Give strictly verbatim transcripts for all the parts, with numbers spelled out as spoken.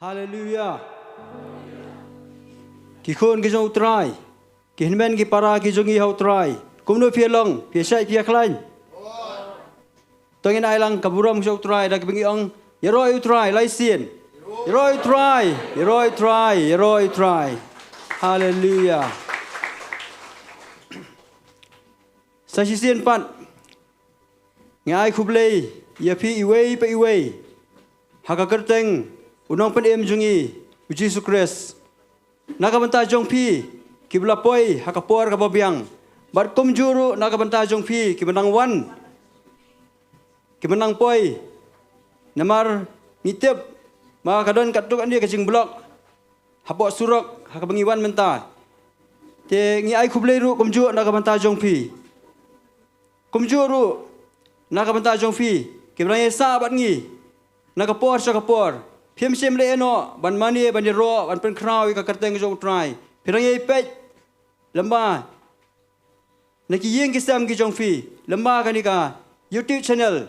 Haleluya. Ki khun ki jong U Trai, ki hynmen ki para ki jong ngi ha U Trai, kumno phi long, phi shait phi khlaiñ? To ngin ai lang ka burom ki jong U Trai da kaba ngi ong, ïaroh ïa U Trai lai sien. Ïaroh ïa U Trai, ïaroh ïa U Trai, ïaroh ïa U Trai. Haleluya. Sa shisien pat, nga ai khublei ïa phi iwei pa iwei ha ka kyrteng u Nongpynim jong ngi, u Jisu Khrist. Na ka bynta jong phi kiba la poi ha ka por kaba biang, bad kumjuh ruh na ka bynta jong phi kiba nang wan, kiba nang poi. Namar ngi tip ba ka don katto katne ka jingblok hapoh surok ha kaba ngi wan mynta. Te ngi ai khublei ruh kumjuh na ka bynta jong phi. Kumjuh ruh na ka bynta jong phi kiba nang ïasah bad ngi na ka por sha ka por. Phim shym leh noh ban mane, ban ïaroh, ban pynkhraw ïa ka kyrteng ka jong U Trai. Phi nang ïa peit lyngba na ki ïing ki sem ki jong phi, lyngba kane ka YouTube channel,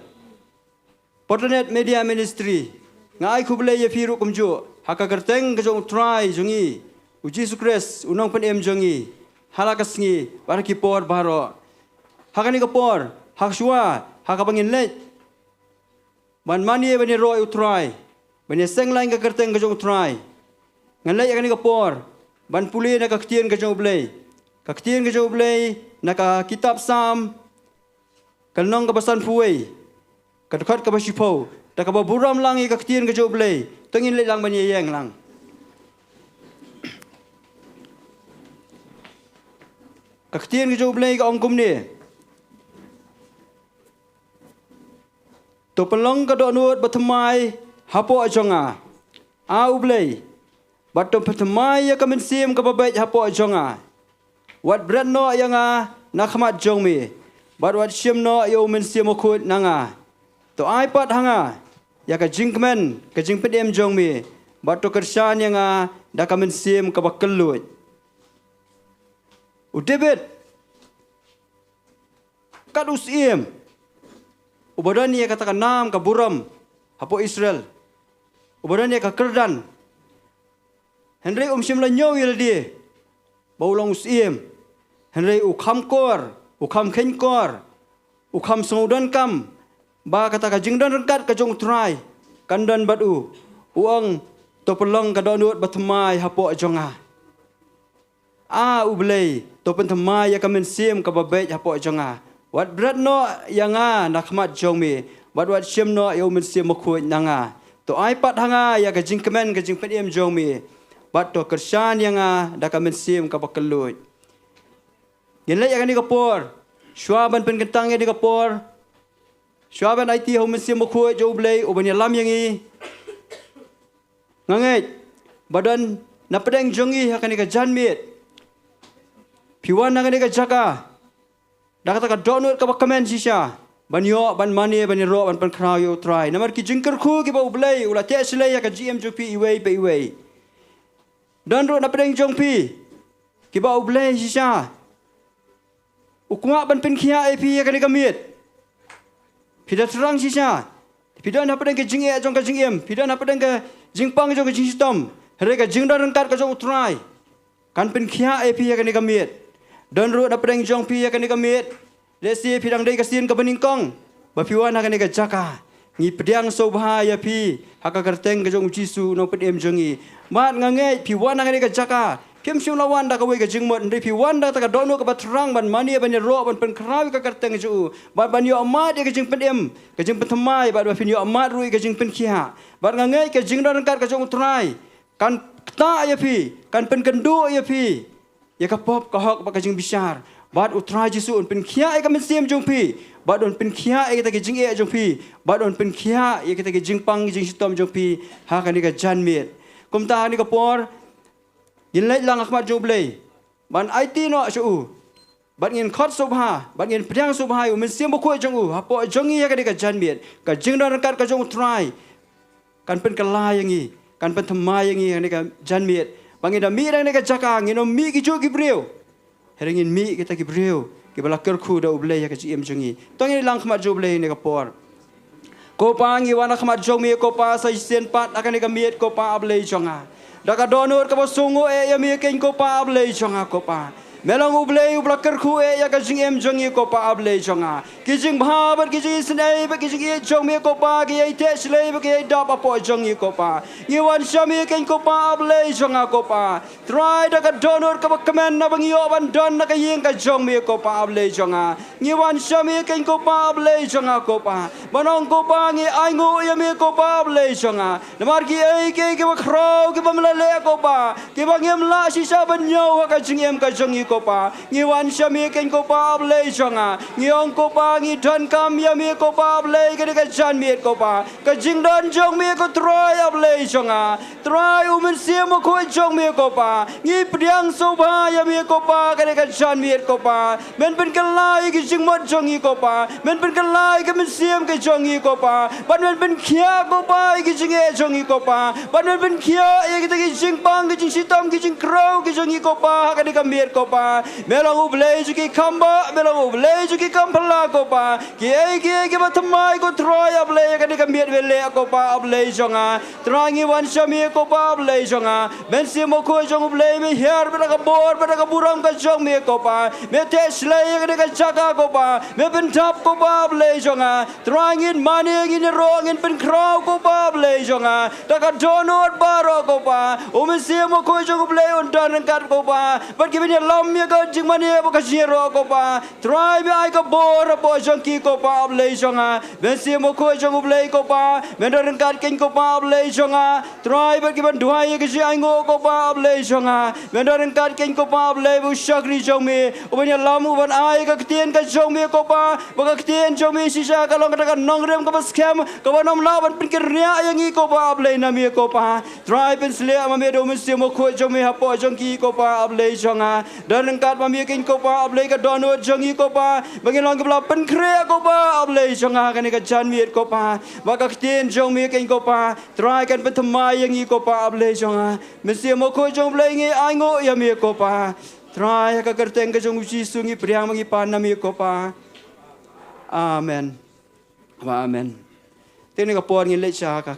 Portanet Media Ministry. Nga ai khublei ïa phi ruh kumjuh ha ka kyrteng ka jong U Trai jong ngi, u Jisu Khrist, u Nongpynim jong ngi, ha la ka sngi bad ha ki por baroh. Ha kane ka por, ha shuwa ha kaba ngin leit ban mane, ban ïaroh ïa U Trai, ban ïaseng lang ïa ka kyrteng ka jong U Trai, ngan leit ha kane ka por ban pule na ka ktien ka jong U Blei. Ka ktien ka jong U Blei na ka kitab Salm, ka lynnong kaba sanphew wei, ka dkhot kaba shiphew, da kaba burom lang ïa ka ktien ka jong U Blei. To ngin leit lang ban ïeng lang. Ka ktien ka jong U Blei ka ong kumne: To pynlong ka dohnud bathymmai hapoh jong nga, A U Blei, bad to pynthymmai ïa ka mynsiem kaba beit hapoh jong nga. Wat bret noh ïa nga na khmat jong me, bad wat shim noh ïa U Mynsiem Bakhuid na nga. To ai pat ha nga ïa ka jingkmen ka jingpynim jong me, bad to kyrshan ïa nga da ka mynsiem kaba kylluid. U David, kat u syiem uba don ïa kata ka nam ka burom hapoh Israel, uba don ïa ka kyrdan, hynrei um shym la ñiew ïa lade ba u long u syiem. Hynrei u kham kor, u kham kheiñ kor, u kham sngewdonkam ba kata ka jingdon ryngkat ka jong U Trai kan don bad u. U ong, to pynlong ka dohnud bathymmai hapoh jong nga. A U Blei, to pynthymmai ïa ka mynsiem kaba beit hapoh jong nga. Wat bret noh ïa nga na khmat jong me, bad wat shim noh ïa U Mynsiem Bakhuid na nga. To ai pat ha nga ïa ka jingkmen ka jingpynim jong me, bad to kyrshan ïa nga da ka mynsiem kaba kylluid. Ngin leit ïa kane ka por, shuwa ban pynkyntang ïa kane ka por, shuwa ban aiti ha U Mynsiem Bakhuid jong U Blei uban ïalam ïa ngi. Nga ngeit ba don na pdeng jong ngi ha kane ka janmiet, phi wan ha kane ka jaka da kata ka dohnud kaba kmen shisha ban ïoh, ban mane, ban ïaroh, ban pynkhraw ïa U Trai. Namar ki jingkyrkhu kiba U Blei u la teh shlei ha ka jingim jong phi iwei pa iwei. Don ruh na pdeng jong phi kiba U Blei shisha u kwah ban pynkhiah ïa phi ha kane ka miet. Phi da thrang shisha, phi don hapdeng ka jingeh jong ka jingim, phi don hapdeng ka jingpang jong ka jingshitom, hynrei ka jingdon ryngkat ka jong U Trai kan pynkhiah ïa phi ha kane ka miet. Don ruh na pdeng jong phi ha kane ka miet, lehse phi dang dei ka sien kaba nyngkong ba phi wan ha kane ka jaka. Ngi pdiang sngewbha ïa phi ha ka kyrteng ka jong U Jisu, U Nongpynim jong ngi. Bad nga ngeit phi wan ha kane ka jaka, phim shym la wan da kawei ka jingmut, hynrei phi wan da kata ka dohnud kaba thrang ban mane, ban ïaroh, ban pynkhraw ïa ka kyrteng jong U, bad ban ïoh mad ïa ka jingpynim, ka jingpynthymmai, bad ba phin ïoh mad ruh ïa ka jingpynkhiah. Bad nga ngeit ka jingdon ryngkat ka jong U Trai kan ktah ïa phi, kan pynkynduh ïa phi ïa ka pop, ka hok bad ka jingbishar. Bad U Trai Jisu un pynkhiah ïa ka mynsiem jong phi, bad un pynkhiah ïa kita ki jingeh jong phi, bad un pynkhiah ïa kita ki jingpang jingshitom jong phi ha kane ka janmiet. Kumta ha kane ka por ngin leit lang ha khmat jong U Blei ban aiti noh sha U, bad ngin khot sngewbha, bad ngin pdiang sngewbha ïa U Mynsiem Bakhuid jong U hapoh jong ngi ha kane ka janmiet. Ka jingdon ryngkat ka jong U Trai kan pynkylla ïa ngi, kan pynthymmai ïa ngi ha kane ka janmiet. Ba ngin da mih na kane ka jaka, ngin ym mih ki juh ki briew, hynrei ngin mih kita ki briew kiba la kyrkhu da U Blei ha ka jingim jong ngi. To ngin ïalang khmat jong U Blei ha kane ka por. Ko Pa, ngi wan ha khmat jong me ko Pa, sa shisien pat ha kane ka miet ko Pa, A Blei jong nga. Da ka dohnud kaba sngewnguh eh ïa me keiñ ko Pa, A Blei jong nga ko Pa. Me long U Blei uba la kyrkhu eh ïa ka jingim jong ngi ko Pa, A Blei jong nga. Ki jingbha bad ki jingisynei bad ki jingïeit jong me ko Pa, ki ïai teh shlei bad ki ïai dap hapoh jong ngi ko Pa. Ngi wan sha me keiñ ko Pa, A Blei jong nga ko Pa. Trai, da ka dohnud kaba kmen naba ngi ïoh ban don na ka ïing ka jong me ko Pa, A Blei jong nga. Ngi wan sha me keiñ ko Pa, A Blei jong nga ko Pa. Ban ong ko Pa, ngi ainguh ïa me ko Pa, A Blei jong nga. Namar kiei kiei kiba khraw kiba me la leh ko Pa, kiba ngim lah shisha ban ñiew ha ka jingim ka jong ngi ko Pa. Ngi wan sha me keiñ ko Pa, A Blei jong nga. Ngi ong ko Pa, ngi donkam ïa me ko Pa, A Blei, ka dei ka janmiet ko Pa. Ka jingdon jong me ko Trai, A Blei jong nga. Trai, U Mynsiem Bakhuid jong me ko Pa, ngi pdiang sngewbha ïa me ko Pa, ka dei ka janmiet ko Pa. Men pynkylla ïa ki jingmut jong ngi ko Pa. Men pynkylla ïa ki mynsiem ki jong ngi ko Pa. Bad men pynkhiah ko Pa ïa ki jingeh jong ngi ko Pa. Bad men pynkhiah ïa kita ki jingpang, ki jingshitom, ki jingkhraw ki jong ngi ko Pa, ha kane ka miet ko Pa. Me long U Blei jong ki kham bah, me long U Blei jong ki kham phylla ko Pa. Kiei kiei kiba thymmai ko Trai, A Blei, ha kane ka miet me leh ko Pa, A Blei jong nga. Trai, ngi wan sha me ko Pa, A Blei jong nga. Mynsiem Bakhuid jong U Blei, me hiar bad da ka bor bad da ka burom ka jong me ko Pa. Me teh shlei ïa kane ka jaka ko Pa. Me pyndap ko Pa, A Blei jong nga. Trai, ngin mane, ngin ïaroh, ngin pynkhraw ko Pa, A Blei jong nga. Da ka dohnud baroh ko Pa, U Mynsiem Bakhuid jong U Blei un don ryngkat ko Pa. Bad ki ban ïalam ïa ka jingmane bad ka jingïaroh ko Pa. Trai, me ai ka bor hapoh jong ki ko Pa, A Blei jong nga. Mynsiem Bakhuid jong U Blei ko Pa, men don ryngkat keiñ ko Pa, A Blei jong nga. Trai, bad ki ban duwai ïa ka jingainguh ko Pa, A Blei jong nga. Men don ryngkat keiñ ko Pa, A Blei, bad u shakri jong me, u ban ïalam, u ban ai ka ktien ka jong me ko Pa. Bad ka ktien jong me shisha ka long kata ka nongrim kaba skhem, kaba nym lah ban pynkynriah ïa ngi ko Pa, A Blei, na me ko Pa. Trai, pynshlur ma me da U Mynsiem Bakhuid jong me hapoh jong ki ko Pa, A Blei jong nga. Don ryngkat ma me keiñ ko Pa, A Blei, ka dohnud jong ngi ko Pa, ba ngin long kiba la pynkhreh ko Pa, A Blei jong nga, ha kane ka janmiet ko Pa. Bad ka ktien jong me keiñ ko Pa, Trai, kan pynthymmai ïa ngi ko Pa, A Blei jong nga. Mynsiem Bakhuid jong U Blei, ngi ainguh ïa me ko Pa. Trai, ha ka kyrteng ka jong U Jisu ngi pdiang bad ngi pan na me ko Pa. Amen. Amen. Te kane ka por ngin leit sha ka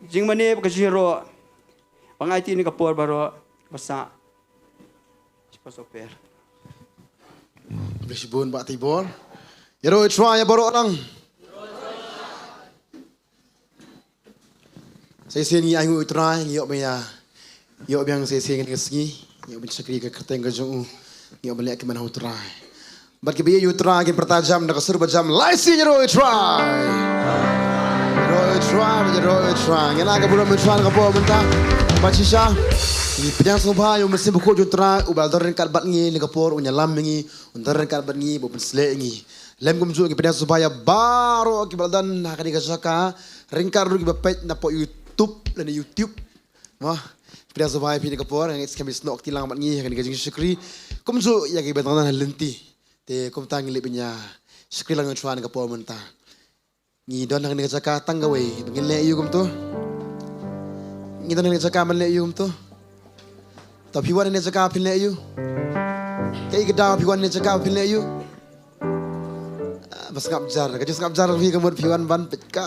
jingmane bad ka jingïaroh. Ba ngi aiti kane ka por baroh, ba sah. Shi pastor Per. Bless you bun, Bah Tibor. Ïaroh ïa U Trai ïa baroh lang. Sa shisien ngi ainguh ïa U Trai, ngi ïoh ban ïa, ïoh biang sa shisien kane ka sngi, ngi ïoh ban shakri ha ka kyrteng ka jong U, ngi ïoh ban leh kmen ha U Trai. Bad kiba ïeit ïa U Trai kin pyrta jam da ka sur ba jam, lai sien ïaroh ïa U Trai. Ïaroh ïa U Trai, ïaroh ïa U Trai. Ngi la ka burom ïa U Trai na ka por mynta. Bad shisha, ngi pdiang sngewbha ïa U Mynsiem Bakhuid jong U Trai, uba la don ryngkat bad ngi na ka por, un ïalam ïa ngi, un don ryngkat bad ngi, ba un pynshlur ïa ngi. Lem kumjuh ngi pdiang sngewbha ïa baroh kiba la don ha kane ka jaka, ryngkat ruh kiba peit na poh YouTube, lane YouTube. Mo, pdiang sngewbha ïa phi na ka por, nga ngeit skhem phi snoh kti lang bad ngi ha kane ka jingshakri. Kumjuh ïa kiba tang ha lynti. Te kumta ngi leit ban ïa shakri lang ïa U Trai na ka por mynta. Ngi don ha kane ka jaka tang kawei ba ngin leh aïu kumto? Ngi don ha kane ka jaka ban leh aïu kumto? To phi wan ha kane ka jaka phin leh aïu? Kaei ka daw phi wan ha kane ka jaka phin leh aïu? Ah, ba sngap jar, ka jingsngap jar phi ka mut phi wan ban peit ka.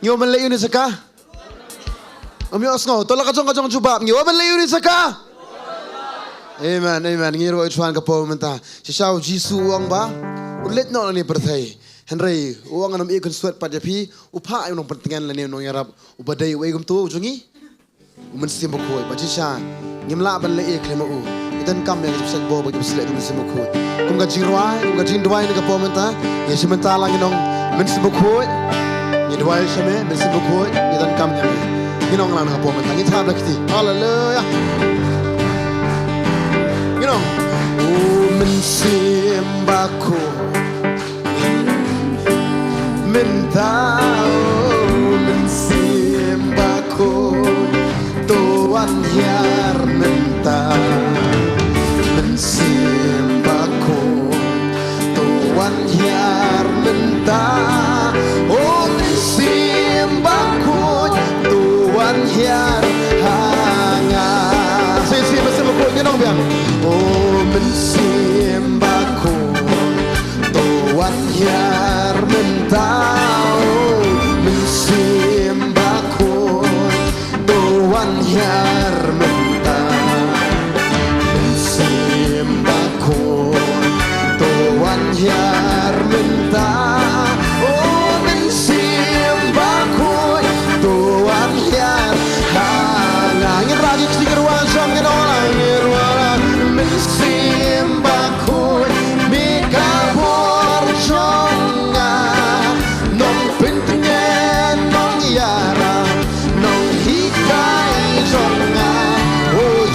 Ngi wan ban leh aïu ha kane ka jaka? Ym ïohsngew, to la ka jong ka jong jubab, ngi wan ban leh aïu ha kane ka jaka? Amen, amen. Ngi ïaroh ïa U Trai na ka por mynta. Shisha U Jisu u ong ba un leit noh na kane ka pyrthei. Hynrei u ong, ngan ym ïakynsuid pat ïa phi, u phah ïa u nongpyntngen lane u nongïarap, uba dei uei kumto u jong ngi? U Mynsiem Bakhuid. Bad shisha ngim lah ban leh ei khlem ma u. Ngi donkam ïa ka jingpynshlur bad ka jingpynshlur U Mynsiem Bakhuid. Kum ka jingrwai, kum ka jingduwai na ka por mynta, ïa shi mynta lang ngin ong, Mynsiem Bakhuid, ngi duwai sha me, Mynsiem Bakhuid, ngi donkam ïa me. Ngin ong lang na ka por mynta, ngin thap la kti. Haleluya. Ngin ong, O Mynsiem Bakhuid, mynta, O Mynsiem Bakhuid, to wan hiar mynta. Mynsiem Bakhuid, to wan hiar mynta. O Mynsiem Bakhuid, to wan hiar ha nga. Sa shisien Mynsiem Bakhuid, ngin ong biang. O Mynsiem Bakhuid, to wan hiar mynta. O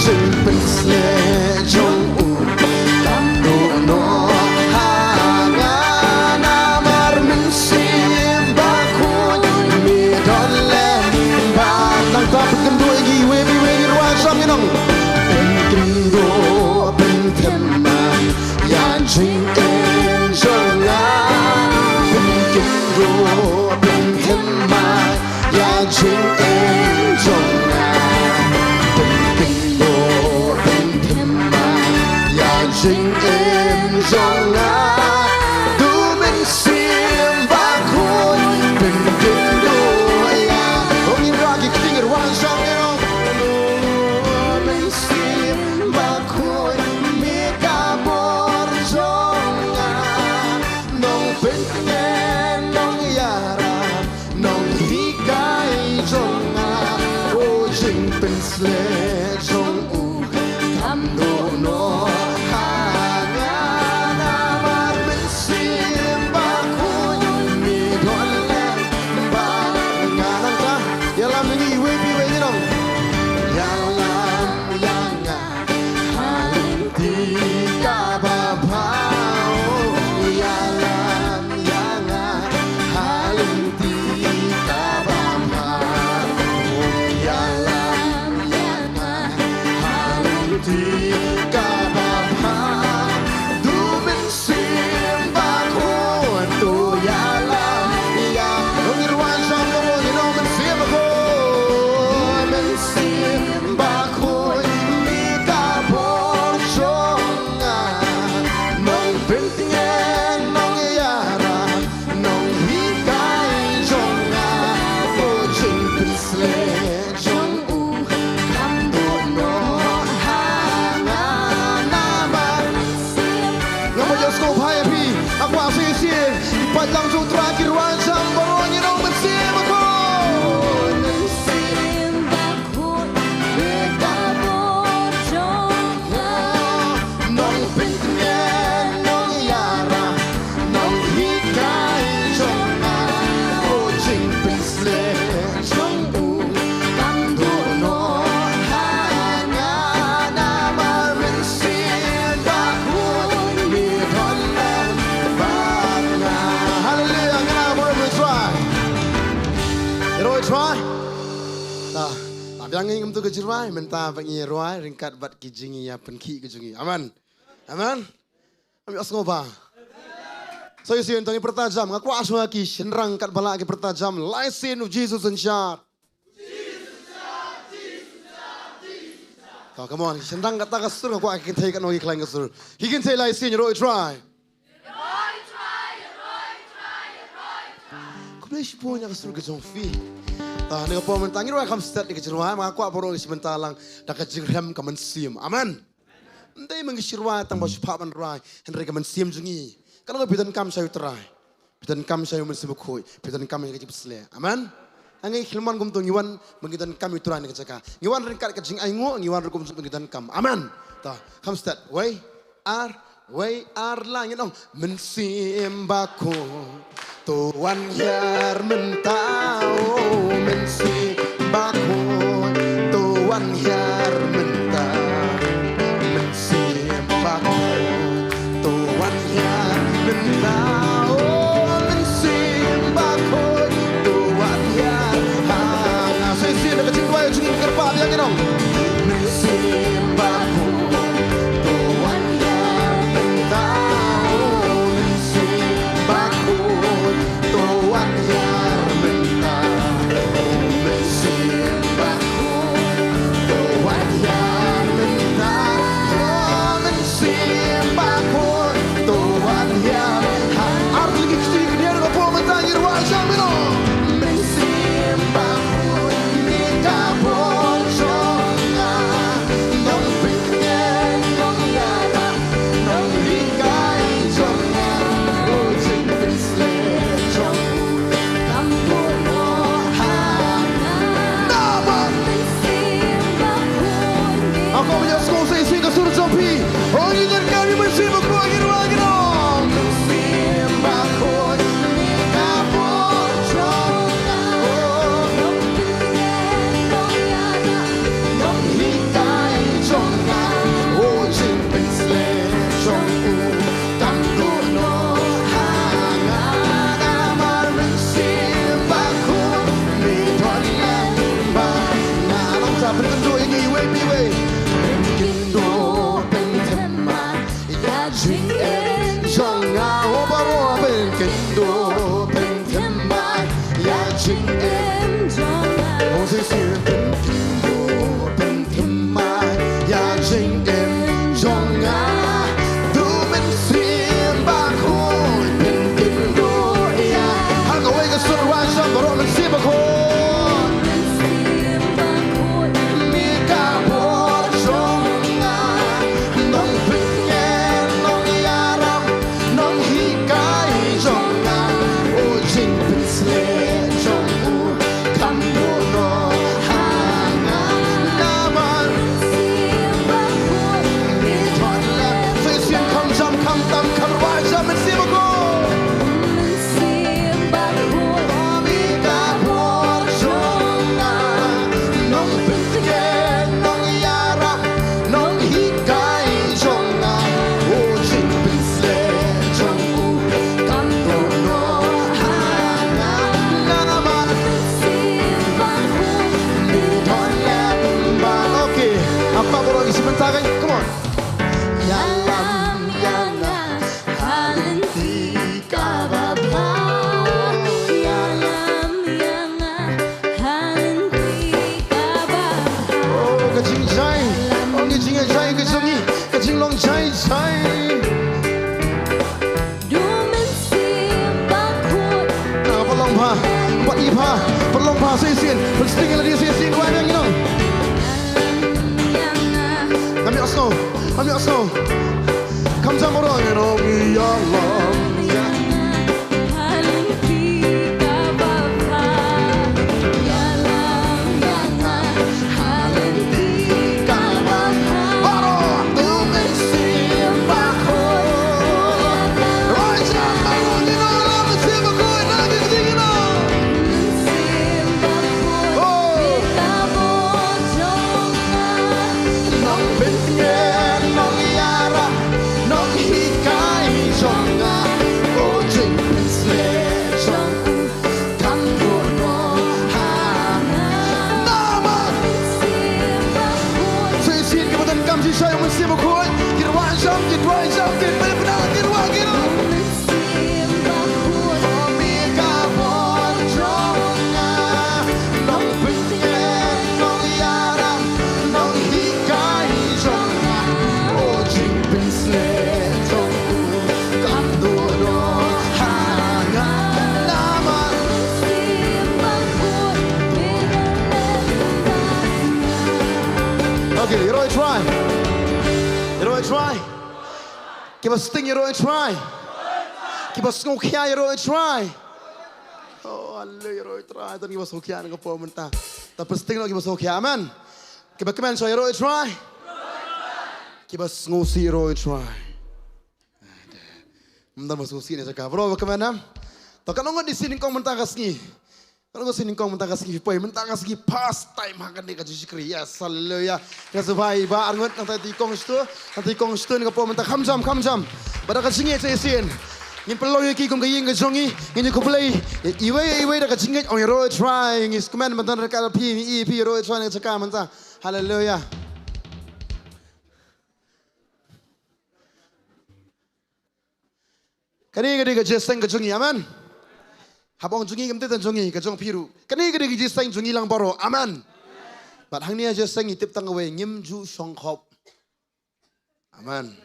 Jingpynsleh jong u kam duh noh ha nga, namar Mynsiem Bakhuid me don lem bad. Nangta pynkynduh ïa ngi iwei pa iwei, ngi rwai song ngi ong. Pynkynduh pynthymmai ïa jingim jong nga. Pynkynduh pynthymmai ïa jingim jong nga. Pynkynduh pynthymmai ïa jingim jong nga. To Mynsiem Bakhuid pynkynduh ïa. Ong ïa ki ktien, rwai song ïa. To Mynsiem Bakhuid me ka bor jong nga. Nongpyntngen, nongïarap, nonghikai jong nga. O jingpynsleh jong u kam duh noh ha nga, namar Mynsiem Bakhuid me don lem bad nga. Nangta ïalam ïa ngi iwei pa iwei, ngi ong. Ïalam ïa nga ha lynti kaba bha. Ïalam ïa nga ha lynti kaba bha. Ïalam ïa nga ha lynti kaba bha. To Mynsiem Bakhuid to ïalam ïa. Ngi rwai song, ngi ong, Mynsiem Bakhuid, Mynsiem Bakhuid me ka bor jong nga. Nongpyntngen, nongïarap, nonghikai jong nga. O jingpynsleh jong u kam duh noh ha nga, namar Mynsiem. Ngam ïohsngew bha ïa phi. Nga kwah sa shisien ki paidlang jong U Trai ki rwai jam baroh, ngi ong, Mynsiem Bakhuid, Mynsiem Bakhuid me ka bor jong nga. Nongpyntngen, nongïarap, nonghikai jong nga. O jingpynsleh jong u kam duh noh ha nga, namar Mynsiem Bakhuid me don lem bad nga. Haleluia, ngan ïa burom ïa U Trai. Ïaroh ïa U Trai. Ta, ta biang ngi kumto ka jingrwai, mynta ba ngi rwai ryngkat bad ki jingïapynkhih ka jong ngi. Amen. Amen. Ngam ïohsngew bha. Sa shisien to ngin pyrta jam, nga kwah shuwa ki shynrang katba lah ki pyrta jam, Lai Sien u Jisu Synshar. To, come on, ki shynrang kata ka sur, nga kwah ki kynthei katno ki khlaiñ ka sur. Ki kynthei Lai Sien, Ïaroh ïa U Trai. Khublei shibun ïa ka sur ka jong phi. To, ha kane ka por mynta ngin rwai kham stet ïa ka jingrwai, nga kwah baroh ngi sa bynta lang da ka jingrhem ka mynsiem. Amen. Ym dei ma ngi shu rwai tang ba shu phah ban rwai, hynrei ka mynsiem jong ngi ka long ba phi donkam sha U Trai, phi donkam sha U Mynsiem Bakhuid, phi donkam ïa ka jingpynshlur. Amen. Hangne ha Khliehriat kumto ngi wan ba ngi donkam U Trai na ka jaka. Ngi wan ryngkat ka jingainguh, ngi wan ruh kumjuh ba ngi donkam. Amen. To, kham stet. Wei, ar, wei, ar, la, ngin ong. Mynsiem Bakhuid, to wan hiar mynta, o Mynsiem Bakhuid, to wan hiar mynta. Mynsiem Bakhuid, to wan hiar mynta, o Mynsiem Bakhuid, to wan hiar. Ha, nga sa shisien da ka jingduwai jong ngi, kyrpad ïa ngi, ngi ong. Mynsiem Bakhuid, to wan hiar mynta, o Mynsiem Bakhuid, to wan hiar mynta, o Mynsiem Jingim jong nga, oh baroh pynkynduh pynthymmai ïa jingim jong nga. Oh shisien pynkynduh pynthymmai ïa jingim jong nga. Du Mynsiem Bakhuid pynkynduh ïa. Ha kawei ka sur, rwai jam baroh, Mynsiem Bakhuid. Mynsiem Bakhuid. Me ka bor jong nga. Nongpynim, nongïarap, nonghikai jong nga, u jingpynshlur jong u kan buh noh ha nga. Namar Mynsiem Bakhuid, me don lem. Sa shisien kham jam, kham tam, kham rwai jam, Mynsiem Bakhuid. Mynsiem Bakhuid, me ka bor jong nga. Nongpynim, nongïarap, nonghikai jong nga, u jingpynshlur jong u kan buh noh ha nga. Namar Mynsiem Bakhuid, me don lem bad. Okay, ha khmat baroh ngi shu mynta kein. Come on. Ïalam ïa nga ha lynti kaba bha. Ïalam ïa nga ha lynti kaba bha. Oh, ka jingjai. Oh, ka jingjai ka jong ngi. Ka jinglong jai jai. Du Mynsiem Bakhuid. Ah, pat long bha. Pat i bha. Pat long bha sa shisien. Pat sting ïa lade sa shisien. Rwai biang ngi nong. Ïalam ïa nga. Ngam ïohsngew. Ngam ïohsngew. Kham jam baroh, you know, ïalam ïa nga ha lynti kaba bha. Ïalam ïa nga ha lynti kaba bha. Baroh, du Mynsiem Bakhuid. Rwai jam baroh, you know, ïalam Mynsiem Bakhuid, na ki kti, you know. Mynsiem Bakhuid, oh, me ka bor jong nga. Nongpynim, nongïarap, nonghikai jong nga, u jingpynshlur jong u kan buh noh ha nga. Namar Mynsiem Bakhuid. Sa shisien kiba donkam jingshai u Mynsiem Bakhuid, ki rwai jam, ki rwai jam, ki pynbna, ki rwai, ki rwai. Mynsiem Bakhuid, me ka bor jong nga. Nongpynim, nongïarap, nonghikai jong nga, u jingpynshlur jong u kan buh noh ha nga. Namar Mynsiem Bakhuid, me don lem bad nga. Okay, ïaroh try. Ïaroh try. Kiba sting ïaroh try. Kiba sngewkhia ïaroh try. Oh, haleluya, ïaroh try. Don kiba sngewkhia na ka por mynta. Te pynsting noh kiba sngewkhia. Amen. Kiba kmen shuwa ïaroh try. Kiba sngewsih ïaroh try. Ym don ba sngewsih ne jaka. Bro, ba kmen em. To, katno ngut dei sien nyngkong mynta ka sngi? Katno ngut sien nyngkong mynta ka sngi phi poi? Mynta ka sngi first time ha kane ka jingshakri. Yes, haleluya. Nga sngewbha ba ar ngut nangta ïa ki kong shtu, nangta ïa ki kong shtu ne ka por mynta. Kham jam, kham jam. Bad da ka jingngeit sa shisien ngin pynlong ïa ki kum ka ïing ka jong ngi. Ngin ïa khublei iwei iwei da ka jingngeit, ong ïaroh try. Ngi sngewkmen mynta ka phi, ngi i phi ïaroh try na ka jaka mynta. Haleluya. Kane ka dei ka jingïaseng ka jong ngi, amen. Haba ong jong ngi kam dei tang jong ngi, ka jong phi ruh. Kane ka dei ka jingïaseng jong ngi lang baroh, amen. Bad hangne ha jingïaseng ngi tip tang kawei, ngim ju shong khop. Amen.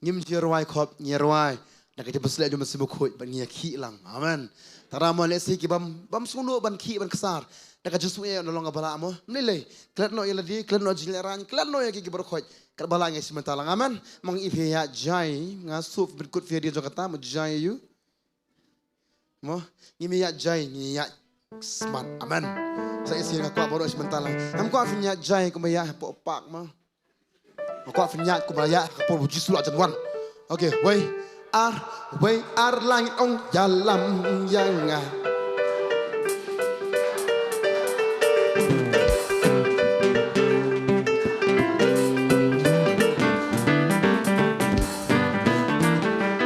Ngim ju rwai khop, ngi rwai da ka jingpynshlur jong u Mynsiem Bakhuid bad ngi ïakhih lang. Amen. Tang da mo lehse ki bym, bym sngewthuh ban khih ban ksar da ka jingsngew ïa, ïa long kaba lah mo. Ym lei lei. Klet noh ïa lade, klet noh jinglehrain, klet noh ïa ki, ki baroh khoit. Katba lah ngi shim bynta lang. Amen. Mo ngi ïa phi ïa jai, nga sngewbha ban kut phi ïa dei jong kata mo jai ïa u. Mo, ngim ïa jai, ngi ïa smat. Amen. Sa shisien nga kwah baroh shim bynta lang. Ngam kwah phin ïa jai kumba ïa hapoh park mo. Nga kwah phin ïa kumba ïa ka por ba u Jisu la jan wan. Okay, wei ar, wei ar, la ngi ong ïalam ïa nga.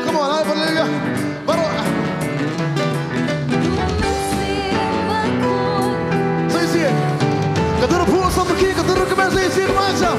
Come on, haleluya. Baroh. Sa shisien. Ka dur phuh samrkhie, ka dur kmen sa shisien, rwai jam.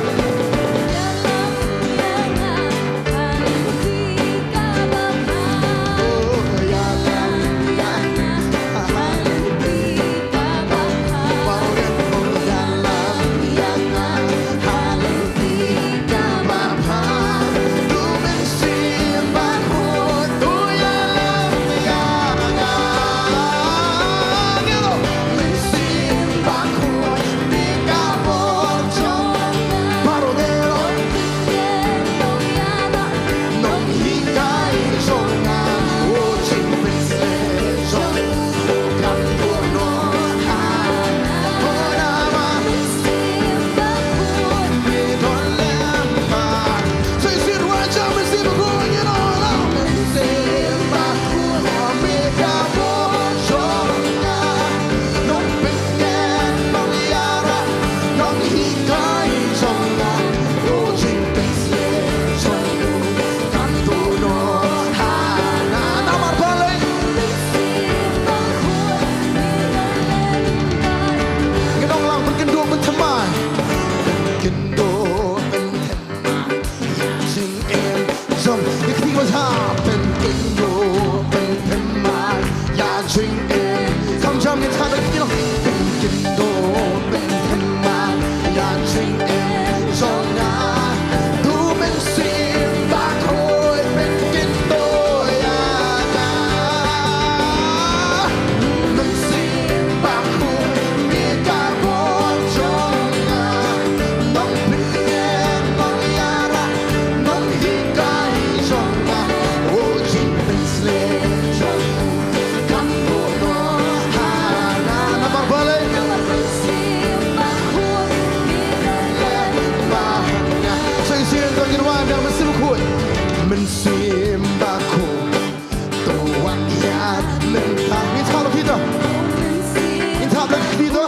Mynsiem Bakhuid, to wan ïaid mynta. Ngin sa lo kita. Ngin sa lo kita.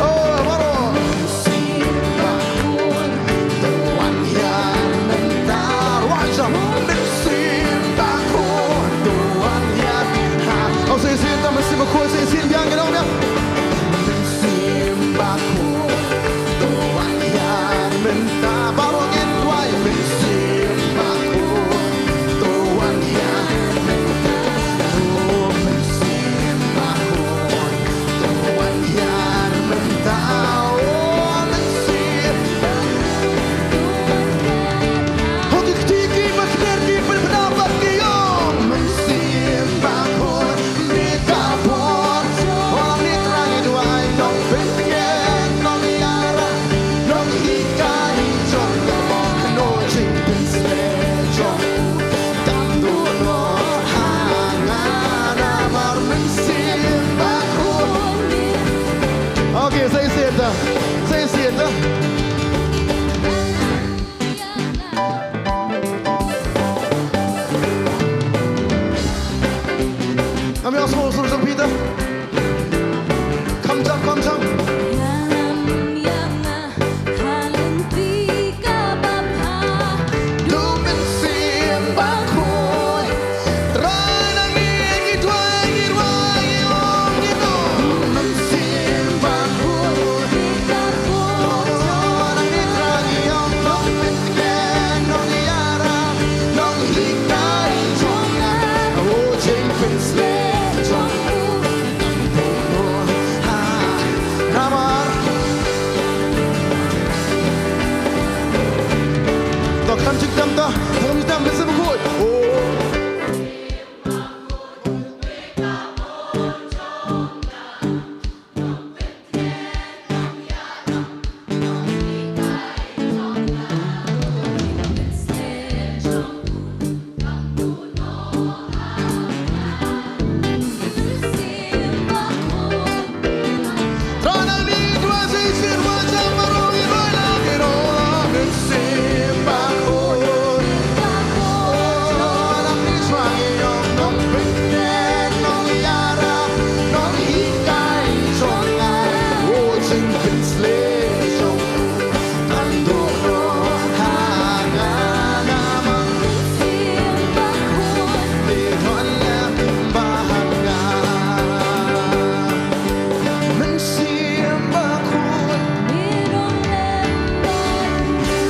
Oh, baroh. Mynsiem Bakhuid, to wan ïaid mynta. Rwai jam. Mynsiem Bakhuid, to wan ïaid. Ha. Oh, sa shisien to, Mynsiem Bakhuid, sa shisien biang, you know, biang. Mynsiem Bakhuid, to wan ïaid mynta. Baroh ngin duwai. Mynsiem Bakhuid, to wan ïaid mynta. Oh, Mynsiem Bakhuid, to wan ïaid mynta. Oh, Mynsiem. Ho ki kti ki, ba kner ki, pynbna bad ki ïong. Mynsiem Bakhuid, mih ka bor. Wan ïa Trai, ngi duwai, nongpyntngen, nongïarap, nonghikai jong nga. Kano jingpynshlur jong u, kam duh noh ha nga namar Mynsiem Bakhuid. Okay, sa shisien ta. Sa shisien ta. Ngam ïohsngew shuh shuh, Peter. Kham jam, kham jam. Duh Mynsiem Bakhuid. Trai na ngi, ngi duwai, ngi duwai, ngi ong, ngi duh Mynsiem Bakhuid.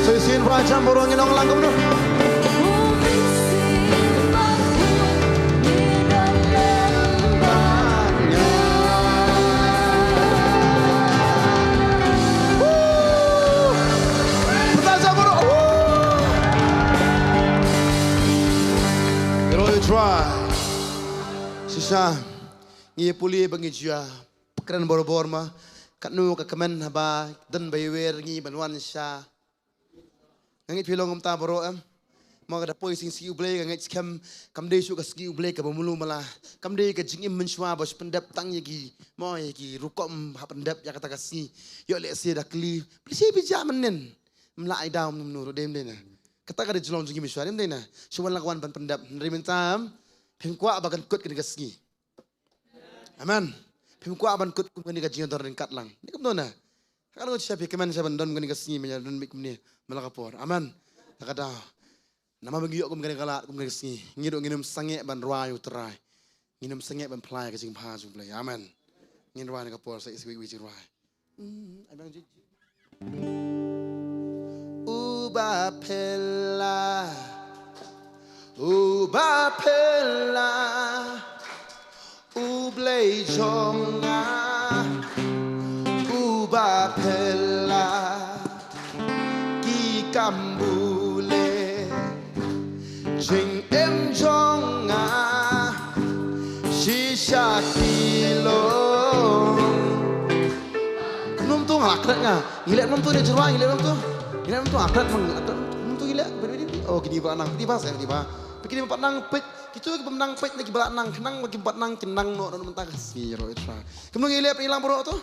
Sa shisien ba jam baroh ngin ong lang kumno. Woo! Pynta jam baroh. Woo! Ïaroh ïa u Trai. Shisha ngi ïa pule ba ngi ju ïa kren barabor ma katno ka kmen haba don ba ïawer ngi ban wan sha. Nga ngeit phi long kumta baroh em. Mo ka da poi sha sngi U Blei nga ngeit skhem kam dei shuh ka sngi U Blei kaba mulu mala. Kam dei ka jingim mynshuwa ba shu pyndep tang ïa ki, mo ïa ki rukom ha pyndep ïa kata ka sngi. Ïoh lehse da kylli, phi lehse phi jah mynnin. Ym lah ai daw mynno ruh, dei ym dei na. Kata ka dei jinglong jong ngi mynshuwa, dei ym dei na. Shu wan la ka wan ban pyndep. Hynrei mynta em, phim kwah ba kan kut kane ka sngi. Amen. Phim kwah ban kut kum kane ka jingïadon ryngkat lang. Ni kumno na. Ka ngut sha phi kmen sha ban don kane ka sngi, mynta don mih kumne, man la ka por. Amen. La ka daw. Namar ba ngi ïoh kum kane ka lad, kum kane ka sngi, ngi ruh ngin ym sangeh ban rwai ïa u Trai. Ngin ym sangeh ban phla ïa ka jingbha jong U Blei. Amen. Ngin rwai na ka por sa isih wei wei jingrwai. Mm, ai bang ji. Uba pela, uba pela, U Blei jong nga, uba pela ki kam bule jingim jong nga shisha ki long. Kumno to nga la klet nga. Ngi leh kumno to, ngi leh kumno to. Ngi leh kumno to, nga klet mang, nga klet kumno to ngi leh. Oh, kine ba nang, kine ba sa, kine ba. Kine ba nang peit, kito ki ba nang peit na ki ba nang khnang, ba ki ba nang khnang noh, noh mynta ka sngi ro itra. Kumno ngi leh peit lang baroh to.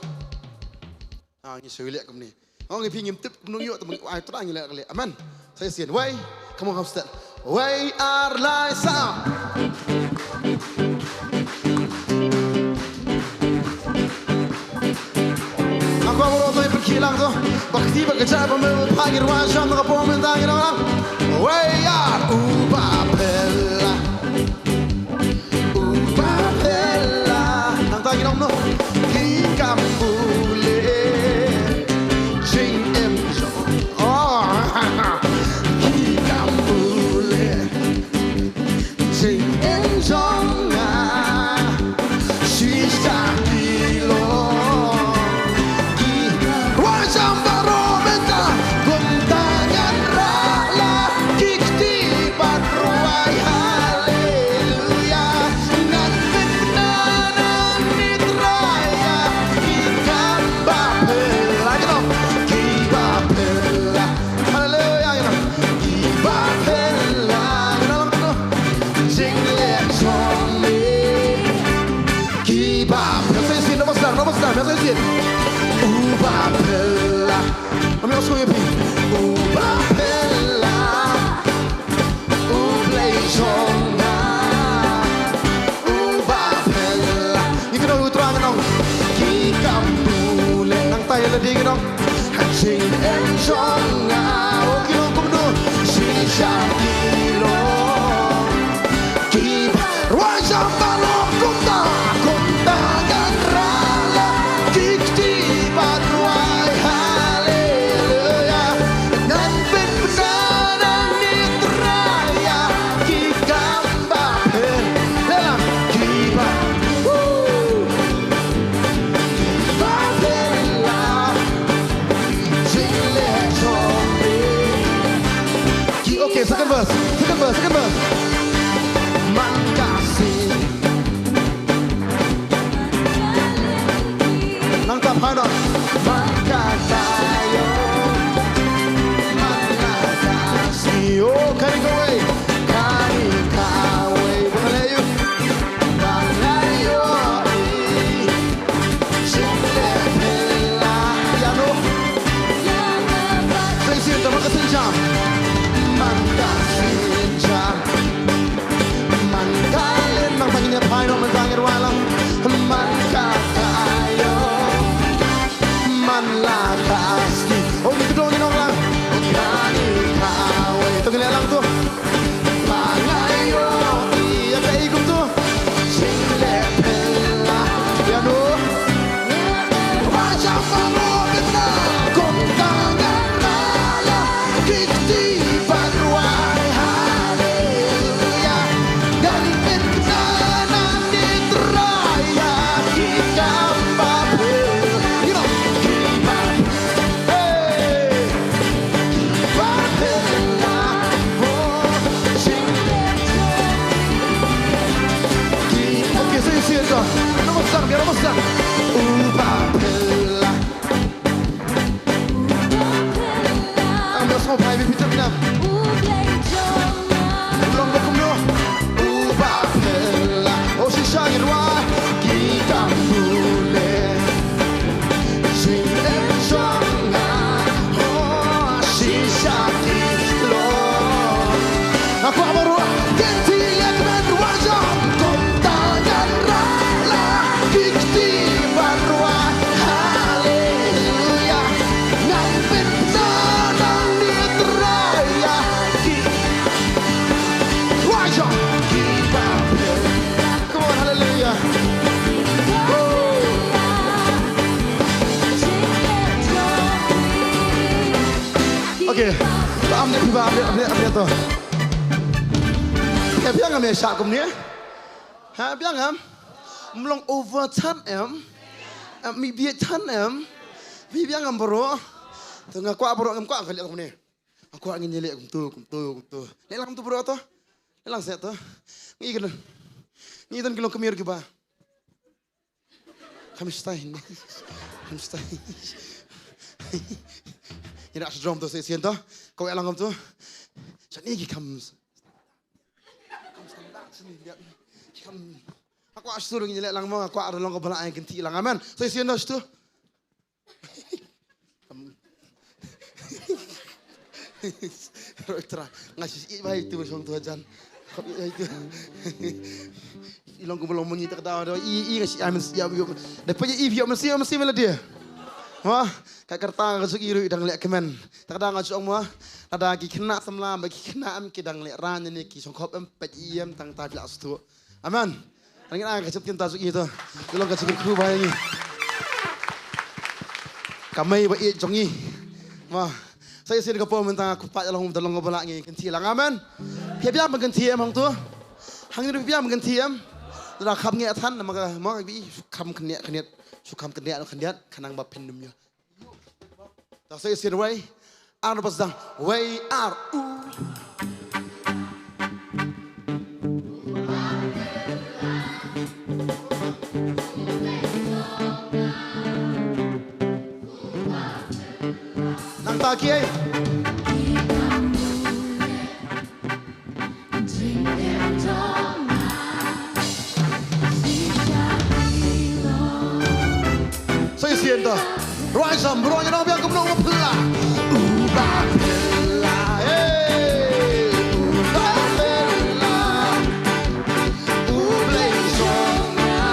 Ah, ngi shu leh kumne. Ong ïa phi ngim tip kumno ïoh, tang ai Trai ngi leh leh. Amen. Sa shisien. Wei, come on, come step. Wei, ar, lai, sa. Nga kwah baroh to ïa pynkhih lang to. Ba kti ba kjat ba me ba pha ngi rwai sham na ka pom mynta ngi nang. Wei, ar, u ba pela. U ba pela. Nangta ngi nong no. Ki kam pule. Jingim. Oh. Ki kam pule. Jingim jong nga. Shisha ki long. Ki rwai sham baroh mynta. Kumta ngan rah la. Ki kti ban rwai haleluya. Ngan pynbna na ni Trai ïa ki kam ba pela. Ki long ki ba pela. Haleluya, ki long ki ba pela. Ki long ki long. Jingleh jong me. Ki ba pela. Sa shisien, nongpynshong, nongpynshong, sa shisien. U ba pela. Ngam ïoh sngew ïa phi. U ba pela. U Blei jong nga. U ba pela. Ngi kynnoh U Trai ngi ong. Ki kam pule. Nangta ïa lade ngi ong. Ha jingim jong nga. Oh, ki long kumno. Shisha ki long. Ki ba rwai sham baroh kumta, kumta ngan rah la. Ki kti ban rwai haleluya. Ngan pynbna na ni Trai ïa ki kam ba pela. Ki ba, woo. Ki ba pela. Jingleh jong me. Ki, okay, second verse, second verse, second verse. Man ka sien. Nang ka phai noh. Man ka taïew. Man la ka sien. Oh, kane kawei. Kane kawei. Ba nga la ïohi. Shisha ki long. Ïa no. Sa shisien, tang man ka sienjam. Man ka sienjam. Man ka len, man ka ngin ïa phai noh, man ka ngin ïa rwai lang. Man ka taïew. Man la ka sien. Oh, ngi kdew ngi ong lang. Kane kawei. To ngin leh lang to. Ba nga ïohi ïa kaei kumto. Jingleh pela. Ïa no. Ba shah baroh mynta. Kumta ngan rah la. Ki kti ban rwai haleluya. Ngan pynbna na ni Trai ïa ki kam ba pela. Ïa no. Ki ba pela. Hey. Okay, sa shisien to. Nongpynshong, biang nongpynshong. U ba pela. Ang biang sngewbha ïa phi, phi tip ne em. U long ba kumno. U ba pela. Oh, shisha ngi rwai. Ki kam pule. Jingim jong nga, oh, shisha ki long. Nga kwah baroh, kynti leh kmen rwai jam, kumta ngan rah la, ki kti ban rwai, haleluya. Ngan pynbna na ni Trai ïa ki rwai jam, ki ba pela. Come on, hallelujah. Woo. Okay. To am ne phi ba, am ne, am ne, am ne to. Ka biang am ne sha kumne. Ha, biang am. Mlong over chan em. Am mi bia chan em. Phi biang am bro. To nga kwah bro, ngam kwah ka leh kumne. Nga kwah ngin ïa leh kumto, kumto, kumto. Leh lang kumto bro to. Leh lang seh to. Ngi kena. Ngi don ki long kmie kiba. Kham stai. Kham stai. Ïa da drum to sa shisien to. Kawei lang kumto. Shane ki kham. Kham standard shane ki kham. Nga kwah shuh ngi leh lang mo, nga kwah long ka ba la ai kynti lang. Amen. Sa shisien to shuh. Roi tra, nga shu ïeit bha ïa tu shong tu hajan. Khop ïeit ïa tu. I long kum long mangi tak da da i i nga shu ai mynsiem ïa. Da pynïaid i ïa mynsiem mynsiem la dia. Mo, ka kyrta nga shu i ruh i dang leh kmen. Tak da nga shu ong mo. Lada ki khynnah samla bad ki khynnah em ki dang leh rang ne ki shong khop em peit i em tang ta phi la sdang. Amen. Ngi ai ka jingkynta jong ngi to. Ka long ka jingkyrkhu ba ngi. Ka mei ba ïeit jong ngi. Ma. Sa shisien ka por mynta ka pat long da long ka ba la ngi kynti lang. Amen. Phi biang ban kynti em hangto. Hangne phi biang ban kynti em. Da kham ngi than ma ka ma ka bi kham kynti kynti. Shu kham kynti kynti khnang ba phin nym ïa. Da sa shisien wei ar ba sdang wei ar u. Nangta ki ei. Sa shisien to. Rwai sam, rwai nang biang kumno u ba phylla. U ba phylla, eh, u ba phylla. U Blei jong nga.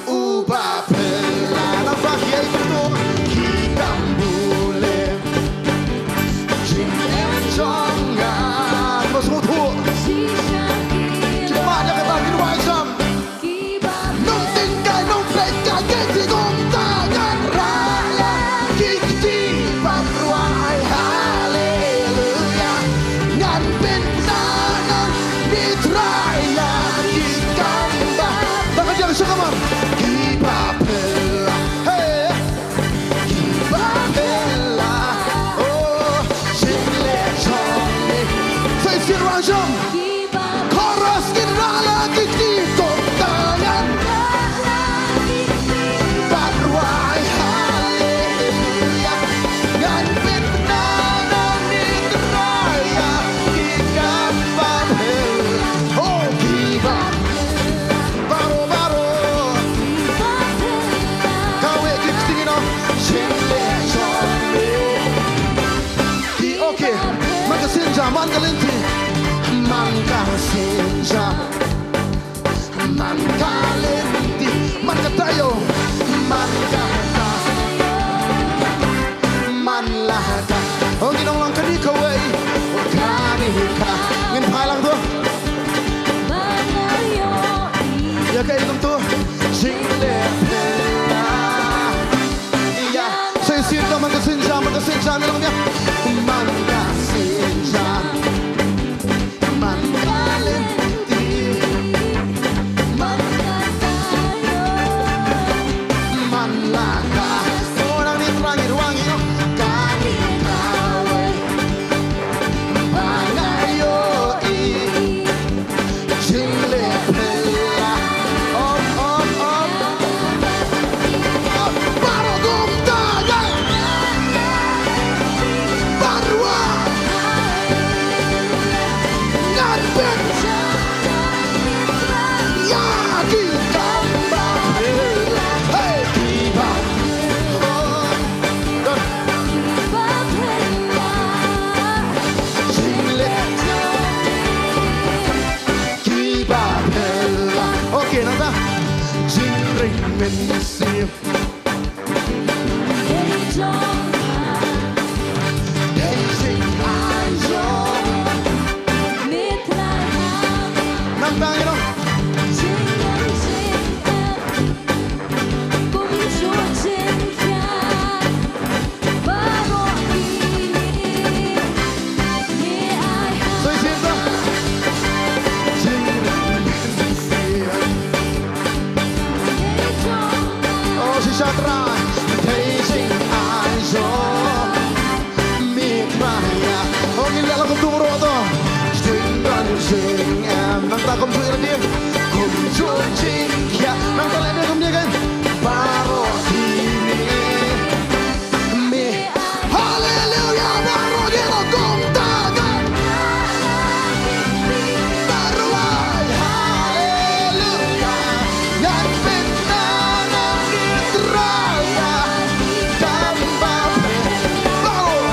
U ba phylla. Nang ba ki ei kumno. Ki kam bule. Jingim jong nga. Ki ba sngewthuh. Ki ba ïa kata ki rwai sam. Nongtynkai nongpeit ka kynti kumta ngan rah ïa ki kti ban rwai haleluya. Ngan pynbna ïa U Trai ïa ki kam ba. Ba ka jong sha ka mar. Ki ba phylla. Hey. Ki ba phylla. Oh, sing le song. Say sing rajam. Chorus, ngin rah la ki kti kumta ngan. Ban rwai haleluya. Ngan pynbna ïa U Trai ïa ki kam ba phylla. Oh, ki ba. Baroh, baroh. Kawei ki kti ngi noh. Sing le song. Ki, okay. Man ka synja, man ka lynti. Man ka synja. Man ka lynti. Man ka taïew. Man ka ta. Man la ka. Oh, ngi nong long kane kawei. Kane ka. Ngin phai lang tu. Ïa ka i kumtu. Jingleh phylla. Ïa. Sa shisien to man ka synja, man ka synja, ngi long ïa. Man ka synja. Man ka lynti. Man ka taïew. Man la ka. Orang ni terang, ruang ni. Kane kawei. Ba nga ïohi. Jingleh phylla. Om, om, om. Baroh kumta ïa. Baroh. Ngan pynshai ïa ki kam ba phylla. Hey, ki ba. Oh. Done. Jingleh. Ki ba phylla. Okay, nangta. Jingring mynsiem. Dei jingai jong. Nangta, you know. Baroh kine. Ngi ai ha. Sa shisien to. Jingring mynsiem. Oh, shisha Trai. Dei jingai jong. Mik maya. Oh, ngin leh la kumtu baroh to. Jingdon jingem. Nangta kumjuh ïa la ding. Kumjuh jingkhia. Nangta leh ding kumne kan. Baroh kine. Me. Haleluya, baroh ngi la kumta kan. Baroh, haleluya. Ngan pynbna ïa U Trai ïa ki kam ba phylla. Baroh.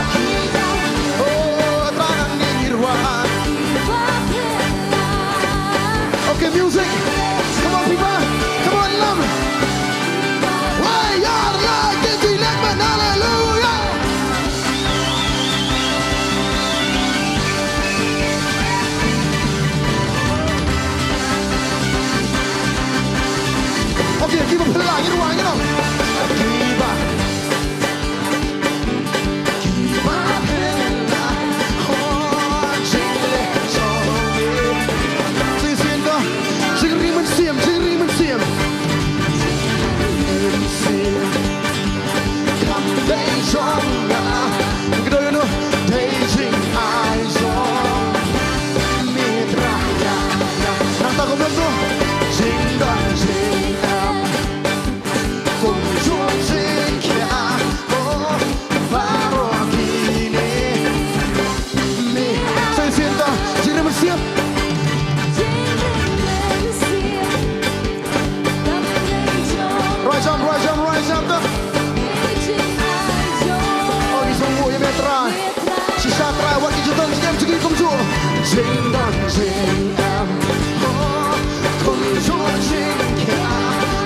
Kum shu jingkhia,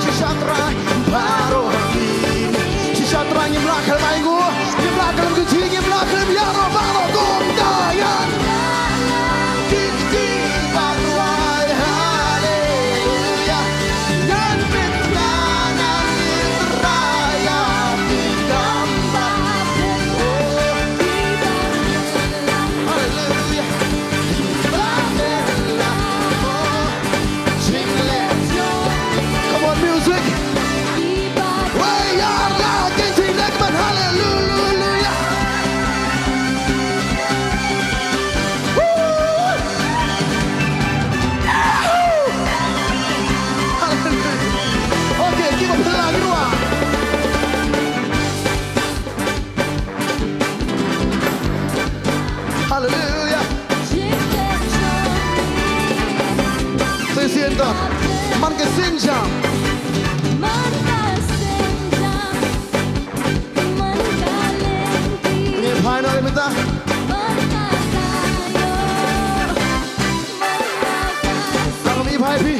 shisha Trai baroh. Shisha Trai ngim lah khlem ai nguh, ngim lah khlem kynji, ngim lah khlem ïaroh baroh kumta ïa. Ki kti baroh, haleluya. Ngan pynbna ngan ïa Trai ïa ki kam ba. Oh. Haleluya. Come on, music. Way out loud, can you let man hallelujah? Woo! Hallelujah. Okay, give a plug, you know. Haleluya. Shisien to. Man ka sienjam. Ngi phai noh mynta. Tang mi phai phi.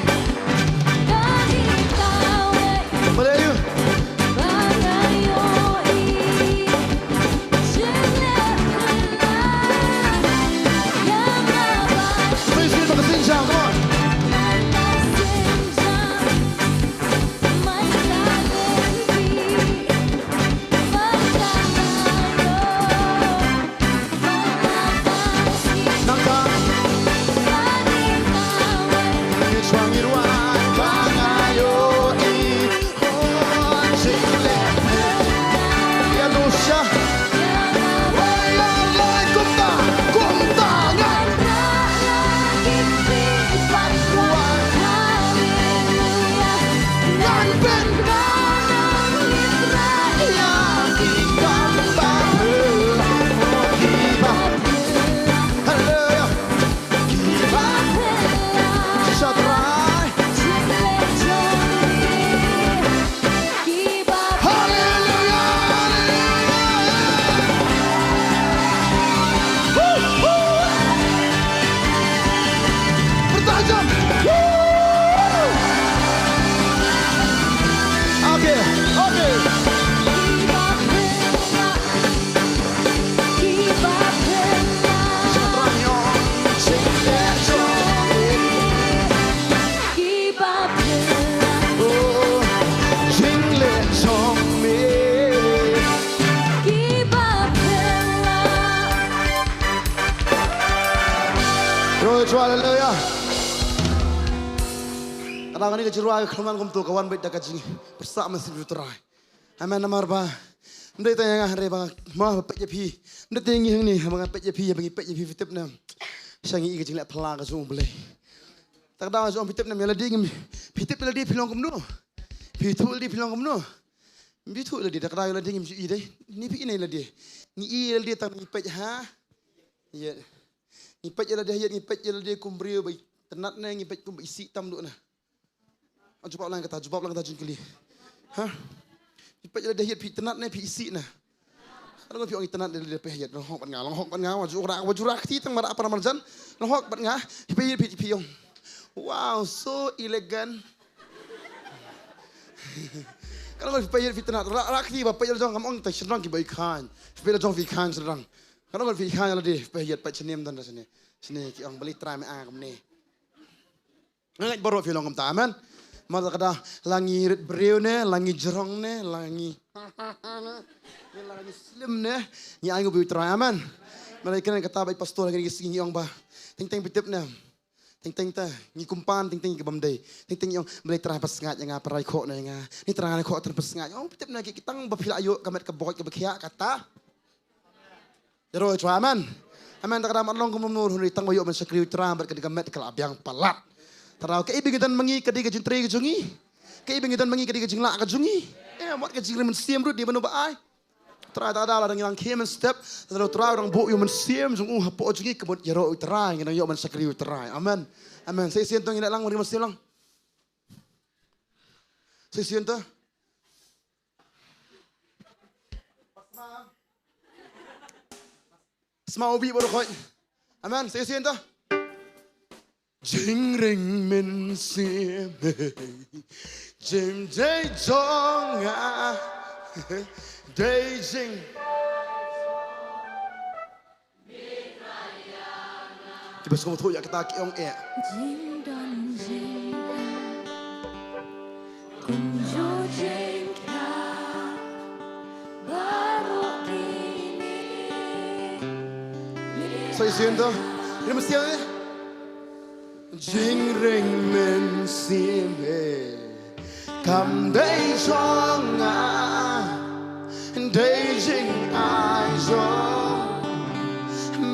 Balei ïa u? Please give them a sing sound, come on. Nangta. Ngi shuwa ngi ruh ai ba nga ïohi. Ïa, Lucia. Ïa, lai kumta, kumta ngan. Ngan pynbna ïa ki kam ba pher, ki ba pher. Haleluya. Ki ba pher. Shisha Trai. Haleluya, haleluya. Woo, woo. Bertajam. Woo. Okay, okay. Haleluya. Kane ka jingrwai ka khlem wan kumto, ka wan beit da ka jingpyrshah mynsiem jong u Trai. Amen, namar ba ym dei tang ïa nga hynrei ba ma ba peit ïa phi. Ym dei tang ïa ngi hangne, haba nga peit ïa phi, haba ngi peit ïa phi, phi tip ne em sha ngi i ka jingleh phylla ka jong U Blei. Te ka daw jong phi tip ne em ïa lade, ngim, phi tip ïa lade phi long kumno? Phi ithuh ïa lade phi long kumno? Phi ithuh ïa lade, te ka daw ïa lade ngim ju i dei. Ni phi i ne ïa lade. Ngi i ïa lade tang ngi peit ha ïeit. Ngi peit ïa lade ha ïeit, ngi peit ïa lade kum briew ba itynnad ne ngi peit kum ba isih tam duh ne? Jubab lang kata, jubab lang kata jingkylli. Ha? Phi peit ïa lade ha ïeit phi itynnad ne phi isih ne? Ka long phi ong itynnad ïa lade peit ha ïeit, long hok bad nga, long hok bad nga, wa ju rah, wa ju rah kti tang ma rah para marjan, long hok bad nga, phi peit ïa ïeit phi, phi ong. Wow, so elegant. Ka long phi peit ïa ïeit phi itynnad, rah, rah kti ba peit ïa la jong kam ong tang shynrang kiba i khan. Phi peit ïa la jong phi khan shynrang. Ka long phi khan ïa lade, peit ïa ïeit peit shane ym don da shane. Shane ki ong balei Trai me ai kumne. Nga ngeit baroh phi long kumta, amen. Namar kata, la ngi rit briew ne, la ngi jrong ne, la ngi, la ngi slim ne, ngi ai nguh bad U Trai, amen. Namar kane kata ba i pastor ha kine ki sngi ngi ong ba teng teng phi tip ne, teng teng te ngi kumpan, teng teng ki bym dei, teng teng ngi ong balei Trai pynshngaiñ ïa nga, pynrai khoh ne ïa nga, ne Trai ne khoh Trai pynshngaiñ. Ong phi tip ne ki, ki tang ba phi la ïoh ka met ka bok kaba khiah kata. Ïaroh ïa U Trai, amen. Amen, te ka dang ym long kumno hynrei tang ba ïoh ban shakri U Trai bad ka dei ka met ka la biang palat. Te ka dei kaei ba ngi don ma ngi ka dei ka jingtrei ka jong ngi. Kaei ba ngi don ma ngi ka dei ka jinglah ka jong ngi. Eh, wat ka jingrim mynsiem ruh dei mano ba ai. Trai, te ka dei lada ngi dang khie mynstep, lada U Trai u dang buh ïa u mynsiem jong u hapoh jong ngi ka mut ïaroh U Trai, ngi dang ïoh ban shakri U Trai. Amen. Amen. Sa shisien to ngin leh lang ban rim mynsiem lang. Sa shisien to. Sma u bih baroh khoit. Amen. Sa shisien to. Jingring mynsiem, jingdei jong nga, dei jing. Kiba sngewthuh ïa kata ki ong eh. Jingdon jingem, kumjuh jingkha, baroh kine. Sa shisien to, rim shisien eh. Jingring mynsiem eh, kam dei jong nga, dei jingai jong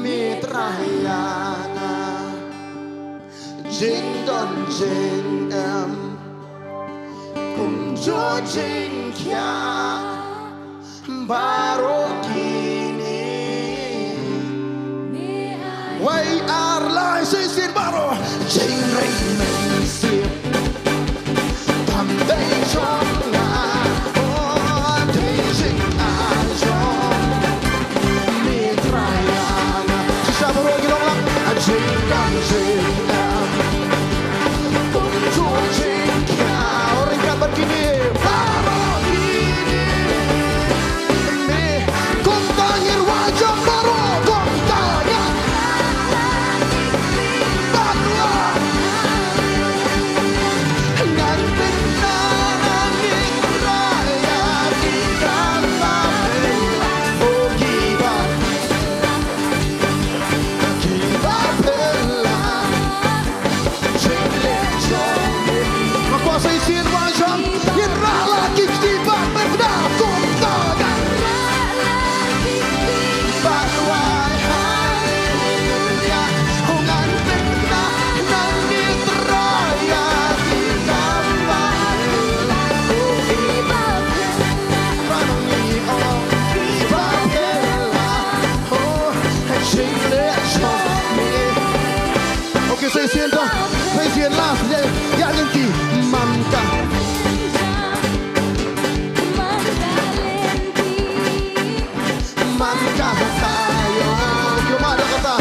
me Trai ïa nga. Jingdon jingem, kumjuh jingkha, baroh kine. Wei ar lai shisien baroh. Jingring mynsiem, kam dei jong nga, oh, dei jingai jong me Trai ïa nga. Shisha baroh ngi long lang. Jingdon jingem, kumjuh jingkha, oh, ryngkat bad kine. Baroh kine. Me, kumta ngin wad jam baroh, kumta ngin. Baroh. Ngan pynbna na ngi Trai ïa ki kam ba phylla. Oh, ki ba, ki ba phylla. Jingim jong ngi. Nga kwah sa shisien wad jam. Ngin rah la ki kti ba pynbna kumta. Ba wai haleluya. Ngan pynbna na ngi Trai ïa ki kam ba phylla. Ba ngi ong ki ba phylla. Oh, jingim jong ngi. Okay, sa shisien to. Sa shisien last. Ïa, ïa lynti. Man ka. Man ka taïew. Ïoh ma da kata.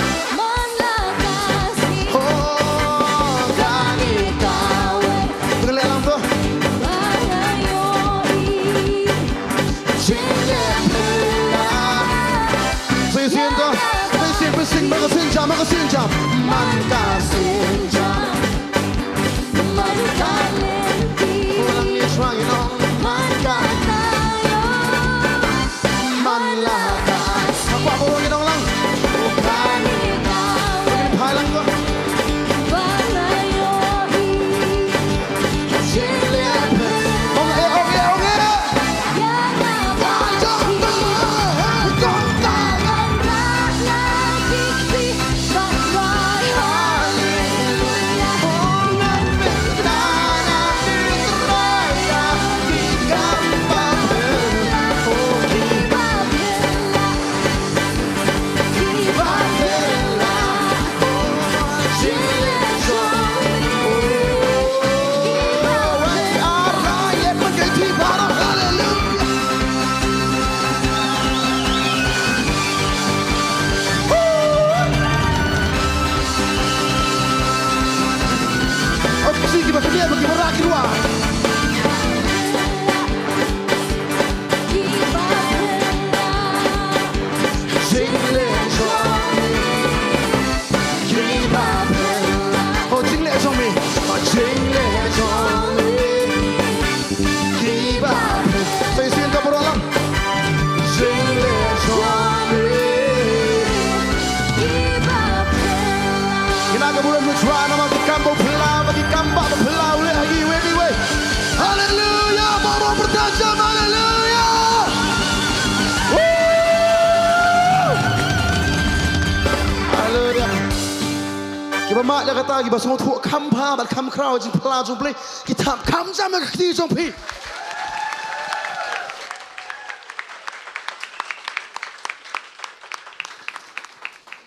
Oh, kane kawei. Pynleh lang to. Jingleh phylla. Sa shisien to. Sa shisien, pynshong, ma ka sienjam, ma ka sienjam. Man ka sienjam. Man ka lynti. Oh, lang ni shuwa, you know. Man ka taïew. Man la ka. Sa kwah ba u ngi dang lang. Oh, kane kawei. Phai lang ko. Ba la ïohi. Ong eh, ong eh, ong eh. Jingleh jong ngi. Kiba phylla. Oh, jingleh jong ngi. Oh, jingleh jong ngi. Kiba phylla. Sa shisien to baroh lang. Jingleh jong ngi. Kiba phylla. Kine ki briew ki thrang namar ki kam ba phylla, ba ki kam ba phylla, u leh ha ki iwei pa iwei. Haleluya, baroh pyrta jam haleluya. Woo! Haleluya. Kiba mad ïa kata, kiba sngewthuh kham bha bad kham khraw jingphylla jong U Blei, ki thap kham jam ïa ka kti jong phi.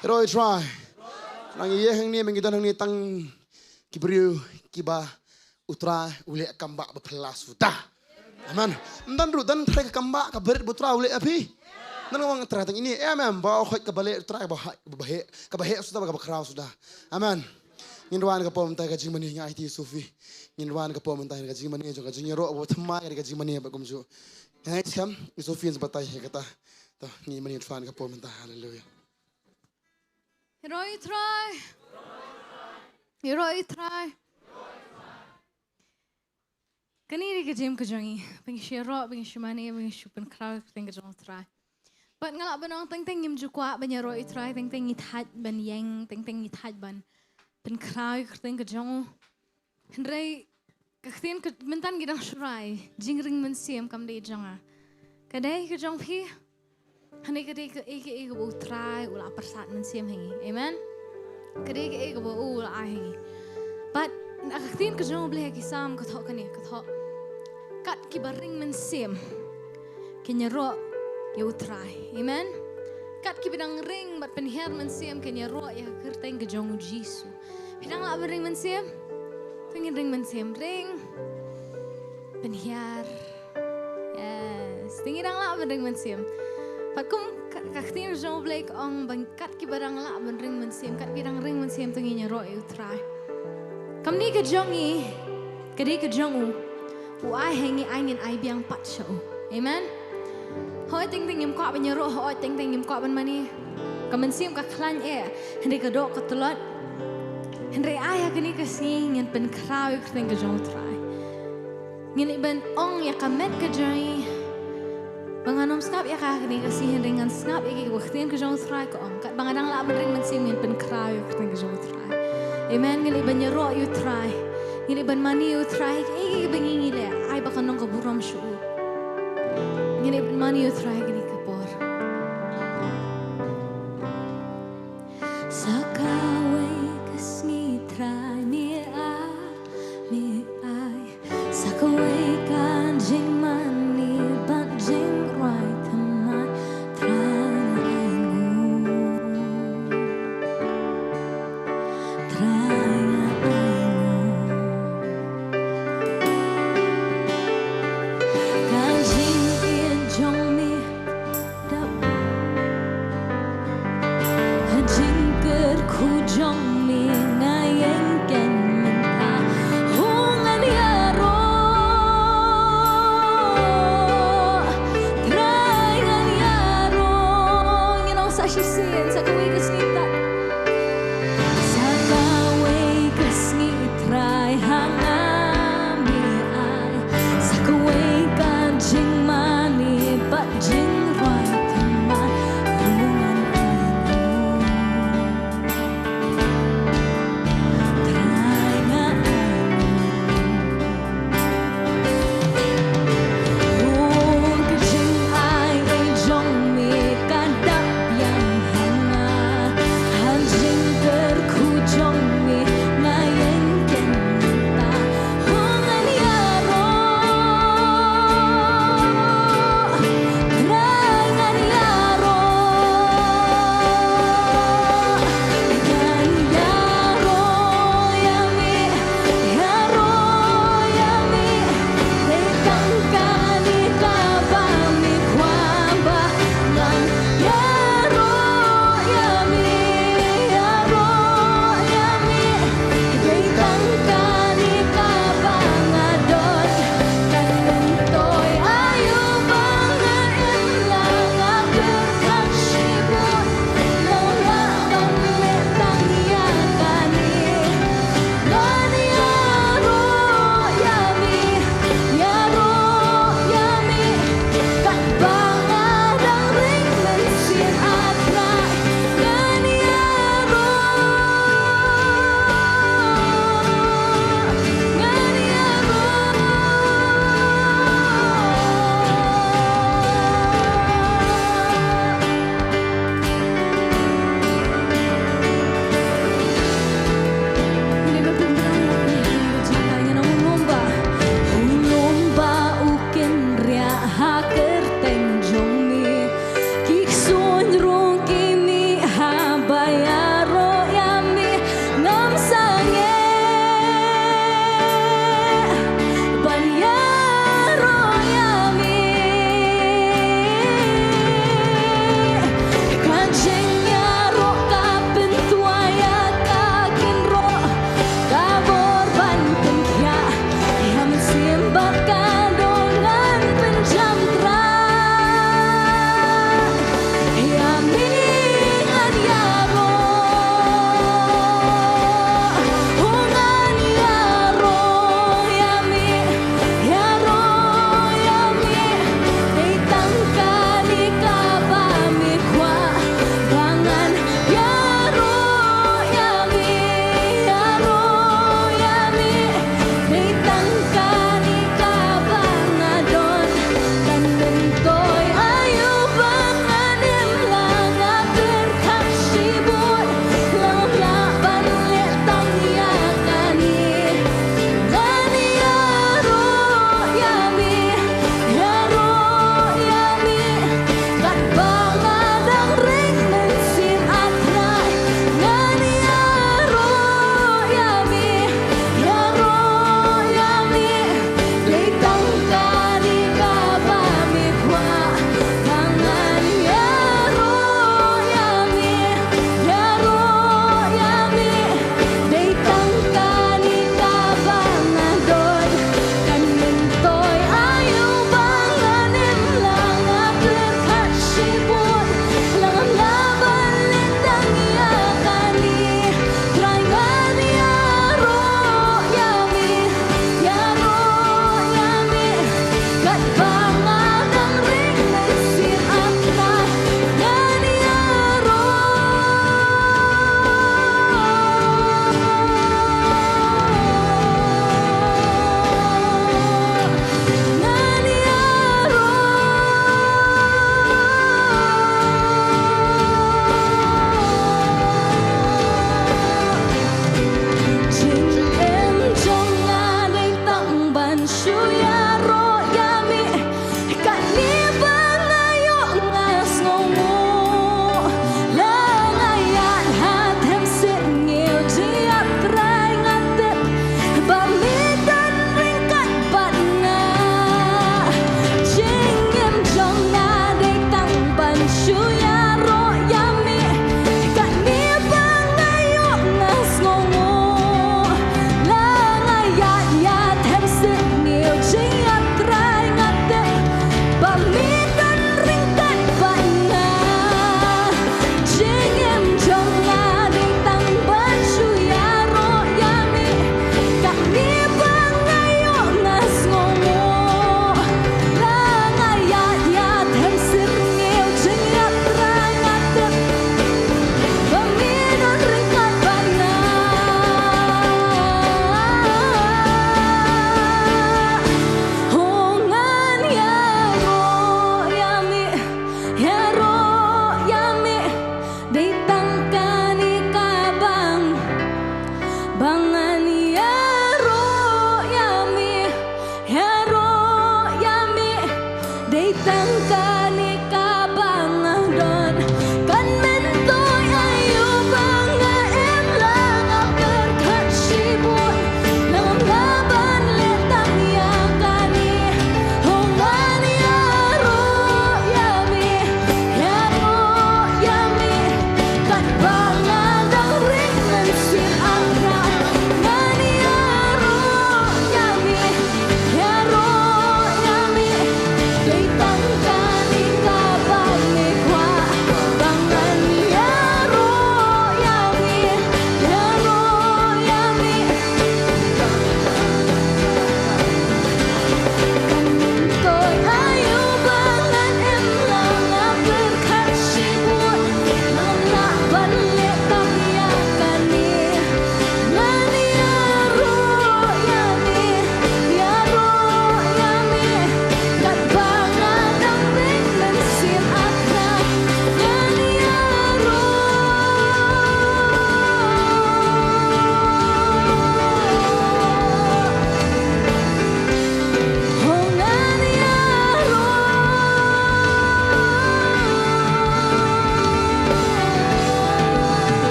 Hero i Trai. Nang ïa hangne, mynta ngi don hangne tang ki briew kiba U Trai u leh kam ba phylla suda. Amen. Ym don ruh, don trai ka kam ba ka barit ba U Trai u leh ïa phi. Nang ong Trai tang ine, amen. Ba u khoit ka ba leh U Trai ba heh, ba heh, ka ba heh suda, ba ka ba khraw suda. Amen. Ngin wan ka por mynta ka jingmane, nga aiti Sophie. Ngin wan ka por mynta ka jingmane jong ka jingïaroh, ba thymmai ka jingmane bad kumjuh. Nga ngeit skhem i Sophie in sa batai ïa kata. To, ngin mane thrang ka por mynta. Haleluya. Ïaroh ïa U Trai. Ïaroh ïa U Trai. Kane dei ka jingim ka jong ngi, ba ngi shu ïaroh, ba ngi shu mane, ba ngi shu pynkhraw ïa ka kyrteng ka jong U Trai. Bad nga lah ban ong teng teng ngim ju kwah ban ïaroh ïa U Trai, teng teng ngi thait ban ïeng, teng teng ngi thait ban pynkhraw ïa ka kyrteng ka jong u. Hynrei ka ktien ka mynta ngi dang shu rai, jingring mynsiem kam dei jong nga. Ka dei ka jong phi. Hynrei ka dei kaei kaei kaba U Trai u la pyrsad mynsiem ha ngi. Amen. Ka dei kaei kaba u la ai ha ngi. Bad na ka ktien ka jong U Blei ha ki Salm ka thoh kane, ka thoh, kat kiba ring mynsiem kin ïaroh ïa U Trai. Amen. Kat kiba dang ring bad pynhiar mynsiem kin ïaroh ïa ka kyrteng ka jong U Jisu. Phi dang lah ban ring mynsiem? To ngin ring mynsiem, ring. Pynhiar. Yes. To ngi dang lah ban ring mynsiem. Bad kum ka, ka ktien jong U Blei ka ong ba kat kiba dang lah ban ring mynsiem, kat kiba dang ring mynsiem to ngin ïaroh ïa U Trai. Kam dei ka jong ngi, ka dei ka jong u. U ai ha ngi, ai ngin ai biang pat sha u. Amen. Hooid teng teng ngim kwah ban ïaroh, hooid teng teng ngim kwah ban mane. Ka mynsiem ka khlaiñ eh, hynrei ka doh ka tlot. Hynrei ai ha kane ka sngi ngin pynkhraw ïa ka kyrteng ka jong U Trai. Ngin ïa ban ong ïa ka met ka jong ngi ba ngan ym sngap ïa ka ha kane ka sngi, hynrei ngan sngap ïa ka kaba ka ktien ka jong U Trai ka ong. Katba nga dang lah ban ring mynsiem ngin pynkhraw ïa ka kyrteng ka jong U Trai. Amen. Ngin ïa ban ïaroh ïa U Trai. Ngin ïa ban mane ïa U Trai. Ïa kaba ngi ngi leh, ai ba kan long ka burom sha u. Ngin ïa ban mane ïa U Trai kane ka por. Sa kawei ka sngi Trai me ai, me ai. Sa kawei ka jingmane bad jingrwai thymmai Trai nga ai nguh. Trai nga ai nguh. Ka jingïeit jong me dap. Ha jingkyrkhu jong me nga ïeng keiñ mynta. Ho ngan ïaroh, Trai ngan ïaroh. Ngin ong sa shisien, sa kawei ka sngi Trai. Sa kawei ka sngi Trai ha nga me ai. Sa kawei ka jingmane bad jingrwai thymmai. Ho ngan ai nguh. Trai nga ai nguh. Ho ka jingai ei jong me ka dap biang ha nga.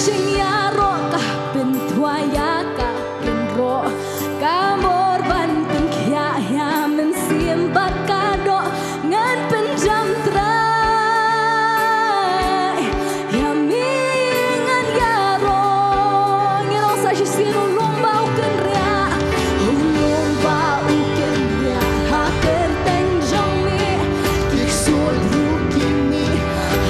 Jingïaroh ka pynthuh ïa ka kynroh, ka bor ban pynkhiah ïa mynsiem bad ka doh. Ngan pynjam Trai, ïa me ngan ïaroh. Ngi ong sa shisien: U lum ba u kynriah, u lum ba u kynriah ha kyrteng jong me. Ki ksuid ruh ki mih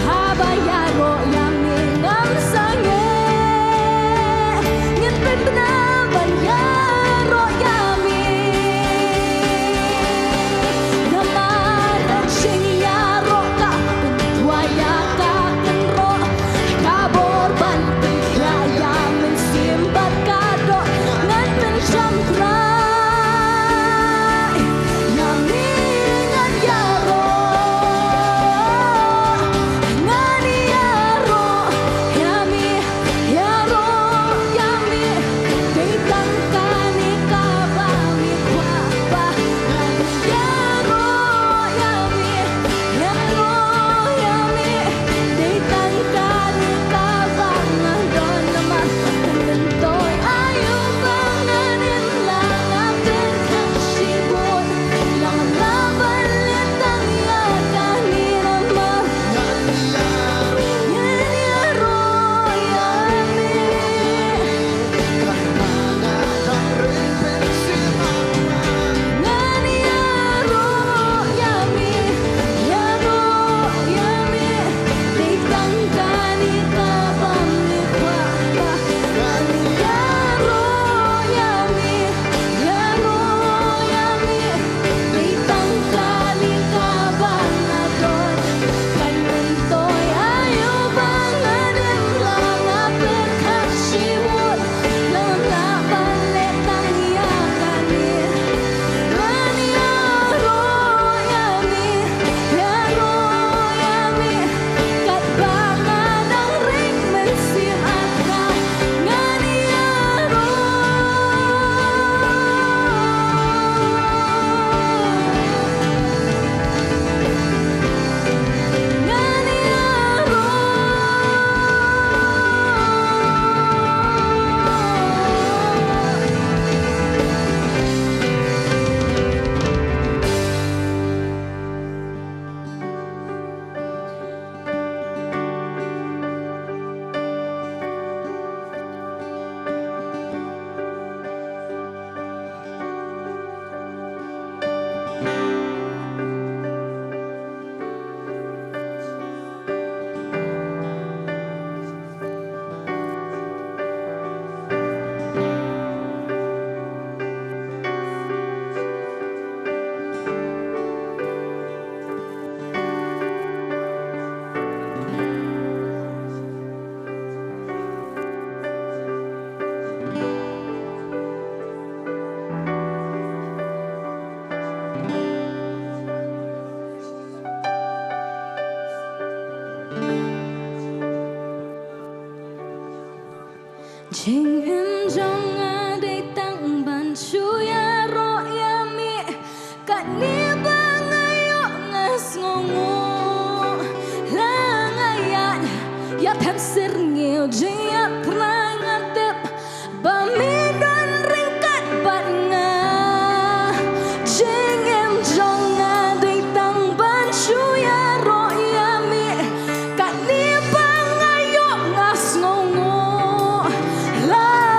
haba ïaroh ïa me. Ngam sangeh, ngin pynbna ban ïaroh ïa me. Namar ka jingïaroh ka pynthuh ïa ka kynroh, ka bor ban pynkhiah ïa mynsiem bad ka doh. Ngan pynjam Trai, ïa me ngan ïaroh. Ngan ïaroh ïa me, ïaroh ïa me. Dei tang kane kaba me kwah ba ngan ïaroh ïa me. Ïaroh ïa me, dei tang kane kaba nga don. Namar kan myntoi aïu ba ngan im la nga pyrkhat shibun. Lada nga lah ban leh tang ïa kane, namar ngan ïaroh ïa me. Ngan ïaroh ïa me, ïaroh ïa me. Dei tang kane kaba me kwah ba ngan ïaroh ïa me, ïaroh ïa me. Dei tang kane kaba nga don. Kan myntoi aïu ba ngan im la nga pyrkhat shibun. Lada nga lah ban leh tang ïa kane. Ngan ïaroh ïa me, ïaroh ïa me. Katba nga dang ring mynsiem, ah Trai, ngan ïaroh. Ngan ïaroh. Jingim jong nga dei tang ban shu ïaroh ïa me. Katne ba nga ïoh nga sngewnguh. La nga ïaid ïa pep syrngiew jingïatrei, nga tip ba me don ryngkat bad nga. Jingim jong nga dei tang ban shu ïaroh ïa me. Katne ba nga ïoh nga sngewnguh. La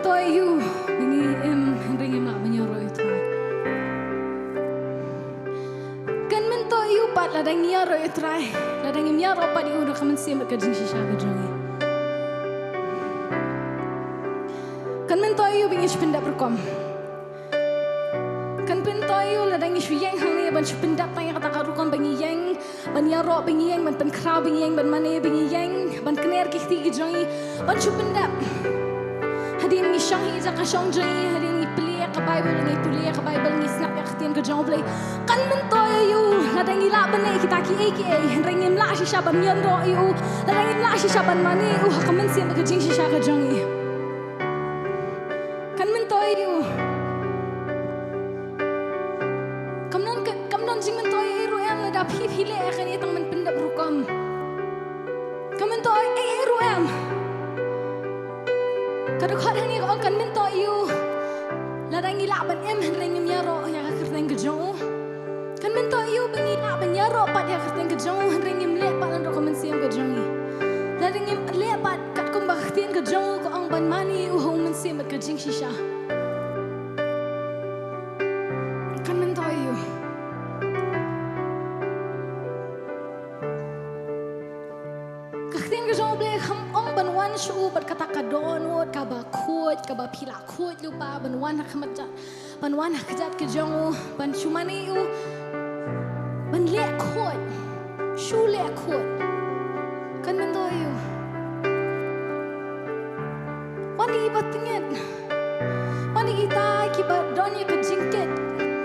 To ïa u ba ngi im hynrei ngim lah ban ïaroh ïa u Trai. Kan myntoi ïa u pat lada ngi ïaroh ïa u Trai, lada ngim ïaroh pat ïa u da ka mynsiem bad ka jingshisha ka jong ngi. Kan myntoi ïa u ba ngi shu pyndep rukom. Kan pyntoi ïa u lada ngi shu ïeng hangne ban shu pyndep tang ïa kata ka rukom ba ngi ïeng ban ïaroh, ba ngi ïeng ban pynkhraw, ba ngi ïeng ban mane, ba ngi ïeng ban kner ki kti ki jong ngi, ban shu pyndep. Hadien ngi shong hi ïa ka shong jong ngi, hadien ngi plie ïa ka Bible, ngi plie ïa ka Bible, ngi sngap ïa ka ktien ka jong U Blei. Kan myntoi ïa u lada ngi lah ban leh kita kiei kiei hynrei ngim lah shisha ban ïaroh ïa u, lada ngim lah shisha ban mane ïa u ha ka mynsiem bad ka jingshisha ka jong ngi. Kan myntoi ïa u. Kam don ka, kam don jingmyntoi ei ruh em lada phi phi leh ïa kane tang ban pyndep rukom. Kam myntoi ei ei ruh em. Ka dkhot hangne ka ong kan myntoi ïa u lada ngi lah ban im hynrei ngim ïaroh ïa ka kyrteng ka jong u. Kan myntoi ïa u ba ngi lah ban ïaroh pat ïa ka kyrteng ka jong u hynrei ngim leh pat naduh ka mynsiem ka jong ngi. Lada ngim leh pat katkum ba ka ktien ka jong u ka ong ban mane ïa u ha u mynsiem bad ka jingshisha. Kan myntoi ïa u. Ka ktien ka jong U Blei kam ong ban wan sha u bad kata ka dohnud kaba khuid, kaba phi la khuid lypa, ban wan ha khmat jait, ban wan ha kjat ka jong u, ban shu mane ïa u, ban leh khuid, shu leh khuid. Kan myntoi ïa u. Wan ïa i ba tyngeh. Wan ïa kita kiba don ïa ka jingkit.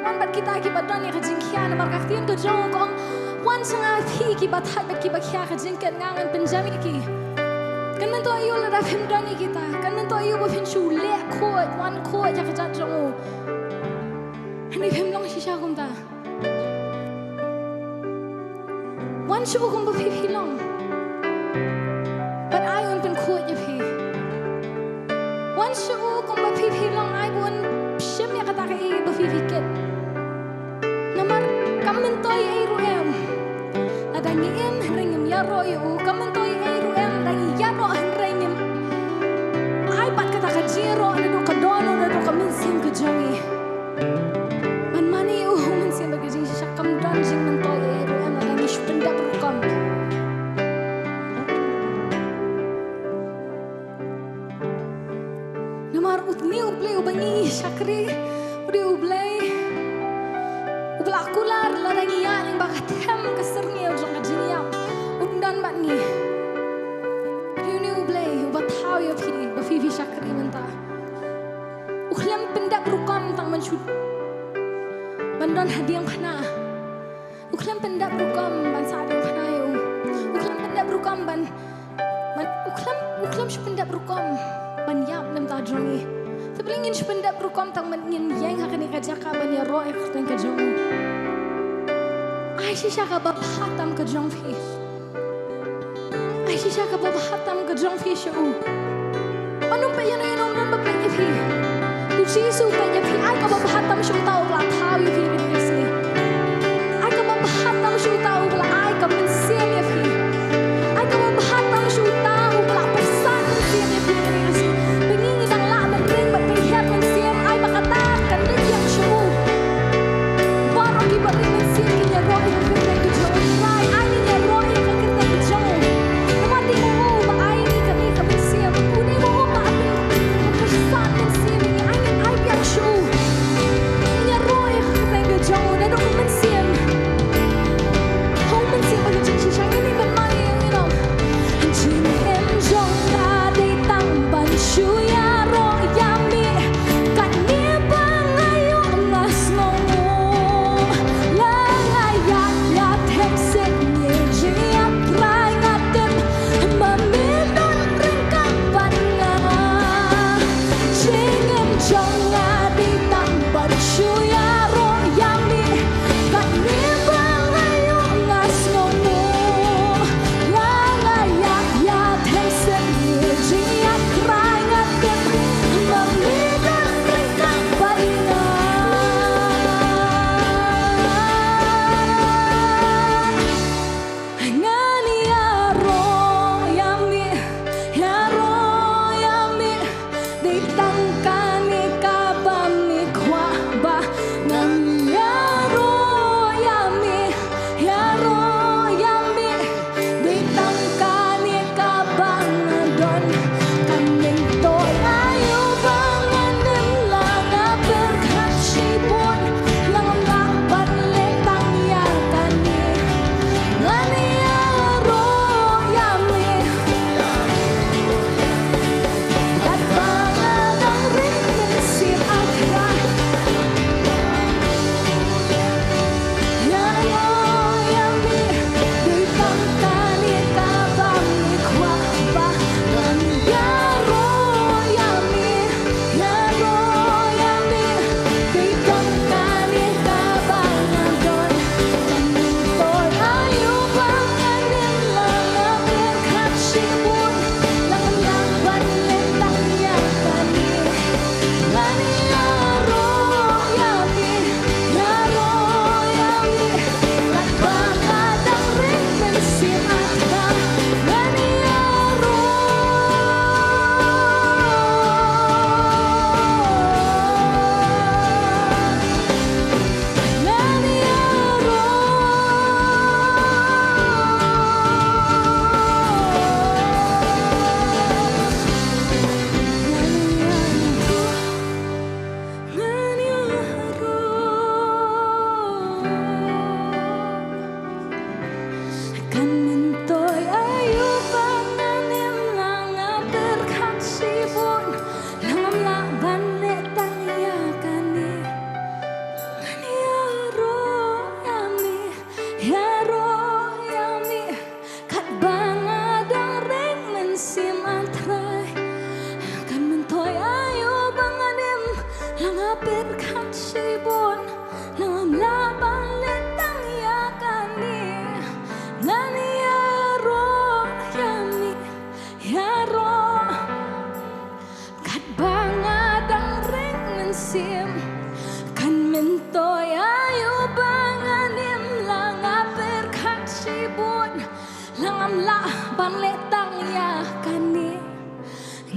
Wan bad kita kiba don ïa ka jingkhia, namar ka ktien ka jong u ka ong, wan sha nga phi kiba thait bad kiba khia ka jingkit, nga ngan pynjem ïa ki. Kan myntoi ïa u lada phim don ïa kita. Kan myntoi ïa u ba phin shu leh khuid, wan khuid ïa ka jait jong u. Hynrei phim long shisha kumta. Wan sha u kumba phi phi long. Bad ai un pynkhuid ïa phi. Wan sha u kumba phi phi long, ai ba un shim ïa kata kaei ba phi phi kit. Namar kam myntoi ei ruh em lada ngi im hynrei ngim ïaroh ïa u, kam myntoi ei ruh em lada ngi ïaroh hynrei ngim ai pat kata ka jingïaroh naduh ka dohnud, naduh ka mynsiem ka jong ngi. Ban mane ïa u ha u mynsiem bad ka jingshisha. Kam don jingmyntoi ei ruh em lada ngi shu pyndep rukom. Namar une U Blei uba ngi shakri, u dei U Blei uba la kular lada ngi ïaid lyngba ka them ka syrngiew jong ka jingïap, un don bad ngi. U dei une U Blei uba thaw ïa phi ba phi phi shakri mynta. U khlem pyndep rukom tang ban shu, ban don ha diengphna. U khlem pyndep rukom ban sah diengphna ïa u. U khlem pyndep rukom ban, ban, u khlem, u khlem shu pyndep rukom ban ïap na ka bynta jong ngi. Te balei ngin shu pyndep rukom tang ban ngin ïeng ha kane ka jaka ban ïaroh ïa ka kyrteng ka jong u. Ai shisha kaba bha tam ka jong phi. Ai shisha kaba bha tam ka jong phi sha u. Ban ym peit ïano ïano, ym don ba peit ïa phi. U Jisu u peit ïa phi. Ai kaba bha tam sha uta uba la thaw ïa phi ha kane ka sngi. Ai kaba bha tam sha uta uba la ai ka mynsiem ïa phi. Ai kaba bha tam sha uta uba la pyrsad mynsiem ïa phi ha kane ka sngi. Ba ngi ngi dang lah ban ring bad pynhiar mynsiem, ai ba kata kan leit ïeng sha u. Baroh kiba ring mynsiem kin ïaroh ïa ka kyrteng ka jong u Trai. Ai ngin ïaroh ïa ka kyrteng ka jong u. Namar dei ma u ba ai ngi kane ka mynsiem. U dei ma u ba ai pyrsad mynsiem ïa ngi. Ai ngin ai biang sha u. Ngin ïaroh ïa ka kyrteng ka jong u naduh ka mynsiem ha u mynsiem bad ka jingshisha.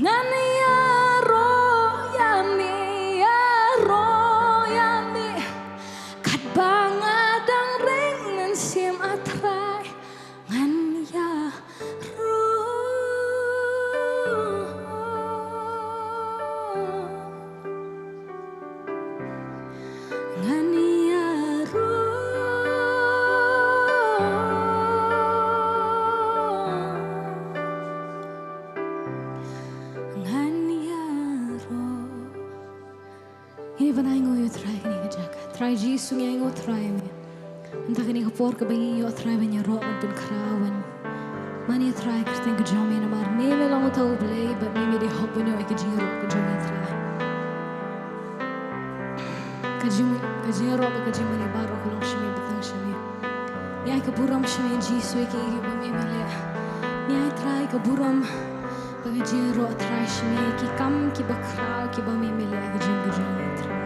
Ngan ïaroh ïa me, ïaroh ïa me. Katba nga dang ring mynsiem, A Trai, ngan ïaroh. Ngan ïaroh. Ngan ïaroh. Ngin ïa bynta ainguh ïa u Trai kane ka jaka. Trai Jisu, ngi ainguh Trai me. Mynta kane ka por kaba ngi ïoh Trai ban ïaroh ban pynkhraw ban mane Trai kyrteng ka jong me namar me me long uta u Blei bad me me dei hok ban ïoh ïa ka jingïaroh ka jong ngi Trai. Ka jing, ka jingïaroh bad ka jingmane baroh ka long sha me bad tang sha me. Ngi ai ka burom sha me Jisu ïa kiei kiei kiba me me leh. Ngi ai Trai ka burom bad ka jingïaroh Trai sha me ïa ki kam kiba khraw kiba me me leh ha ka jingim ka jong ngi Trai.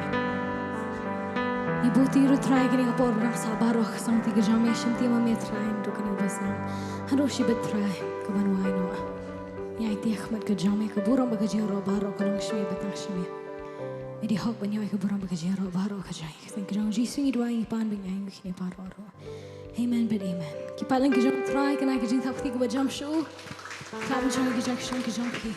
Ngi buti ruh Trai kane ka por ba dang sah baroh ka sangti ka jong me, shimti ma me Trai naduh kane ka sngi haduh shibit Trai kaban wai noh. Ngi aiti ha khmat ka jong me ka burom bad ka jingïaroh baroh ka long sha me bad tang sha me. Me dei hok ban ïoh ïa ka burom bad ka jingïaroh baroh ka jong ngi. Ka jong Jisu ngi duwai, ngi pan bad ngi ainguh kine baroh ruh. Amen bad amen. Ki paidlang ki jong Trai, kane ka jingthap kti kaba jam shuh. Thap jong ki jong ki jong ki jong ki.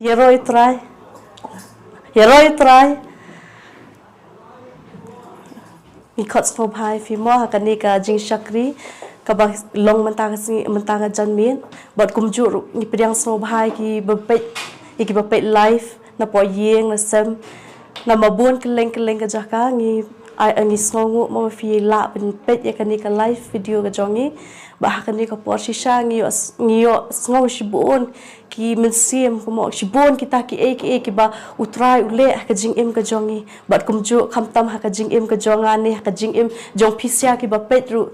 Ïaroh ïa u Trai. Ïaroh ïa u Trai. Ngi khot sngewbha ïa phi mo ha kane ka jingshakri kaba long mynta ka sngi, mynta ka janmiet. Bad kumjuh ruh ngi pdiang sngewbha ïa kiba peit, ïa kiba peit live na poh ïing na sem. Namar bun kylleng kylleng ka jaka ngi, ai, ngi sngewnguh mo ba phi lah ban peit ïa kane ka live video ka jong ngi. Ba ha kane ka por shisha ngi ïoh, ngi ïoh sngew shibun ki mynsiem, kumno shibun kita kiei kiei kiba u Trai u leh ha ka jingim ka jong ngi. Bad kumjuh khamtam ha ka jingim ka jong nga ne ha ka jingim jong phi sha kiba peit ruh.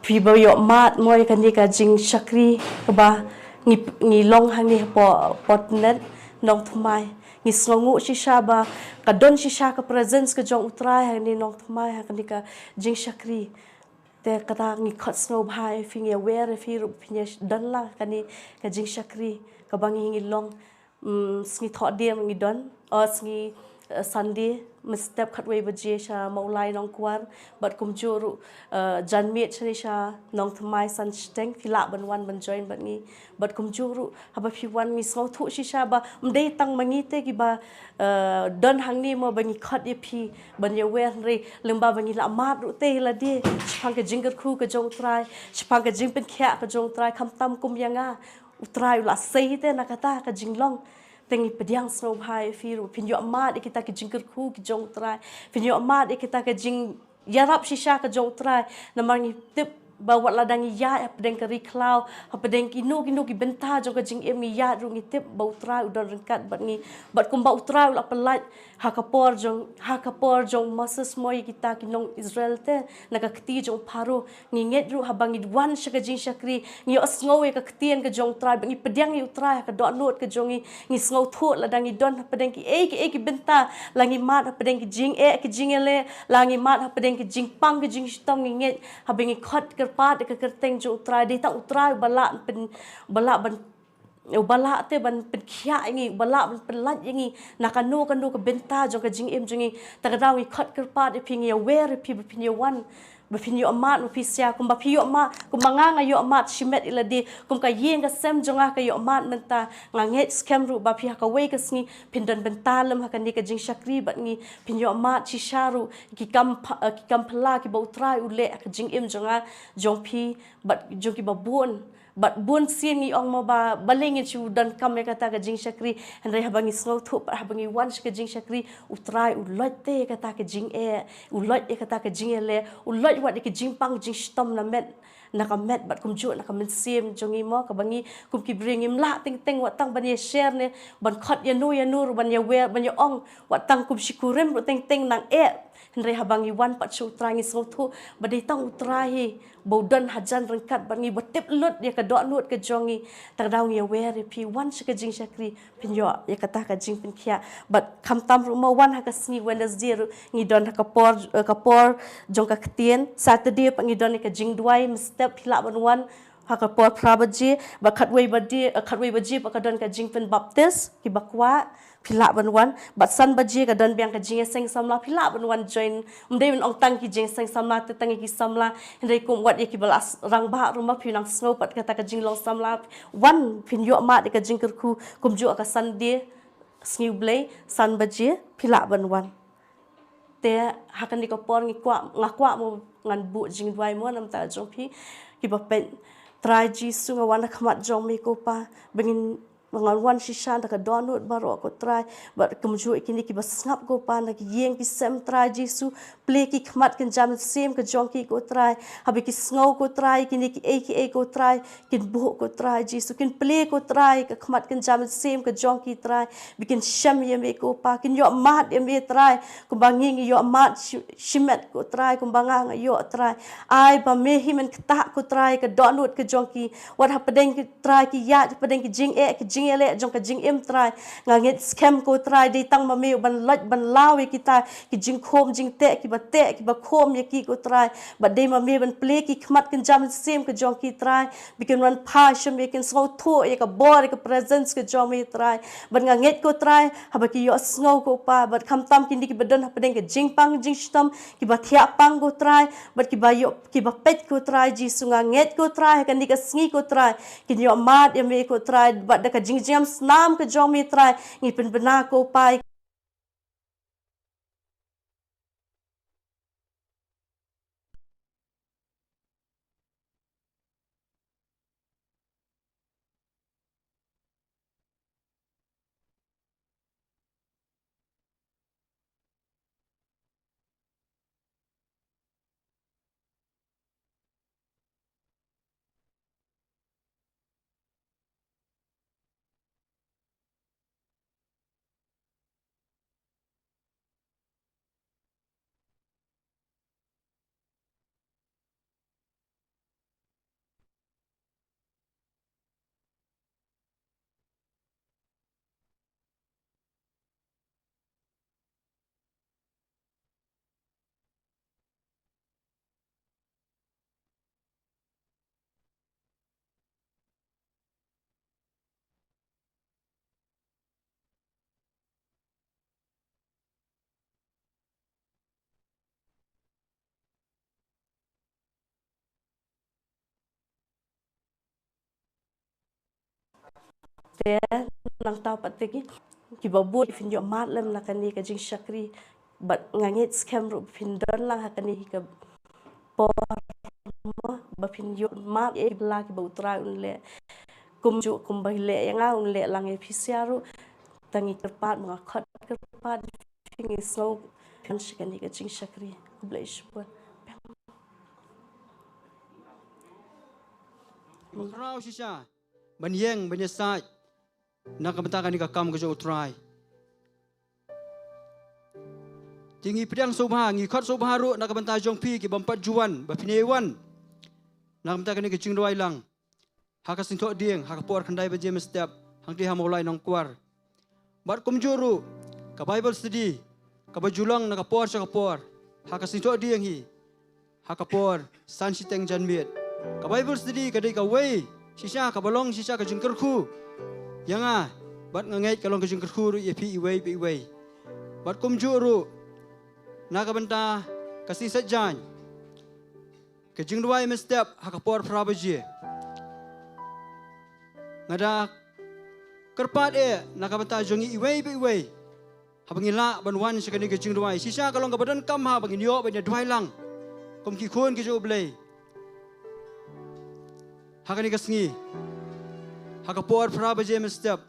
Phi ba ïoh mad mo ïa kane ka jingshakri kaba ngi, ngi long hangne hapoh Potnet Nongthymmai. Ngi sngewnguh shisha ba ka don shisha ka presence ka jong u Trai hangne Nongthymmai ha kane ka jingshakri. Te kata ngi khot sngewbha ïa phi, ngi wer ïa phi ruh ba phin ïa don lang kane ka jingshakri kaba ngi, ngi long, mm, sngi Thohdieng ngi don, o sngi, eh, Sunday mynstep khatwei baje sha Mawlai Nongkwar, bad kumjuh ruh, eh, janmiet shane sha Nongthymmai san shiteng, phi lah ban wan ban join bad ngi. Bad kumjuh ruh haba phi wan ngi sngewthuh shisha ba ym dei tang ma ngi te kiba, eh, don hangne mo ba ngi khot ïa phi ban ïa wer, hynrei lyngba ba ngi la mad ruh te ïa lade shaphang ka jingkyrkhu ka jong u Trai, shaphang ka jingpynkhiah ka jong u Trai, khamtam kum ïa nga u Trai u la sei te na kata ka jinglong. Te ngi pdiang sngewbha ïa phi ruh phin ïoh mad ïa kita ki jingkyrkhu ki jong u Trai, phin ïoh mad ïa kita ka jing ïarap shisha ka jong u Trai. Namar ngi tip ba wat lada ngi ïaid hapdeng ka ri khlaw, hapdeng kino kino ki bynta jong ka jingim ngi ïaid ruh ngi tip ba u Trai u don ryngkat bad ngi. Bad kumba u Trai u la pyllait ha ka por jong, ha ka por jong Moses mo ïa kita ki nong Israel te na ka kti jong u Pharaoh. Ngi ngeit ruh haba ngi wan sha ka jingshakri ngi ïohsngew ïa ka ktien ka jong u Trai, ba ngi pdiang ïa u Trai ha ka dohnud ka jong ngi. Ngi sngewthuh lada ngi don hapdeng kiei kiei ki bynta, la ngi mad hapdeng ki jingeh ki jingïaleh, la ngi mad hapdeng ki jingpang ki jingshitom, ngi ngeit haba ngi khot kyrpad ïa ka kyrteng jong u Trai, dei tang u Trai uba lah pyn, uba lah ban, uba lah te ban pynkhiah ïa ngi, uba lah ban pynlait ïa ngi na kano kano ka bynta jong ka jingim jong ngi. Ta ka daw ngi khot kyrpad ïa phi, ngi ïa wer ïa phi ba phin ïa wan, ba phin ïoh mad ma phi sha, kumba phi ïoh mad, kumba nga nga ïoh mad shimet ïa lade, kum ka ïing ka sem jong nga ka ïoh mad mynta. Nga ngeit skhem ruh ba phi ha kawei ka sngi phin don bynta lem ha kane ka jingshakri bad ngi, phin ïoh mad shisha ruh ki kam pha-, eh, ki kam phylla kiba u Trai u leh ha ka jingim jong nga, jong phi bad jong kiba bun. Bad bun sien ngi ong mo ba balei ngin shu donkam ïa kata ka jingshakri, hynrei haba ngi sngewthuh pat haba ngi wan sha ka jingshakri, u Trai u loit te ïa kata ka jingeh, u loit ïa kata ka jingïaleh, u loit wat ïa ka jingpang jingshitom na met, na ka met bad kumjuh na ka mynsiem jong ngi mo, kaba ngi kum ki briew ngim lah teng teng wat tang ban ïa share ne ban khot ïano ïano ruh ban ïa wer ban ïa ong, wat tang kum shi kurim ruh teng teng nang eh Hynrei haba ngi wan pat sha U Trai ngi sngewthuh ba dei tang U Trai hi ba u don hajan ryngkat bad ngi, ba tip lut ïa ka dohnud ka jong ngi. Tang daw ngi ïawer ïa phi, wan sha ka jingshakri, phin ïoh ïa kata ka jingpynkhiah. Bad khamtam ruh mo, wan ha ka sngi Wednesday ruh ngi don ha ka por, eh, ka por jong ka ktien, Saturday pat ngi don ïa ka jingduwai mynstep, phi lah ban wan ha ka por phra baje, bad khatwei baje, eh, khatwei baje pat ka don ka jingpynbaptis, kiba kwah phi lah ban wan, bad san baje ka don biang ka jingïaseng samla, phi lah ban wan join. Ym dei ban ong tang ki jingïaseng samla te, tang ïa ki samla, hynrei kum wat ïa kiba la s-, rangbah ruh mo, phi nang sngew pat kata ka jinglong samla, wan phin ïoh mad ïa ka jingkyrkhu. Kumjuh ka Sunday, sngi U Blei, san baje phi lah ban wan. Te ha kane ka por ngi kwah, nga kwah mo ngan buh jingduwai mo namar ka jong phi kiba peit. Trai Jisu, nga wan ha khmat jong me ko Pa, ba ngin, ba ngan wan shisha da ka dohnud baroh ko Trai, bad kumjuh ïa kine kiba sngap ko Pa na ki ïing ki sem, Trai Jisu, plie ki khmat kynja mynsiem ka jong ki ko Trai, haba ki sngew ko Trai kine kiei kiei ko Trai, kin buh ko Trai Jisu, kin plie ko Trai ka khmat kynja mynsiem ka jong ki Trai, ba kin shem ïa me ko Pa, kin ïoh mad ïa me Trai, kumba ngi ngi ïoh mad shi-, shimet ko Trai, kumba nga nga ïoh Trai. Ai ba me hi men ktah ko Trai ka dohnud ka jong ki, wat hapdeng ki Trai ki ïaid hapdeng ki jingeh ki jingïaleh jong ka jingim Trai. Nga ngeit skhem ko Trai dei tang ma me u ban lait ban law ïa kita ki jingkhum jingteh kiba teh kiba khum ïa ki ko Trai. Bad dei ma me ban plie ki khmat kynja mynsiem ka jong ki Trai, ba kin wan phai sha me, kin sngewthuh ïa ka bor ïa ka presence ka jong me Trai. Bad nga ngeit ko Trai haba ki ïohsngew ko Pa, bad khamtam kine kiba don hapdeng ka jingpang jingshitom, kiba thiah pang ko Trai, bad kiba ïoh, kiba peit ko Trai Jisu, nga ngeit ko Trai ha kane ka sngi ko Trai, kin ïoh mad ïa me ko Trai, bad da ka jingjam snam ka jong me Trai ngi pynbna ko Pa. Te nangta pat te ki, kiba bun phin ïoh mad lem na kane ka jingshakri, bad nga ngeit skhem ruh phin don lang ha kane hi ka por mo ba phin ïoh mad ïa ki bla kiba U Trai un leh. Kumjuh kumba leh ïa nga un leh lang ïa phi sha ruh. Tang ngi kyrpad, ma nga khot kyrpad, phi ngi sngew phin sha kane ka jingshakri. Khublei shibun. Khraw shisha ban ïeng ban ïasaid na ka bynta kane ka kam ka jong U Trai. Te ngi pdiang sngewbha, ngi khot sngewbha ruh na ka bynta jong phi ki bym pat ju wan, ba phin ïa wan na ka bynta kane ka jingduwai lang ha ka Sngi Thohdieng ha ka por khyndai baje mynstep hangtei ha Mawlai Nongkwar. Bad kumjuh ruh ka Bible study kaba ju long na ka por sha ka por ha ka Sngi Thohdieng hi ha ka por san shiteng janmiet. Ka Bible study ka dei kawei shisha kaba long shisha ka jingkyrkhu ïa nga, bad nga ngeit ka long ka jingkyrkhu ruh ïa phi iwei pa iwei. Bad kumjuh ruh na ka bynta ka Sngi Saitjaiñ, ka jingduwai mynstep ha ka por phra baje. Nga da kyrpad eh na ka bynta jong ngi iwei pa iwei, haba ngi lah ban wan sha kane ka jingduwai, shisha ka long kaba donkam ha ba ngin ïoh ban ïa duwai lang kum ki khun ki jong U Blei ha kane ka sngi ha ka por phra baje mynstep.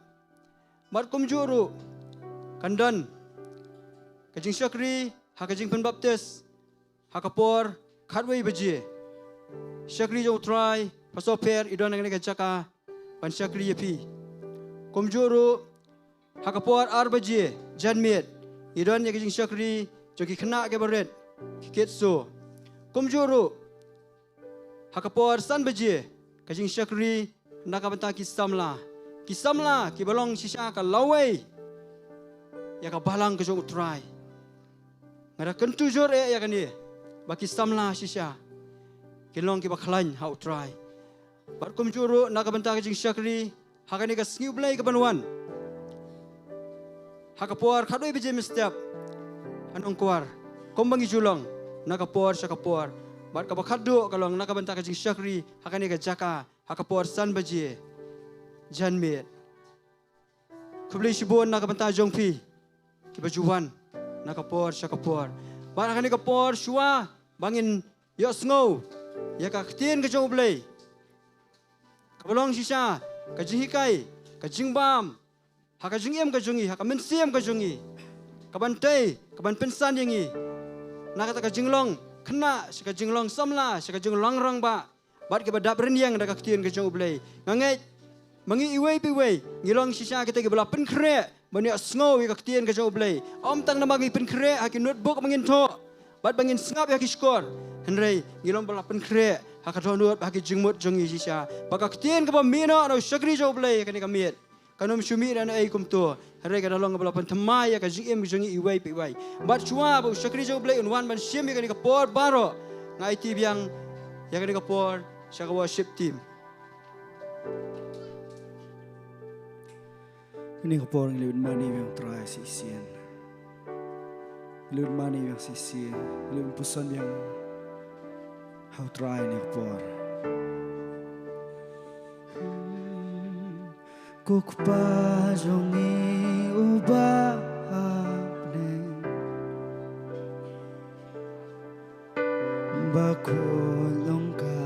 Bad kumjuh ruh kan don ka jingshakri ha ka jingpynbaptis ha ka por khatwei baje. Shakri jong U Trai, Pastor Pher i don ha kane ka jaka ban shakri ïa phi. Kumjuh ruh ha ka por ar baje janmiet i don ïa ka jingshakri jong ki khynnah kiba rit, ki kit soo. Kumjuh ruh, ha ka por san baje, ka jingshakri na ka bynta ki samla. Ki samla kiba long shisha ka lawei ïa ka balang ka jong U Trai. Nga da kyntu jur eh ïa kane, ba ki samla shisha kin long kiba khlaiñ ha U Trai. Bad kumjuh ruh na ka bynta ka jingshakri ha kane ka sngi U Blei kaban wan, ha ka por khatwei baje mynstep, ha Nongkwar, kumba ngi ju long na ka por sha ka por. Bad kaba khatduh ka long na ka bynta ka jingshakri ha kane ka jaka ha ka por san baje janmiet. Khublei shibun na ka bynta jong phi kiba ju wan na ka por sha ka por. Bad ha kane ka por shuwa ba ngin ïohsngew ïa ka ktien ka jong U Blei, kaba long shisha ka jinghikai, ka jingbam ha ka jingim ka jong ngi, ha ka mynsiem ka jong ngi, kaban tei, kaban pynsan ïa ngi na kata ka jinglong khynnah sha ka jinglong samla, sha ka jinglong rangbah, bad kiba dap rynïeng da ka ktien ka jong U Blei. Nga ngeit ma ngi iwei pa iwei ngi long shisha kita kiba la pynkhreh ban ïohsngew ïa ka ktien ka jong U Blei. Ym tang namar ngi pynkhreh ha ki notebook ba ngin thoh bad ba ngin sngap ïa ki shkor, hynrei ngi long ba la pynkhreh ha ka dohnud, ha ki jingmut jong ngi shisha, ba ka ktien kaba mih noh na u shakri jong U Blei ha kane ka miet kan ym shu mih na ei kumto, hynrei ka da long kaba la pynthymmai ïa ka jingim jong ngi iwei pa iwei. Bad shuwa ba u shakri jong U Blei un wan ban shim ïa kane ka por baroh, nga aiti biang ïa kane ka por sha ka worship team. Kane ka por ngi la mane biang Trai shisien. Ngi la mane biang shisien. Ngi la puson biang ha U Trai kane ka por. Ko Kpa jong ngi uba ha bneng, bakhuid long ka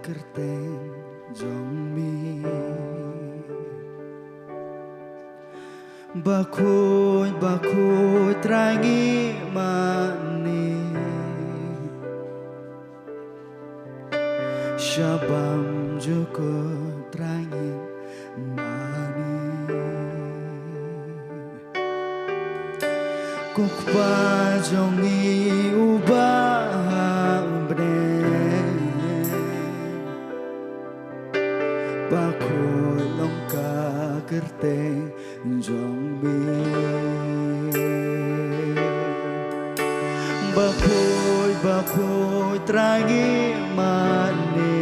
kyrteng jong me. Bakhuid, bakhuid Trai ngi mane. Sha bam jukut Trai ngin mane. Ko Kpa jong ngi uba ha bneng, bakhuid long ka kyrteng jong me. Bakhuid, bakhuid Trai ngi mane.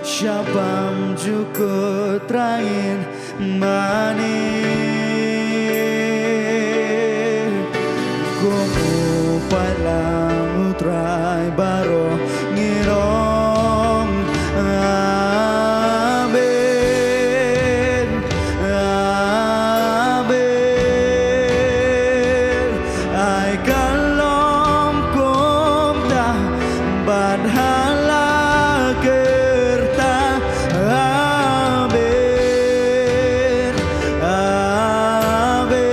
Sha bam jukut Trai ngin mane. Kum u paidlang U Trai baroh ngi long amen, amen. Ai ka long kumta bad ha la kyrta. Amen, amen.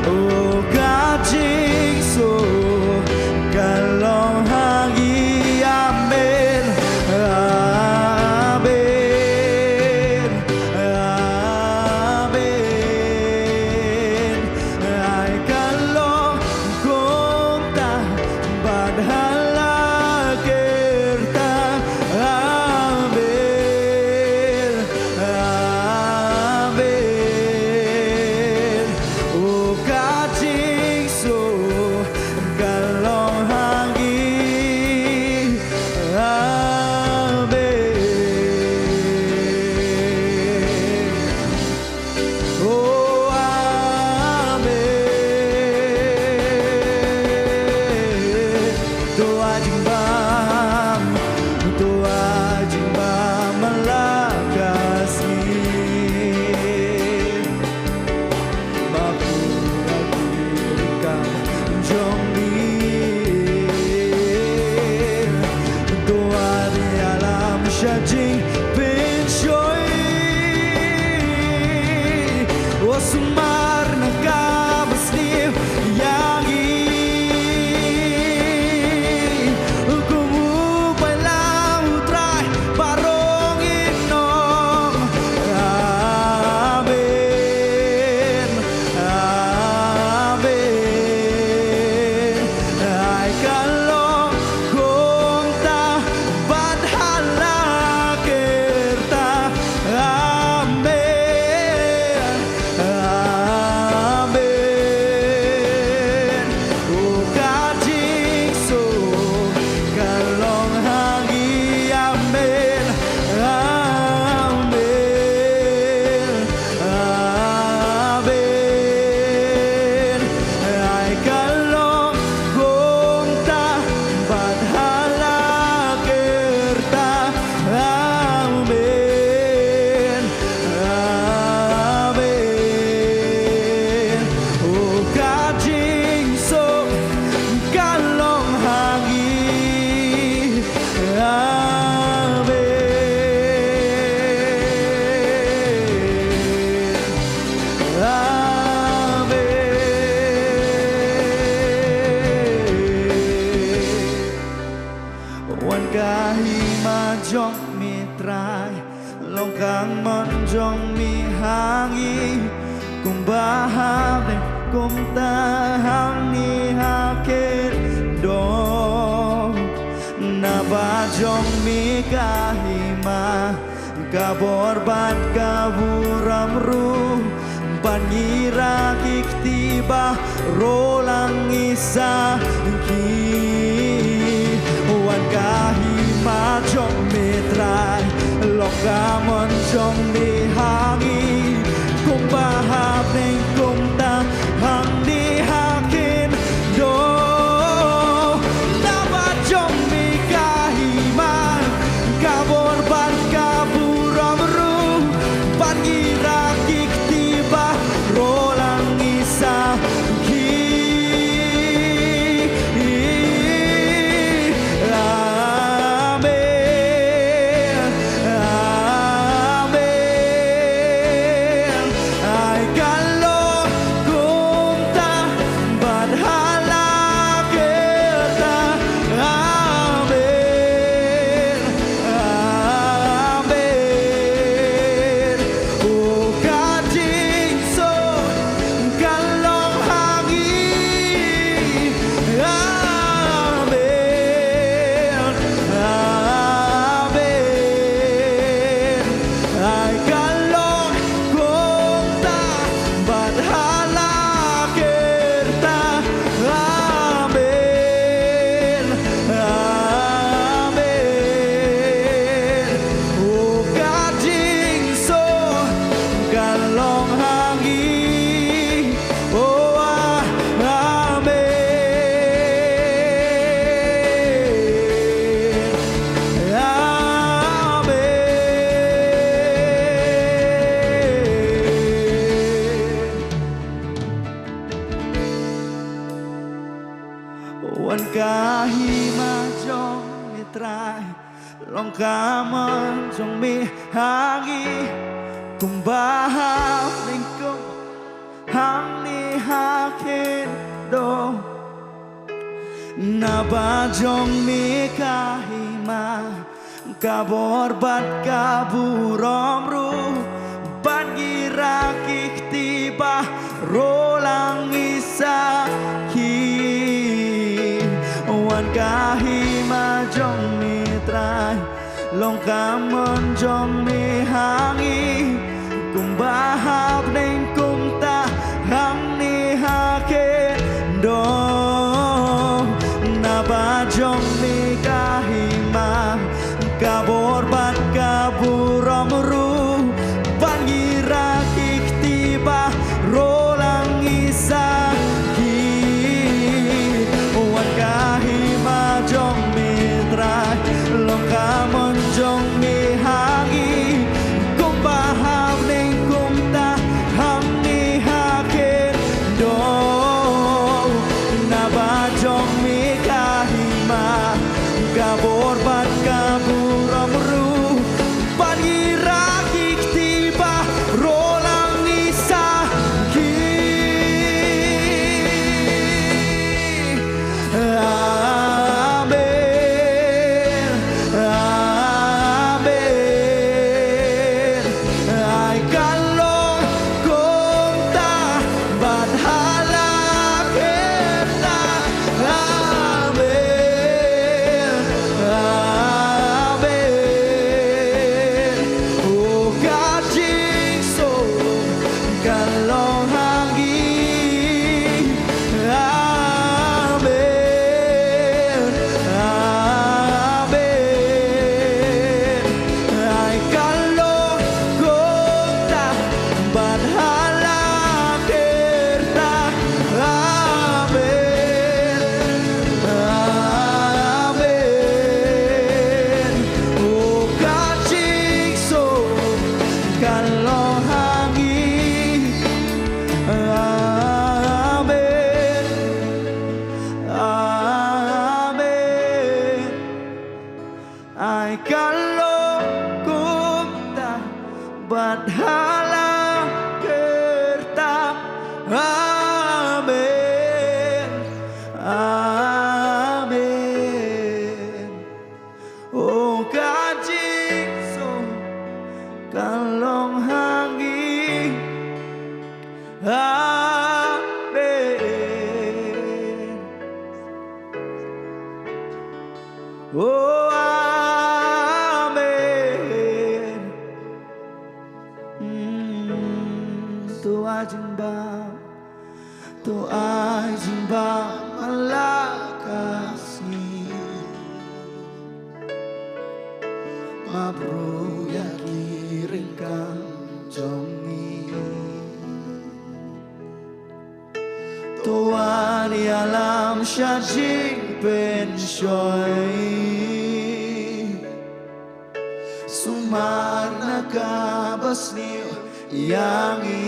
O Ka bor bad ka burom ruh ban ngi rakhe kti baroh lang i sa ki. Wan ka hima jong me Trai, long ka mon jong me ha ngi, kumba hapdeng kumta hangne ha khyndew. Naba jong me ka hima, ka bor bad ka burom ruh ban ngi rakhe kti baroh lang i sa ki. Amen. Amen. Ai ka long kumta bad ha la kyrta. Amen. Amen. O ka jingsuk ka long ha ngi. Amen. Amen. Ai ka long kumta bad ha la kyrta. Amen. Amen. O ka jingsuk ka long ha ngi. Oh, ah, amen. Amen. Wan ka hima jong me Trai, long ka mon jong me ha ngi, kumba hapdeng kumta hangne ha khyndew. Naba jong me ka hima, ka bor bad ka burom ruh ban ngi rakhe kti baroh lang i sa ki. Wan ka hima jong me Trai, long ka mon jong me ha ngi, kumba hapdeng kumta hangne ha khyndew. Naba jong me ka hima, ka bor bad ka burom ruh ban ngi rakhe kti baroh lang i sa ki. Wan ka hima jong me Trai, long ka mon jong me ha ngi, kumba hapdeng kumta hangne ha khyndew. Naba jong me ka hima, ka bor bad ka burom ruh ban ngi rakhe kti baroh lang i sa ki. Amen. Amen. Ai ka long kumta bad ha la kyrta. Amen. Amen. O ka jingsuk ka long ha ngi. Amen. Amen. Ai ka long kumta bad ha la kyrta. Amen. Amen. O ka jingsuk ka long ha ngi. Amen. Amen. Ai ka long kumta bad ha la kyrta. Amen. Amen. O ka jingsuk ka long ha ngi. Amen. Oh, amen. Ai jingbam ha la ka sngi, map ruh ïa ki ryngkat jong ngi. To wad ïalam sha jingpynshoi, sumar na kaba sniew ïa ngi.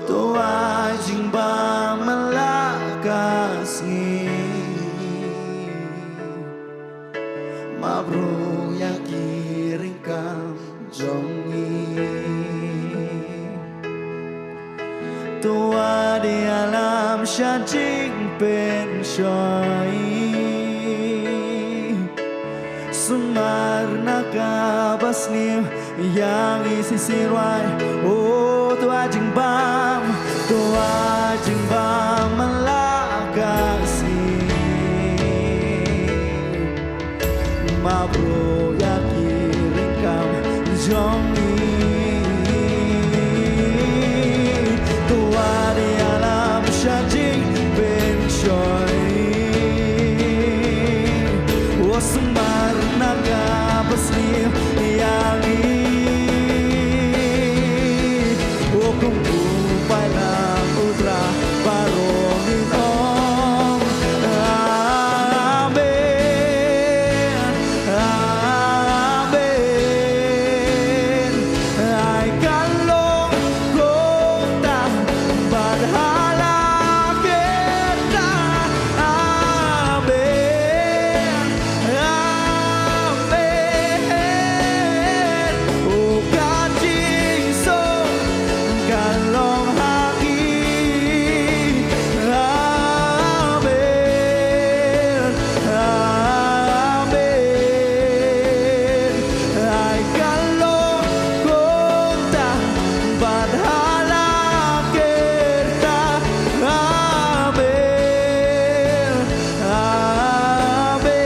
To ai jingbam ha la ka sngi, map ruh ïa ki ryngkat jong ngi. To wad ïalam sha jingpynshoi, sumar na kaba sniew ïa ngi. Shisha rwai. O, to ai jingbam, to ai jingbam ha la ka sngi, map ruh ïa ki ryngkat jong ngi. To wad ïalam sha jingpynshoi, o sumar na kaba sniew ïa ngi. O kum u paidbah u Trai baroh ngin ong, Amen, Amen. Ai ka long kumta bad ha la ka rta, Amen, Amen. O ka jingsuk ka long ha ngi, Amen, Amen. Ai ka long kumta bad ha la ka rta, Amen, Amen.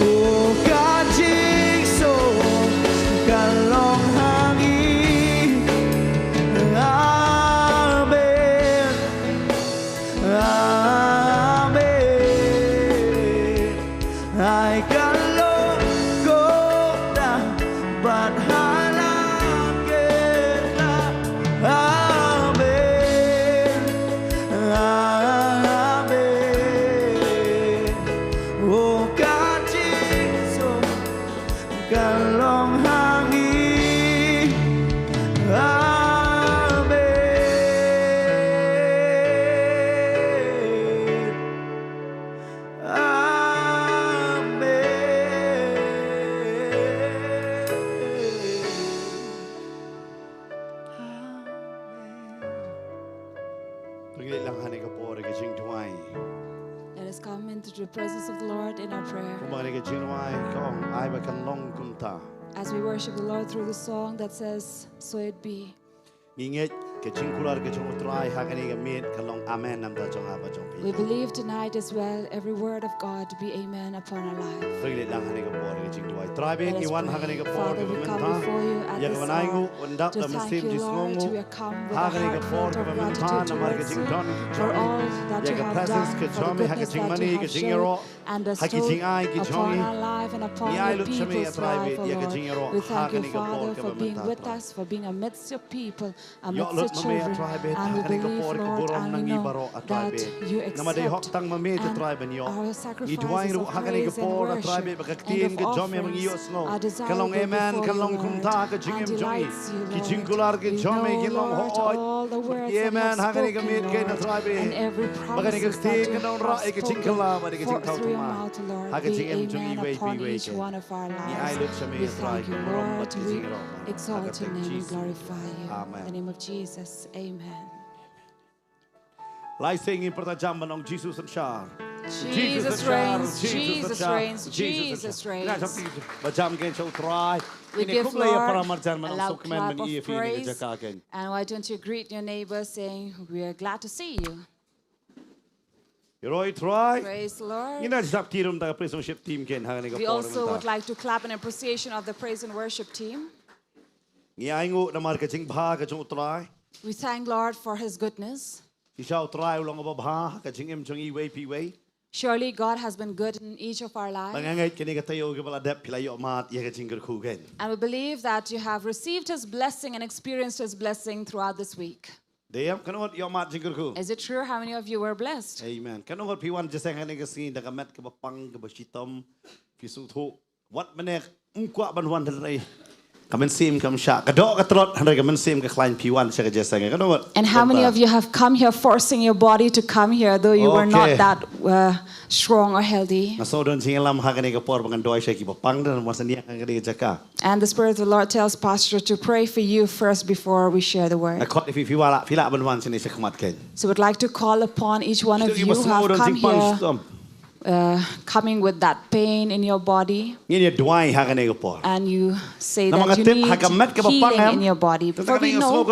O ka jingsuk ka long ha ngi, Amen, Amen. Ai ka long kumta bad ha la ka rta, Amen, Amen. O ka jingsuk ka long ha ngi, Amen, Amen, Amen. To ngin leit lang ha kane ka por ka jingduwai. Let us come into the presence of the Lord in our prayer. Kumba kane ka jingduwai ka ong, ai ba kan long kumta. As we worship the Lord through the song that says, "So it be." Ngi ngeit ka jingkular ka jong U Trai ha kane ka miet ka long amen na ka bynta jong nga bad jong phi. We believe tonight as well, every word of God to be amen upon our life. To ngin leit lang ha kane ka por ka jingduwai. Trai bad ngi wan ha kane ka por kaba mynta ïa ka ban ainguh, ban dap da ka mynsiem jingsngewnguh ha kane ka por kaba mynta namar ka jingdon jong phi, ïa ka presence ka jong phi ha ka jingmane ka jingïaroh, ha ki jingai ki jong ngi. Ngi ai lut sha me ïa Trai bad ïa ka jingïaroh ha kane ka por kaba mynta. Ïoh lut ma me A Trai bad ha kane ka por ka burom na ngi baroh A Trai bad. Namar dei hok tang ma me te Trai ban ïoh. Ngi duwai ruh ha kane ka por A Trai bad ba ka ktien ka jong me ba ngi ïohsngew kan long amen, kan long kumta ka jingim jong ngi. Ki jingkular ka jong me kin long hooid. Amen ha kane ka miet kein A Trai bad. Ba kane ka ktien kan long rah ïa ka jingkylla bad ka jingthaw thymmai ha ka jingim jong ngi iwei pa iwei kein. Ngi ai lut sha me A Trai ka burom bad ka jingïaroh. Exalt your name and glorify you. Amen. In the name of Jesus, amen. Lai seng ngin pyrta jam ban ong, Jesus synshar. Jesus reigns, Jesus reigns, Jesus reigns. Ïa, jam ti, ba jam kein sha U Trai. We give Lord a loud clap of praise. And why don't you greet your neighbor saying, "We are glad to see you." Ïaroh ïa U Trai. Praise the Lord. Ngin ïa jam ti ruh ïa ka praise and worship team kein ha kane ka por. We also would like to clap in appreciation of the praise and worship team. Ngi ainguh namar ka jingbha ka jong U Trai. We thank Lord for his goodness. Shisha U Trai u long uba bha ha ka jingim jong iwei pa iwei. Surely God has been good in each of our lives. Bad nga ngeit kane ka taïew kaba la dep phi la ïoh mad ïa ka jingkyrkhu keiñ. And we believe that you have received his blessing and experienced his blessing throughout this week. Dei em, katno ngut ïoh mad jingkyrkhu? Is it true? How many of you were blessed? Amen. Katno ngut phi wan jingïaseng ha kane ka sngi da ka met kaba pang kaba shitom, phi sngewthuh, wat mynne ym kwah ban wan hynrei ka mynsiem kam shah, ka doh ka tlot hynrei ka mynsiem ka khlaiñ, phi wan sha ka jingïaseng. Katno ngut? And how many of you have come here forcing your body to come here, though you were not that uh, strong or healthy? Nga sngew don jingïalam ha kane ka por ba ngan duwai sha kiba pang, don wan sniang ha kane ka jaka. And the Spirit of the Lord tells Pastor to pray for you first before we share the word. Nga khot ïa phi, phi lah, phi lah ban wan shane shakhmat keiñ. So we'd like to call upon each one of you who have come here, uh, coming with that pain in your body. Ngin ïa duwai ha kane ka por. And you say that you need healing in your body. Before we know,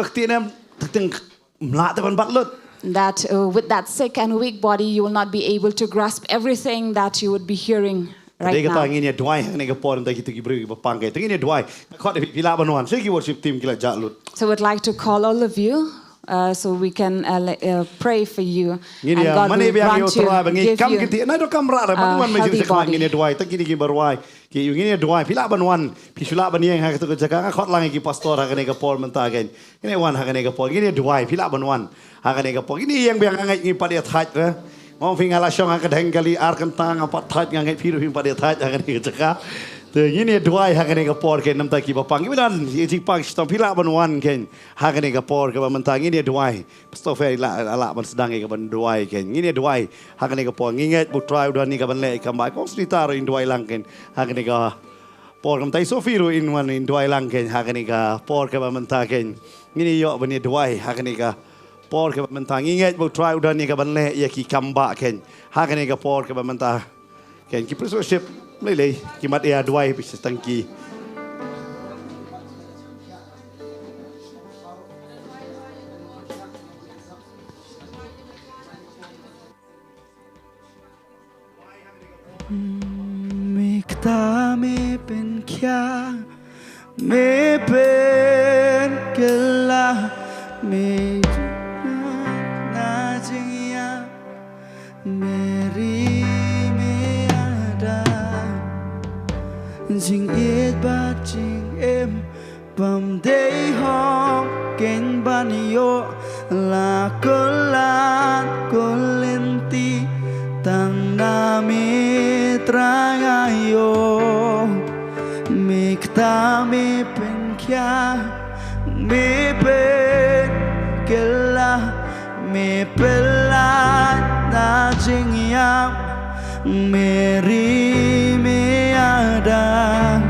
that uh, with that sick and weak body, you will not be able to grasp everything that you would be hearing right now. Ngin ïa duwai ha kane ka por, ïa kito ki briew kiba pang keiñ. Ngin ïa duwai. Khot ïa phi, phi lah ban wan. Sha ki worship team ki la jah lut. So we'd like to call all of you, uh, so we can uh, le- uh, pray for you. Ngin ïa mane biang ïa U Trai ba ngi kam kti, na do kam rah re, ban wan ma jingshakmat, ngin ïa duwai. Tang kine kiba rwai ki ïa u, ngin ïa duwai. Phi lah ban wan, phi shu lah ban ïeng ha kato ka jaka. Nga khot lang ïa ki pastor ha kane ka por mynta keiñ. Ngin ïa wan ha kane ka por, ngin ïa duwai. Phi lah ban wan ha kane ka por, ngin ïa ïeng biang. Nga ngeit ngi pat ïa thait re. Nga ong phi, nga la shong ha ka dheng kali ar kynta, nga pat thait, nga ngeit phi ruh phi pat ïa thait ha kane ka jaka. Te ngin ïa duwai ha kane ka por keiñ namar kiba pang, kiba don ïa jingpang shitom, phi lah ban wan keiñ ha kane ka por kaba mynta. Ngin ïa duwai. Pastor Ferry lah, lah, lah ban sdang ïa kaban duwai keiñ. Ngin ïa duwai ha kane ka por. Ngi ngeit ba U Trai u don ïa kaban leh ïa ka kam ba. Kong Sunita ruh in duwai lang keiñ ha kane ka por. Kumta i Sophie ruh in wan in duwai lang keiñ ha kane ka por kaba mynta keiñ. Ngin ïa ïoh ban ïa duwai ha kane ka por kaba mynta. Ngi ngeit ba U Trai u don ïa kaban leh ïa ki kam ba keiñ ha kane ka por kaba mynta. Keiñ ki praise worship, lei lei ki mat ïa duwai phi sa tang ki. Me kata me pynkhia, me pynkylla, me jngai na jingïap, me ri me ada, jingïeit bad jingim, bym dei hok keiñ ban ïoh la kular ko lynti, tang na me Trai nga ïoh. Me kata me pynkhia, me pynkylla, me pynlait na jingïap, me ri me ada,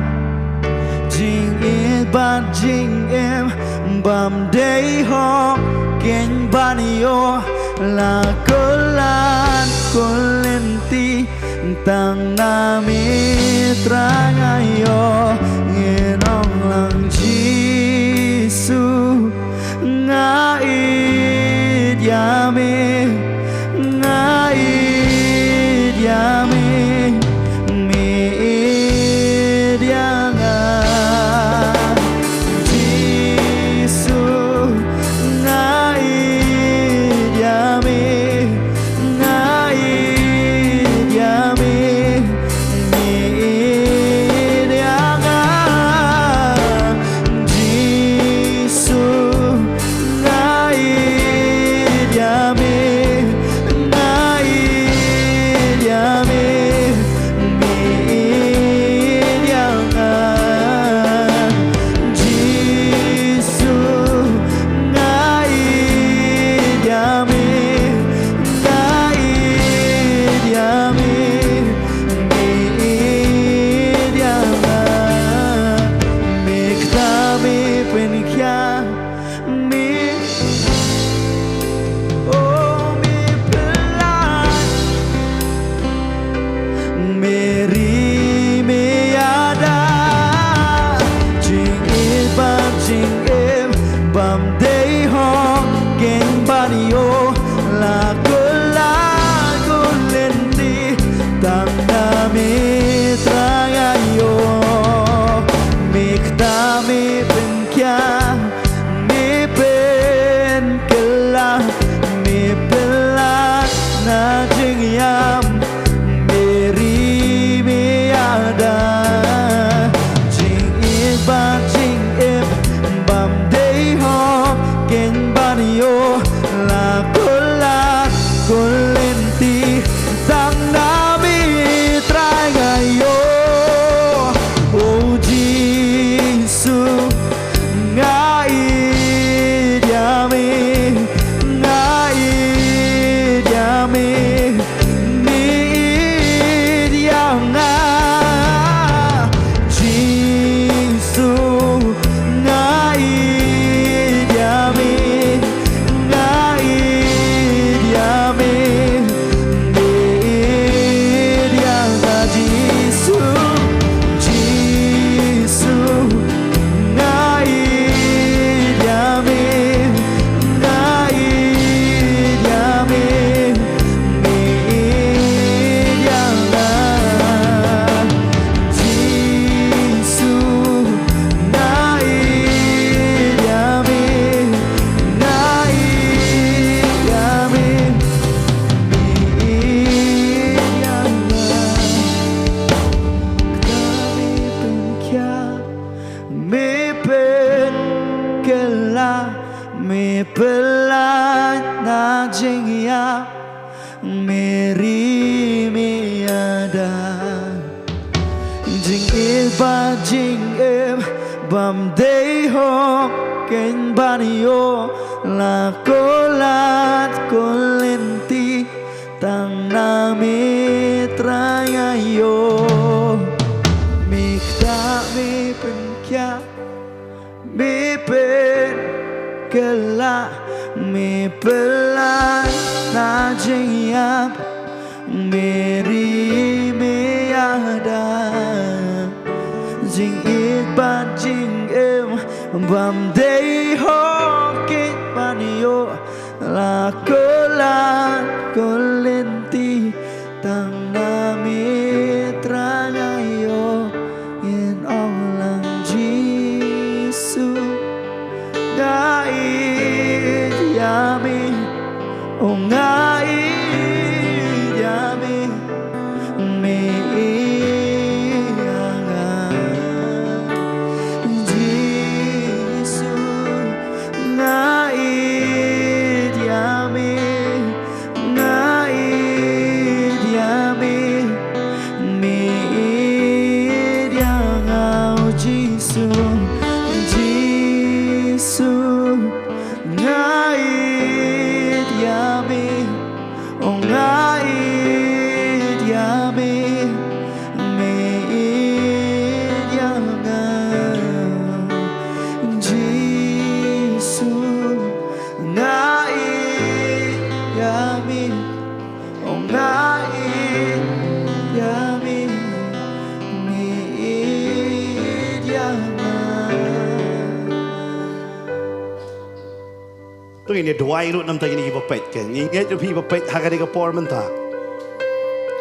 jingïeit bad jingim, bym dei hok keiñ ban ïoh la kular ko lynti, tang na me Trai nga ïoh. Ngin ong lang Jisu, nga ïeit ïa me, nga ïeit ïa me, me ïeit ïa nga. Jisu, nga ïeit ïa me, nga ïeit ïa me, me ïeit ïa nga. Jisu, nga ïeit ïa me, nga ïeit ïa me, me ïeit ïa nga. Jisu, nga ïeit ïa me, nga ïeit ïa me, me ïeit ïa nga. Me kata me pynkhia, me, oh, me pynlait, me ri me ada, jingïeit bad jingim, bym dei hok keiñ ban ïoh la kular ko lynti, tang na me Trai nga ïoh. Me kata me pynkhia, Me pynlait na jingïap, me ri me ïada. Jingïeit bad jingim bym dei hok kein ban ïoh, la ko lad ko lynti tang na me Trai nga ïoh. Me ktah me pynkhiah, me pynkylla, me pynlait na jingïap, me ri me ïada. Jingïeit bad jingim bym dei hok kein ban ïoh, la ko lad ko lynti tang na me Trai nga ïoh. Ngin ong lang Jisu, nga ïeit ïa me. Oh, nga ïeit ïa me, me ïeit ïa nga. Jisu, nga ïeit ïa me, nga ïeit ïa me, me ïeit ïa nga, oh Jisu, Jisu. Nga ïeit ïa me, oh nga ïeit ïa me, me ïeit ïa nga. Jisu, nga ïeit ïa me, oh nga ïeit ïa me, me ïeit ïa nga. To ngin ïa duwai ruh namar kine kiba peit, ke ngin ïa duwai ba peit ha kane ka por mynta.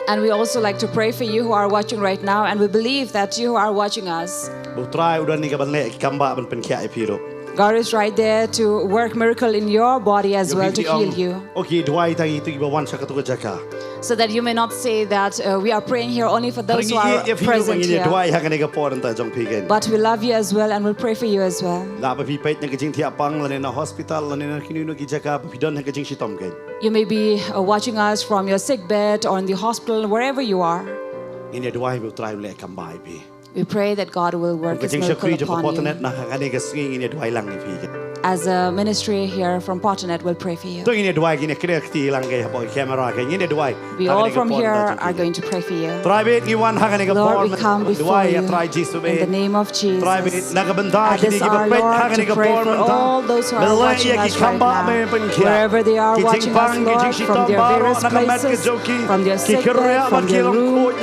And we also like to pray for you who are watching right now, and we believe that you who are watching us, ba U Trai u don ïa ka ban leh ki kam ba ban pynkhiah ïa phi ruh. God is right there to work miracle in your body as well to heal you. Okay, duwai tang ïa kito kiba wan sha kato ka jaka. So that you may not say that, uh, we are praying here only for those who are present here. Ngin ïa duwai ha kane ka por mynta jong phi kein. But we love you as well and we'll pray for you as well. Lada phi peit na ka jingthiah pang lane na hospital lane na kino kino ki jaka ba phi don ha ka jingshitom kein. You may be, uh, watching us from your sick bed or in the hospital, wherever you are. Ngin ïa duwai ba U Trai un leh kam ba ïa phi. We pray that God will work His miracle upon you. Kum ka jingshakri jong ka Potternet na ha kane ka sngi ngin ïa duwai lang ïa phi. As a ministry here from Potternet will pray for you. To ngin ïa duwai, ngin ïa kynnoh kti lang ka hapoh ka camera ka, ngin ïa duwai. We all from here are going to pray for you. Trai bad ngi wan ha kane ka por. Lord, we come before you in the name of Jesus. Trai bad na ka bynta kine kiba peit ha kane ka por mynta. At this hour, Lord, to pray for all those who are watching us right now, wherever they are watching us, Lord, from their various places, from their sick bed, from their room,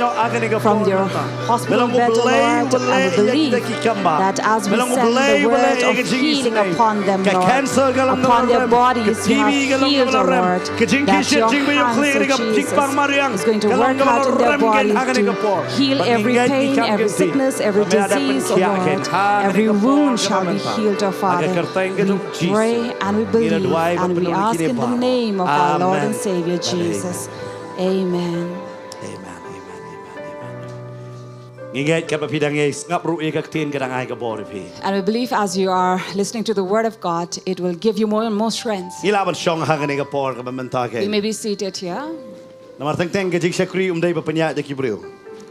from their hospital bed, Lord, and we believe that as we send the word of healing upon them, Lord, upon their bodies, you have healed, O Lord, that your hands, O Jesus, is going to work out in their bodies to heal every pain, every sickness, every disease, O Lord. Every wound shall be healed, O Father. We pray and we believe and we ask in the name of our Lord and Savior Jesus. Amen. Amen, amen, amen, amen. Ngi ngeit katba phi dang ïa sngap ruh ïa ka ktien ka dang ai ka bor ïa phi. And we believe as you are listening to the word of God, it will give you more and more strength. Ngi lah ban shong ha kane ka por kaba mynta kein. You may be seated here. Namar teng teng ka jingshakri um dei ba pynïaid da ki briew.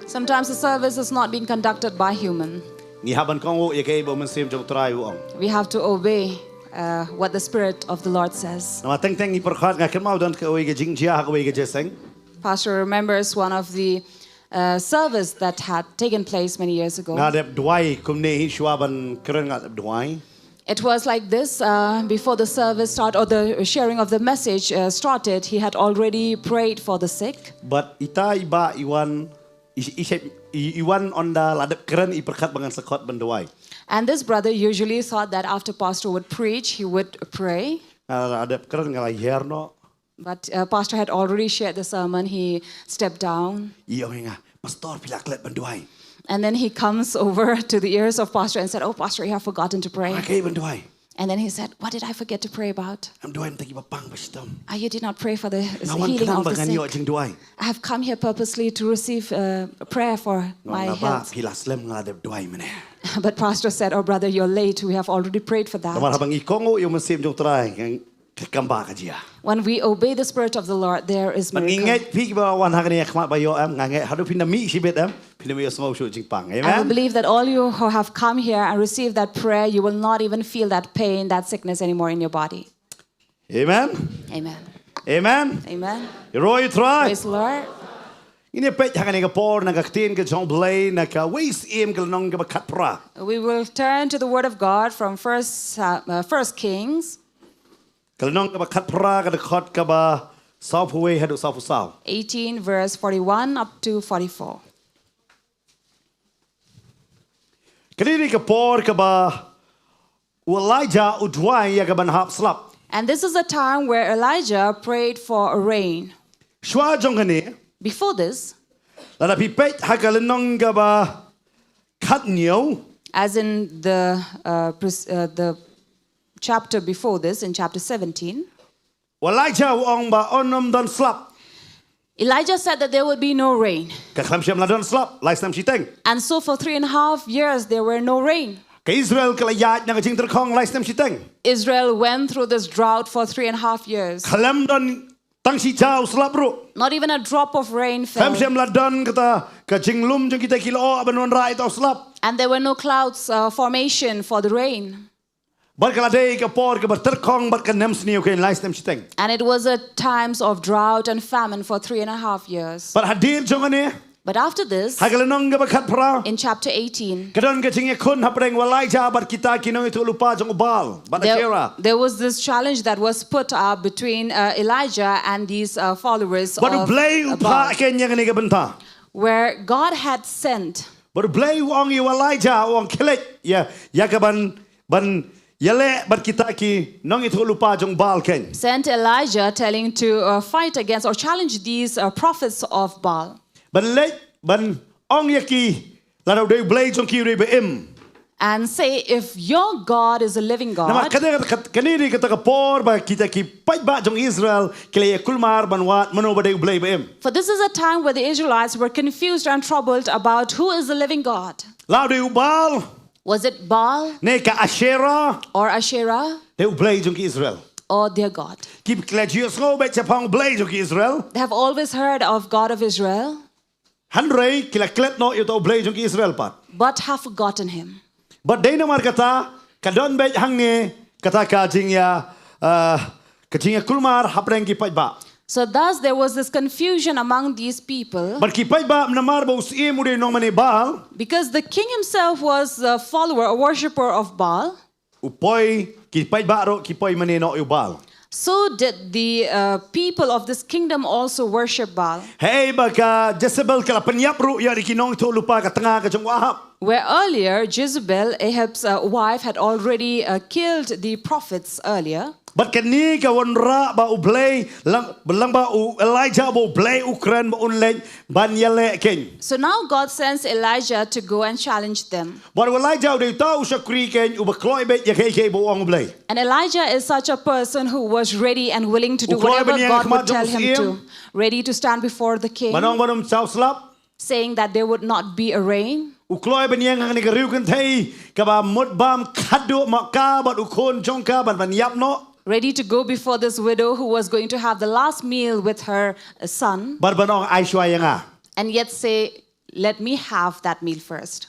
Sometimes the service is not being conducted by human. Ngi hap ban kohnguh ïa kaei ba u Mynsiem jong U Trai u ong. We have to obey, uh, what the Spirit of the Lord says. Namar teng teng ngi pyrkhat, nga kynmaw don kawei ka jingjia ha kawei ka jingïaseng. Pastor remembers one of the, uh, service that had taken place many years ago. Nga dep duwai kumne hi shuwa ban kren, nga dep duwai. It was like this, uh, before the service start or the sharing of the message, uh, started, he had already prayed for the sick. Bad ita i bah i wan, i, i, i, i wan ynda la dep kren i pyrkhat ba ngan sa khot ban duwai. And this brother usually thought that after pastor would preach, he would pray. Nga la dep kren nga la hiar noh. But, uh, pastor had already shared the sermon. He stepped down. I ong ïa nga, "Pastor, phi la klet ban duwai." And then he comes over to the ears of pastor and said, "Oh, pastor, you have forgotten to pray." Nga klet ban duwai. And then he said, "What did I forget to pray about?" Em duwai na ki ba pang ba shitom. Ah, you did not pray for the Nga wan healing khnang of ba the ngan ïoh sick. Jingduwai. I have come here purposely to receive uh, a prayer for my health. Ki la slem, nga la dep duwai mynne. But pastor said, "Oh brother, you're late. We have already prayed for that." Namar haba ngi kohnguh ïa u Mynsiem jong u Trai, ngi Ka kam ba ka jia. When we obey the Spirit of the Lord, there is miracle. Ngi ngeit phi ba wan hangne khmat ba ïoh em, nga ngeit haduh phin da mih shibit em, phin da mih ïohsngew shuh jingpang. Amen. I believe that all you who have come here and received that prayer, you will not even feel that pain, that sickness anymore in your body. Amen. Amen. Amen. Amen. Ïaroh ïa u Trai. Praise the Lord. Ngin ïa peit hangne ka por na ka ktien ka jong U Blei na kawei Syiem ka lynnong kaba khatphra. We will turn to the word of God from first, uh, uh, first Kings. Ka lynnong kaba khatphra ka dkhot kaba sawphew wei haduh sawphew saw. Eighteen verse forty-one up to forty-four. Kane ka dei ka por kaba u Elijah u duwai ïa ka ban hap slap. And this is a time where Elijah prayed for a rain. Shuwa jong kane. Before this, lada phi peit ha ka lynnong kaba khathynñiew. As in the uh, pres- uh, the chapter before this, in chapter seventeen. U Elijah u ong ba un ym don slap. Elijah said that there would be no rain. Ka khlem shym la don slap lai snem shiteng. And so for three and a half years there were no rain. Ka Israel ka la ïaid na ka jingtyrkhong lai snem shiteng. Israel went through this drought for three and a half years. Khlem don tang shi jaw slap ruh. Not even a drop of rain fell. Khlem shym la don kata ka jinglum jong kita ki lyoh ban wanrah ïa uta u slap. And there were no clouds uh, formation for the rain. Bad ka la dei ka por kaba tyrkhong bad ka nemsniew kein lai snem shiteng. And it was a times of drought and famine for three and a half years. Bad hadien jong kane. But after this, ha ka lynnong kaba khatphra, in chapter eighteen, ka don ka jingïakhun hapdeng u Elijah bad kita ki nongïathuhlypa jong u Baal bad Asherah. There was this challenge that was put up between uh, Elijah and these uh, followers of Baal. Bad U Blei u phah kein ïa kane ka bynta. Where God had sent. Bad U Blei u ong ïa u Elijah u ong khie leit ïa ïa ka ban ban ïaleh bad kita ki nongïathuhlypa jong u Baal kein. Sent Elijah telling to uh, fight against or challenge these uh, prophets of Baal. Ban leit ban ong ïa ki lada u dei U Blei jong ki u dei ba im. And say, "If your God is a living God." Namar kane kane dei kata ka por ba kita ki paidbah jong Israel ki la ïakulmar ban wad mano ba dei U Blei ba im. For this is a time where the Israelites were confused and troubled about who is the living God. La u dei u Baal. Was it Baal? Ne ka Asherah. Or Asherah? Dei u Blei jong ki Israel. Or their God. Ki la ju ïohsngew beit shaphang u Blei jong ki Israel. They have always heard of God of Israel. Hynrei ki la klet noh ïa uta u Blei jong ki Israel pat. But have forgotten him. Bad dei namar kata ka don beit hangne kata ka jingïa uh, ka jingïakulmar hapdeng ki paidbah. So thus there was this confusion among these people. Bad ki paidbah namar ba u Syiem u dei nongmane Baal. Because the king himself was a follower, a worshipper of Baal. U poi ki paidbah ruh ki poi mane noh ïa u Baal. So did the uh, people of this kingdom also worship Baal. Hei ba ka Jezebel ka la pynïap ruh ïa ki nongïathuhlypa ka tnga ka jong u Ahab. Where earlier Jezebel, Ahab's uh, wife, had already uh, killed the prophets earlier. Bad kane ka wanrah ba u Blei lang, lang ba u Elijah ba u Blei u kren ba un leit ban ïaleh kein. So now God sends Elijah to go and challenge them. Bad u Elijah u dei uta u shakri kein uba kloi beit ïa kaei kaei ba u ong u Blei. And Elijah is such a person who was ready and willing to do whatever God would tell him to. Ready to stand before the king. Ban ong ba ym jaw slap. Saying that there would not be a rain. U kloi ban ïeng ha kane ka riewkynthei kaba mut bam khatduh ma ka bad u khun jong ka ban ban ïap noh. Ready to go before this widow who was going to have the last meal with her uh, son. Bad ban ong ai shuwa ïa nga. And yet say, "Let me have that meal first."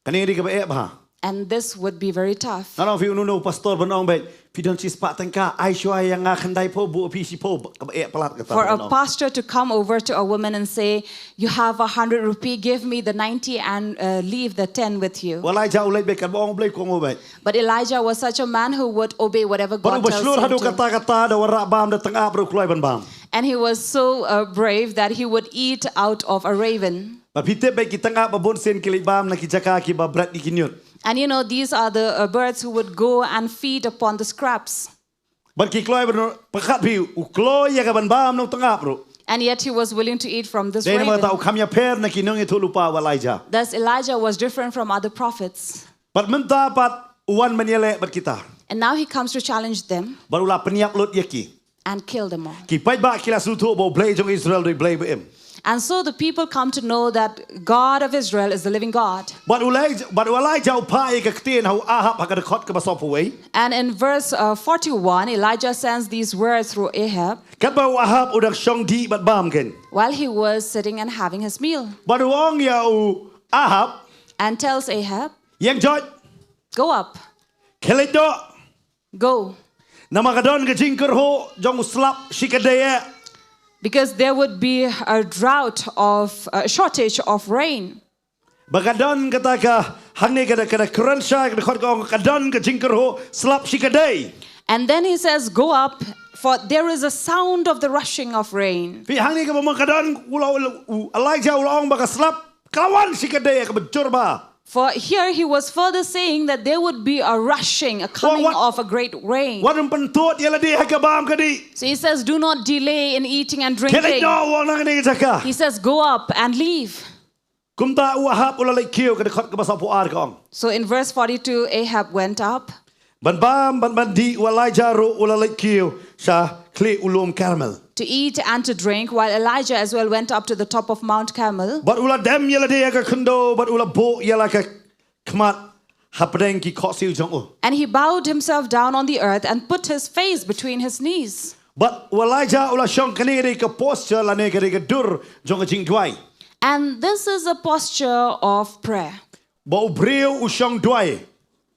Kane ka dei kaba eh bha. And this would be very tough. Ngan ong ïa phi, uno uno u pastor ban ong beit, phi don shispah tyngka, ai shuwa ïa nga khyndaiphew, buh phi shiphew, kaba eh palat kata. For a pastor to come over to a woman and say, "You have a hundred rupee, give me the ninety and uh, leave the ten with you." U Elijah u leit beit, katba ong u Blei u kohnguh beit. But Elijah was such a man who would obey whatever God tells him to. Bad uba shlur haduh katta katta, da wanrah bam da tyngab ruh u kloi ban bam. And he was so uh, brave that he would eat out of a raven. Bad phi tip beit ki tyngab ba bunsien ki leit bam na ki jaka kiba bret ïa ki ñiut. And you know, these are the uh, birds who would go and feed upon the scraps. Bad ki kloi ban pyrkhat phi, u kloi ïa ka ban bam na u tyngab ruh. And yet he was willing to eat from this raven. Dei namar kata u kham ïapher na ki nongïathuhlypa u Elijah. Thus Elijah was different from other prophets. Bad mynta pat u wan ban ïaleh bad kita. And now he comes to challenge them Bad u la pynïap lut ïa ki. and kill them all. Ki paidbah ki la sngewthuh ba u Blei jong Israel u dei u Blei ba im. And so the people come to know that God of Israel is the living God. Bad u Elijah, bad u Elijah u phah ïa ka ktien ha u Ahab ha ka dkhot kaba sawphew wei. And in verse uh, forty-one, Elijah sends these words through Ahab. Katba u Ahab u dang shong dih bad bam kein. While he was sitting and having his meal, Bad u ong ïa u Ahab, and tells Ahab, ïeng jot, "Go up, khie leit noh. go." Namar ka don ka jingkyrhuh jong u slap shikatdei eh. Because there would be a drought of a shortage of rain. Ba ka don kata ka hangne ka da ka da kren sha ka da khot ka ong ka don ka jingkyrhuh slap shikatdei. And then he says, "Go up, for there is a sound of the rushing of rain." Phi hangne kaba ma ka don u la u Elijah u la ong ba ka slap ka la wan shikatdei ka ba jur bha. For here he was further saying that there would be a rushing, a coming Wat- of a great rain. Wat ym pyntud ïa lade ha ka bam ka dih. So he says, "Do not delay in eating and Khie leit drinking." noh, wan na kane ka jaka. He says, "Go up and leave." Kumta u Ahab u la leit kiew, ka da khot kaba sawphew ar ka ong. So in verse forty-two, Ahab went up Ban bam, ban ban dih, u Elijah ruh u la leit kiew sha khlieh u lum Karmel. to eat and to drink, while Elijah as well went up to the top of Mount Carmel. Bad u la dem ïa lade ha ka khyndew, bad u la buh ïa la ka khmat hapdeng ki khohsiew jong u. And he bowed himself down on the earth and put his face between his knees. Bad u Elijah u la shong, kane ka dei ka posture lane ka dei ka dur jong ka jingduwai. And this is a posture of prayer, Ba u briew u shong duwai.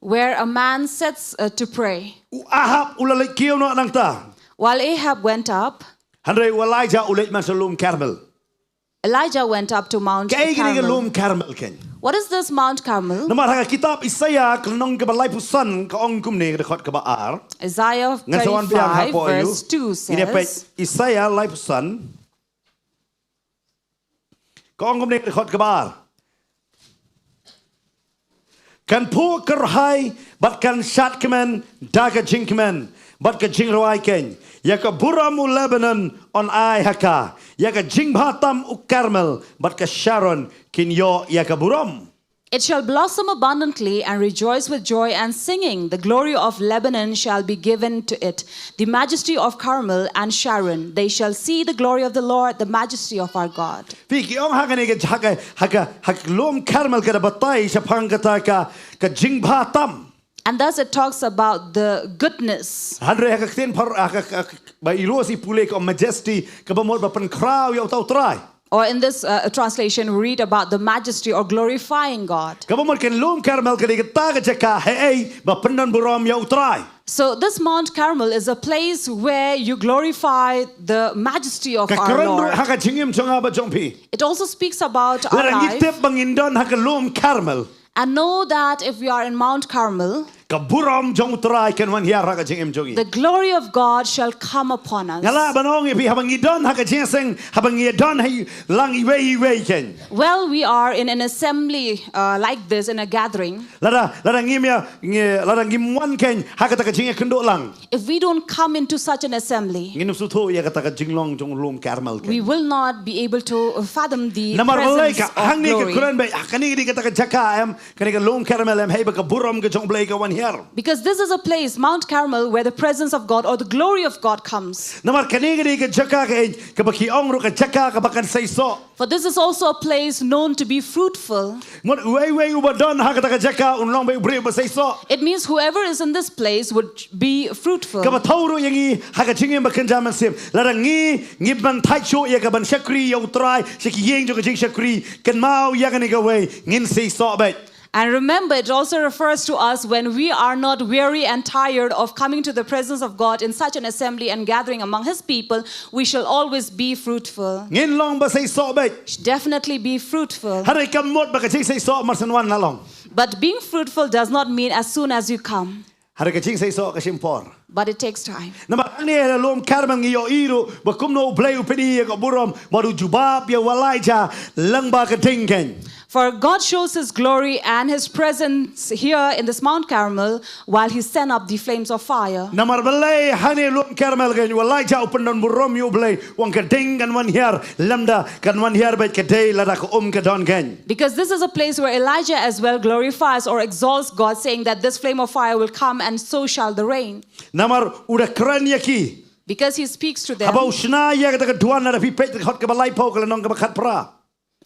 where a man sits uh, to pray. U Ahab u la leit kiew noh nangta. While Ahab went up, Hynrei u Elijah u leit man sha lum Karmel. Elijah went up to Mount Kaei ka dei ka Carmel. lum Karmel kein? What is this Mount Carmel? Namar ha ka kitab Isaiah ka lynnong kaba laiphew san ka ong kumne, ka da khot kaba ar. Isaiah Ngan sa wan biang ha thirty-five, poi u. verse two Ngin ïa peit says, Isaiah laiphew san. Ka ong kumne, ka da khot kaba ar. Kan phuh kyrhai bad kan shad kmen da ka jingkmen bad ka jingrwai kein. Ïa ka burom u Lebanon yn ai ha ka. Ïa ka jingbha tam u Karmel bad ka Sharon kin ïoh ïa ka burom. "It shall blossom abundantly and rejoice with joy and singing. The glory of Lebanon shall be given to it, the majesty of Carmel and Sharon. They shall see the glory of the Lord, the majesty of our God." Phi, ki ong ha kane ka, ha ka, ha ka, ha ka lum Karmel ka da batai shaphang kata ka, ka jingbha tam. And thus it talks about the goodness. Hynrei ha ka ktien phar, ha ka, ha ka, ba i Ros i pule ka majesty, kaba mut ba pynkhraw ïa uta u Trai. Or in this uh, translation, we read about the majesty or glorifying God. Kaba mut kan lum Karmel ka dei kata ka jaka haei ba pyndon burom ïa u Trai. So this Mount Carmel is a place where you glorify the majesty of Ka our kren ruh Lord. Ha ka jingim jong nga bad jong phi. It also speaks about our Lada ngi life. Tip ba ngin don ha ka lum Karmel, And know that if we are in Mount Carmel, ka burom jong u Trai kan wan hiar ha ka jingim jong ngi. The glory of God shall come upon us. Nga lah ban ong ïa phi, haba ngi don ha ka jingïaseng, haba ngi don ha i lang iwei iwei kein. Well, we are in an assembly uh, like this, in a gathering. Lada, lada ngim ïa, ngi, lada ngim wan kein ha kata ka jingïakynduh lang, If we don't come into such an assembly, ngin ym sngewthuh ïa kata ka jinglong jong u lum Karmel kein. We will not be able to fathom the Namar balei presence ka, of hangne ka glory. Kren ba, ah, kane ka dei kata ka jaka em, kane ka lum Karmel em, haei ba ka burom ka jong u Blei ka wan hiar. Because this is a place, Mount Carmel, where the presence of God or the glory of God comes. Namar kane ka dei ka jaka ka, kaba ki ong ruh ka jaka kaba kan seisoh. For this is also a place known to be fruitful. Mut uwei uwei uba don ha kata ka jaka un long ba u briew ba seisoh. It means whoever is in this place would be fruitful. Kaba thew ruh ïa ngi ha ka jingim ba kynja mynsiem. Lada ngi, ngi ban thait shuh ïa ka ban shakri ïa u Trai sha ki ïing jong ka jingshakri, kynmaw ïa kane kawei, ngin seisoh beit. And remember, it also refers to us when we are not weary and tired of coming to the presence of God in such an assembly and gathering among His people, we shall always be fruitful. Ngin long ba seisoh beit. Definitely be fruitful. Hynrei kam mut ba ka jingseisoh mar shen wan la long. But being fruitful does not mean as soon as you come, Hynrei ka jingseisoh ka shim por. but it takes time. Namar hangne ha lum Karmel ngi ïohi ruh ba kumno u Blei u pyni ïa ka burom, ba u jubab ïa u Elijah lyngba ka ding kein. For God shows his glory and his presence here in this Mount Carmel while he sent up the flames of fire. Namar balei hangne lum Carmel kein u Elijah u pyndon burom ïa u Blei, u ong ka ding kan wan hiar, lymda kan wan hiar beit ka dei lada ka um ka don kein. Because this is a place where Elijah as well glorifies or exalts God, saying that this flame of fire will come and so shall the rain. Namar u da kren ïa ki. Because he speaks to them. Haba u shna ïa kata ka duwan, lada phi peit ka dkhot kaba laiphew, ka lynnong kaba khatphra.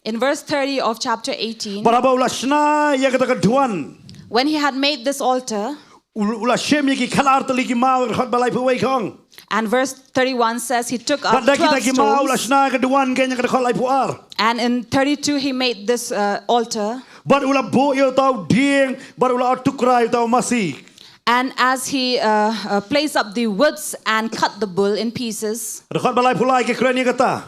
In verse thirty of chapter eighteen, Bad haba u la shna ïa kata ka duwan, when he had made this altar, u u la shim ïa ki khatar tylli ki maw, ka dkhot ba laiphew wei ka ong. And verse thirty-one says he took up Bad da kita twelve ki maw u la stones. Shna ka duwan kein ïa ka dkhot laiphew ar. And in thirty-two he made this uh, altar. Bad u la buh ïa uta u dieng, bad u la tukra ïa uta u masi. And as he uh, uh, placed up the woods and cut the bull in pieces, Dkhot ba laiphew lai ka kren ïa kata.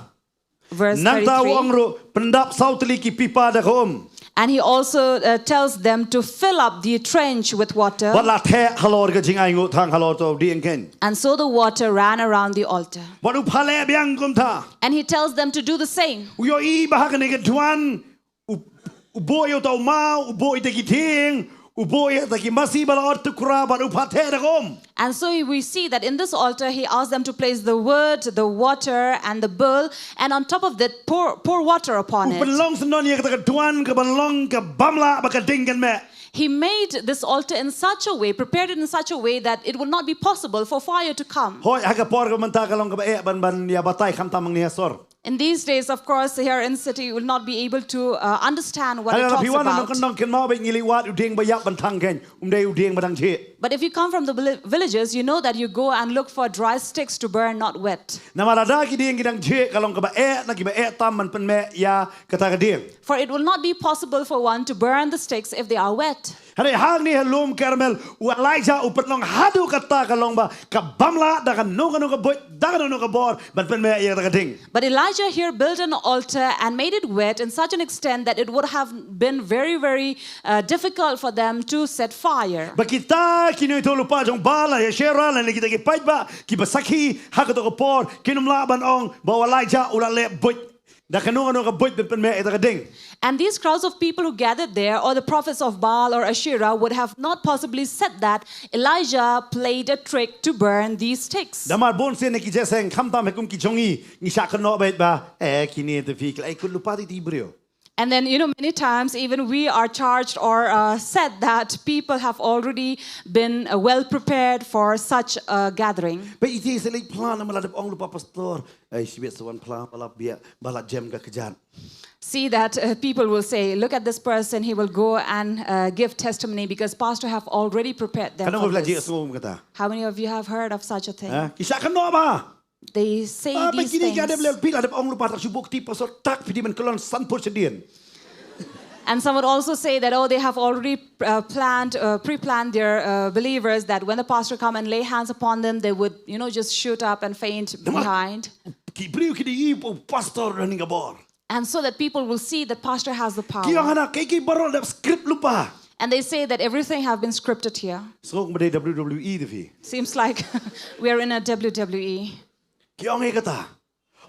Verse Nangta u ong thirty-three. Ruh, pyndap saw tylli ki pipa da ka um. And he also uh, tells them to fill up the trench with water. Bad la theh halor ka jingainguh thang halor uta u dieng kein. And so the water ran around the altar. Bad u pha leh biang kumta. And he tells them to do the same. U ïohi ba ha kane ka duwan, u u buh ïa uta u maw, u buh ïa kita ki dieng, u buh ïa kita ki masi ba la ot tukra, bad u pha theh da ka um. And so we see that in this altar, he asked them to place the wood, the water, and the bull, and on top of that, pour, pour water upon U it. pynlong syndon ïa kata ka duwan kaban long ka bym lah ba ka ding kan meh. He made this altar in such a way, prepared it in such a way that it would not be possible for fire to come. Hooid, ha ka por kaba mynta ka long kaba eh ban ban ïa batai khamtam hangne ha sor. In these days, of course, here in city, you will not be able to uh, understand what it Hynrei lada talks phi wan na about. nongkyndong kynmaw beit, ngi la wad u dieng ba ïap ban thang kein, um dei u dieng ba dang jhieh. But if you come from the vil- villages, you know that you go and look for dry sticks to burn, not wet. Namar lada ki dieng ki dang jhieh, ka long kaba eh na kiba eh tam ban pynmeh ïa kata ka dieng. For it will not be possible for one to burn the sticks if they are wet. Hynrei hangne ha lum Carmel, u Elijah u pynlong haduh katta ka long ba ka bym lah da kano kano ka buit, da kano kano ka bor ban pynmeh ïa kata ka ding. But Elijah here built an altar and made it wet in such an extent that it would have been very, very uh, difficult for them to set fire. Ba kita ki nongïathuhlypa jong Baal, Asherah, lane kita ki paidbah kiba sakhi ha kato ka por, kin ym lah ban ong ba u Elijah u la leh buit da kano kano ka buit ban pynmeh ïa kata ka ding. And these crowds of people who gathered there, or the prophets of Baal or Asherah, would have not possibly said that Elijah played a trick to burn these sticks. Namar bun sien na ki jingïaseng, khamtam ha kum ki jong ngi, ngi shah kynnoh beit ba, eh, kine te phi ki la ai kut lypa ti ti briew. And then, you know, many times even we are charged or uh, said that people have already been uh, well prepared for such a gathering. Ba iti se leit phla namar la dep ong lypa pastor, ai shibit sa wan phla ba la biang, ba la jem ka kjat. See that uh, people will say, "Look at this person, he will go and uh, give testimony because pastor have already prepared them Katno for ba la ji this." Sngew kum kata. How many of you have heard of such a thing? Ha? Ki shah kynnoh ba. They say Ah, ba these kine ki la dep things. leh, phi la dep ong lypa tak shu buh kti pastor tak phi dei ban kyllon san phew shadien. And some would also say that, oh, they have already uh, planned, uh, pre-planned their uh, believers that when the pastor come and lay hands upon them, they would, you know, just shoot up and faint Namar behind. Ki briew ki dei i ba u pastor u don ka bor. And so that people will see that pastor has the Ki ong power. hana, kaei kaei baroh la dep script lypa. And they say that everything have been scripted here. Sngew kum ba dei W W E te phi. Seems like we are in a W W E. Ki ong ïa kata.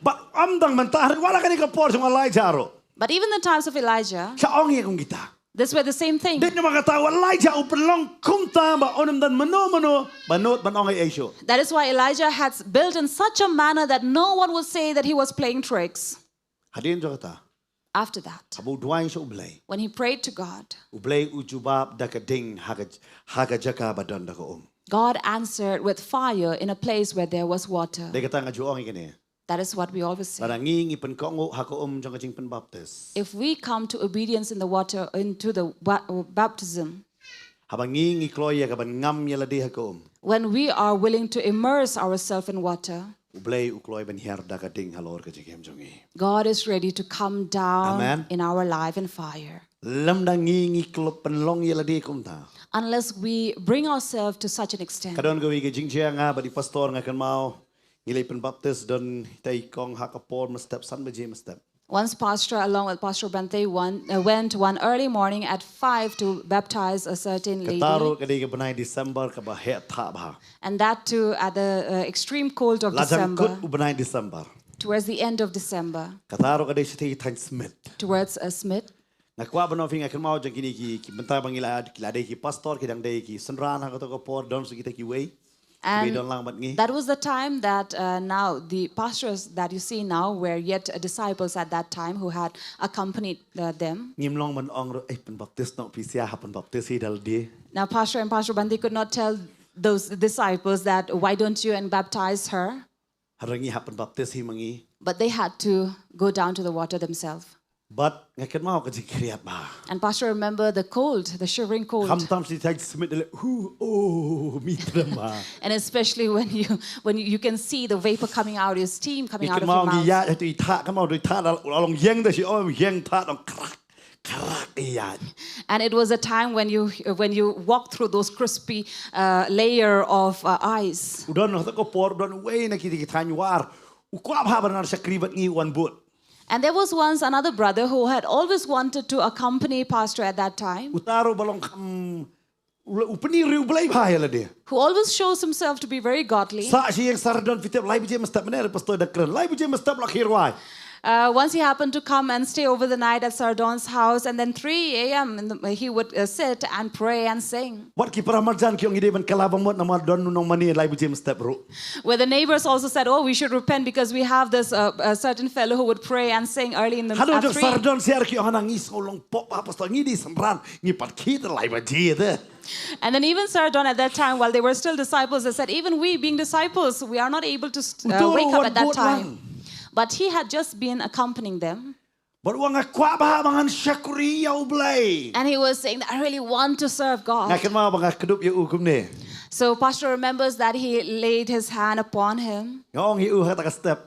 Bad ym tang mynta, hynrei wat la kane ka por jong u Elijah ruh. But even the times of Elijah, Shah ong ïa kum kita. this were the same thing. Dei namar kata u Elijah u pynlong kumta ba un ym don mano mano ba nud ban ong ei ei shuh. That is why Elijah had built in such a manner that no one would say that he was playing tricks. Hadien jong kata, After that, haba u duwai sha u Blei, when he prayed to God, u Blei u jubab da ka ding ha ka, ha ka jaka ba don da ka um. God answered with fire in a place where there was water. Dei kata nga ju ong ïa kane. That is what we always say. Lada ngi ngi pynkohnguh ha ka um jong ka jingpynbaptis. If we come to obedience in the water, into the wa- uh, baptism, Haba ngi ngi kloi ïa ka ban ngam ïa lade ha ka um, when we are willing to immerse ourselves in water, u Blei u kloi ban hiar da ka ding halor ka jingim jong ngi. God is ready to come down Amen. in our life in fire. Lymda ngi ngi klop pynlong ïa lade kumta. Unless we bring ourselves to such an extent. Ka don kawei ka jingjia, nga bad i pastor nga kynmaw ngi leit pynbaptis, don ita i kong ha ka por mynstep san baje mynstep. Once pastor along with Pastor Bante one, uh, went one early morning at five to baptize a certain lady. Kata ruh ka dei ka bnai December kaba heh thah bha. And that too at the uh, extreme cold of La jang December, kut u bnai December. Towards the end of December, Kata ruh ka dei shatei thaiñ Smit. Towards uh, Smit. Nga kwah ban ong phi, nga kynmaw jong kine ki, ki bynta ba ngi la, ki la dei ki pastor, ki dang dei ki synran ha kato ka por, don sa kita kiwei. Kiwei And don lang bad ngi. that was the time that uh, now the pastors that you see now were yet uh, disciples at that time who had accompanied uh, them. Ngim long ban ong ruh, eh, pynbaptis noh phi sha, ha pynbaptis hi da lade. Now, Pastor and Pastor Bhante could not tell those disciples that, "Why don't you and baptize her?" Hynrei ngi hap pynbaptis hi ma ngi. But they had to go down to the water themselves. Bad nga kynmaw ka jingkhriat bha. And Pastor remember the cold, the shivering cold. Khamtam shi thait smit le hu oh mi trem bha. And especially when you when you, you can see the vapor coming out, your steam coming out of your mouth. Ngi kynmaw ngi ïaid ha tu i thah, kynmaw tu i thah da long ïeng da shi, oh ïeng thah da long krak. Krak ïa. And it was a time when you when you walk through those crispy uh, layer of uh, ice. U don ha ka por u don uwei na ki ki thaiñ War. U kwah bha ban nang shakri bad ngi, u wan bud. And there was once another brother who had always wanted to accompany pastor at that time. Uta ruh ba long kham U pyni riewblei bha ïa lade. Who always shows himself to be very godly. Sah shi ïeng sardon, phi tip, lai baje mynstep, mynne pastor da kren, lai baje mynstep la khie rwai. Uh, once he happened to come and stay over the night at Sardon's house, and then three a m in the, he would uh, sit and pray and sing. Wat ki para marjan ki ong, ngi dei ban kylla ba mut namar don u nongmane lai baje mynstep ruh. Where the neighbors also said, "Oh, we should repent because we have this uh, a certain fellow who would pray and sing early in the Haduh at jong three." Sardon sha ki ong, hangne ngi sngew long pop, ha pastor, ngi dei synran, ngi pat khie te lai baje te. And then even Sardon at that time, while they were still disciples, they said, "Even we, being disciples, we are not able to st- uh, wake up at that time." But he had just been accompanying them. Bad u ong, nga kwah bha ba ngan shakri ïa U Blei. And he was saying that, "I really want to serve God." Nga kynmaw ba nga kdup ïa u kumne. So Pastor remembers that he laid his hand upon him, Nga ong ïa u ha kata ka step.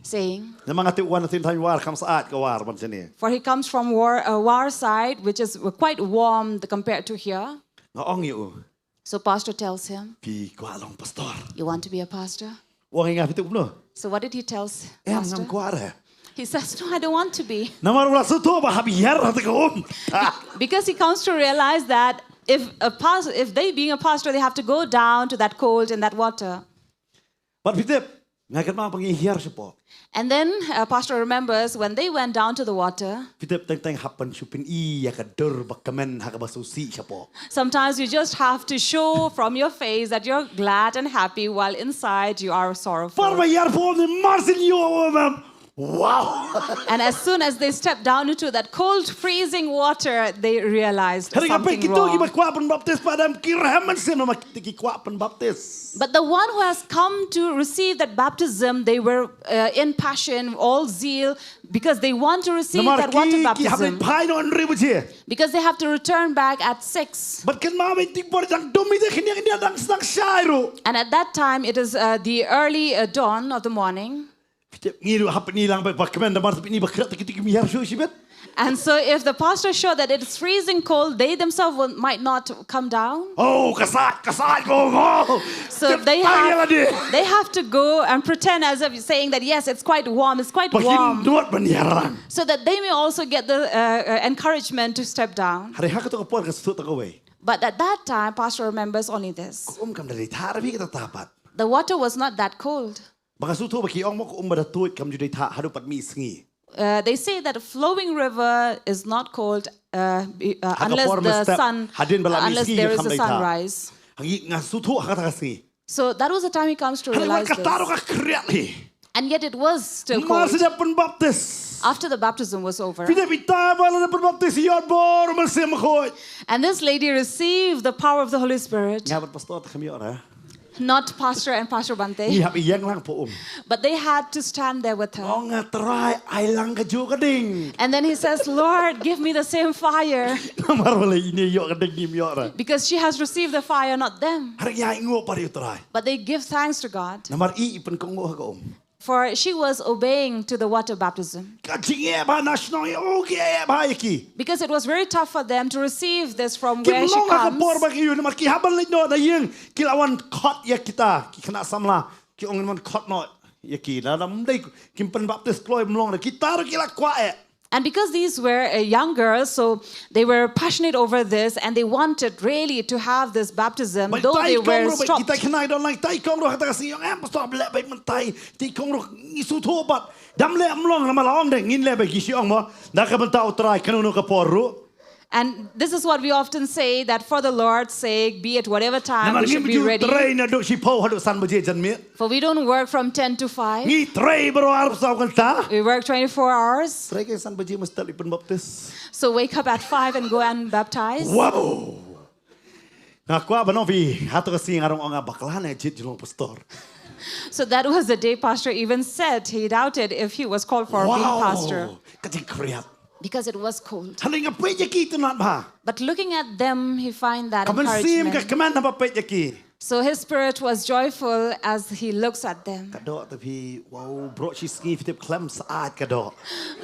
Saying, Namar nga tip u wan na shin thaiñ War, kham syaid ka War ban shane. For he comes from War, uh, War side, which is quite warm compared to here. Nga ong ïa u. So pastor tells him, "Phi kwah long pastor? You want to be a pastor?" U ong ïa nga, phi tip kumno? So what did he tell Em, ngam pastor? Kwah re. He says, "No, I don't want to be." Namar u la sngewthuh ba hap ïar ha kata ka um. Because he comes to realize that if a pas- if they being a pastor, they have to go down to that cold and that water. Bad phi tip, nga kynmaw ba ngi hiar shapoh. And then uh, Pastor remembers when they went down to the water. Phi tip, teng teng hap ban shu pyni ïa ka dur ba kmen ha kaba sngewsih shapoh. Sometimes you just have to show from your face that you're glad and happy while inside you are sorrowful. Por ba hiar poh ne mar sien ïoh, oh, mem. Wow! And as soon as they stepped down into that cold, freezing water, they realized something wrong. Hynrei nga peit kito kiba kwah pynbaptis pat, em, ki rhem mynsiem namar ki kwah pynbaptis. But the one who has come to receive that baptism, they were uh, in passion, all zeal, because they want to receive that water baptism. Namar ki, ki hap leit phai noh hynriew baje. Because they have to return back at six. Bad kynmaw ba i ti por dang dum, i te khyndiat khyndiat dang sdang shai ruh. And at that time, it is uh, the early uh, dawn of the morning. Phi tip, ngi ruh hap pyni lang ba, ba kmen, namar phi pyni ba khriat, te kito kim hiar shuh shibit. And so if the pastor showed that it's freezing cold, they themselves will, might not come down. Oh, ka sait, ka sait, go, go. So they have, they have to go and pretend as if saying that yes, it's quite warm, it's quite warm. Ba kin nud ban hiar lang. So that they may also get the uh, uh, encouragement to step down. Hynrei ha kato ka por nga sngewthuh tang kawei. But at that time, pastor remembers only this. Ka um kam da dei thah re bha, ka da tah pat. The water was not that cold. Ba nga sngewthuh ba ki ong mo ka um ba da tuid kam ju dei thah haduh pat mih sngi. Uh, they say that a flowing river is not cold uh, be- uh, Ha ka unless por mynstep, hadien ba la mih sngi kam dei thah. Ha ngi, nga sngewthuh ha kata ka sngi. So that was the time he comes to realize this. Hynrei wat kata ruh ka khriat hi. And yet it was still cold. Mar shu dep pynbaptis. After the baptism was over. Phi dep ita ba la dep pynbaptis, ïoh bor Mynsiem Bakhuid. And this lady received the power of the Holy Spirit. Nga bad pastor te kham ïoh re. Not Pastor and Pastor Bhante. Ngi hap ïeng lang hapoh um. But they had to stand there with her. Ong nga, Trai, ai lang kajuh ka ding. And then he says, "Lord, give me the same fire." Namar balei ine ïoh ka ding, ngim ïoh re. Because she has received the fire, not them. Hynrei ngi ainguh pat ïa u Trai. But they give thanks to God. Namar i i pynkohnguh ha ka um. For she was obeying to the water baptism. Ka jingeh bha na shnong, oh, ki eh bha ïa ki. Because it was very tough for them to receive this from where she comes. Kim long ha ka por ba ki ïoh, namar ki hap ban leit noh na ïing, ki la wan khot ïa kita ki khynnah samla, ki ong wan khot noh ïa ki. Lada ym dei kim pynbaptis kloi, ym long re, kita ruh ki la kwah eh. And because these were uh, young girls, so they were passionate over this and they wanted really to have this baptism, though they were stopped. Kita khnai don lang tai kong ruh kata ka sngi ong em pastor leh bai myntai ti kong ruh ngi sngewthuh bad dam leh mlong lama la ong deng ngin leh bai ki shi ong mo da ka bynta u Trai kano no ka por ruh. And this is what we often say, that for the Lord's sake, be at whatever time, we should be ready. Namar ngim ju trei naduh shiphew haduh san baje janmiet. For we don't work from ten to five. Ngi trei baroh arphew saw kynta. We work twenty-four hours. Trei ka san baje mesti leit pynbaptis. So wake up at five and go and baptize. Wow. Nga kwah ban ong phi hato ka sngi nga rung ong nga bakla ne jied jong long pastor. So that was the day Pastor even said he doubted if he was called for being pastor. Wow. Ka jingkhriat. Because it was cold. Hynrei nga peit ïa ki itynnad bha. But looking at them, he find that encouragement. Ka mynsiem ka kmen haba peit ïa ki. So his spirit was joyful as he looks at them. Ka doh te phi, wow, baroh shi sngi phi tip khlem syaid ka doh.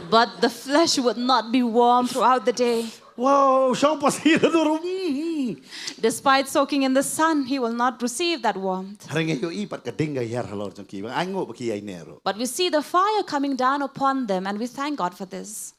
But the flesh would not be warm throughout the day. Wow, shong pasi da dur. Mm. Despite soaking in the sun, he will not receive that warmth. Hynrei nga ïohi pat ka ding ka hiar halor jong ki. Ba nga ainguh ba ki ïaineh ruh. But we see the fire coming down upon them, and we thank God for this.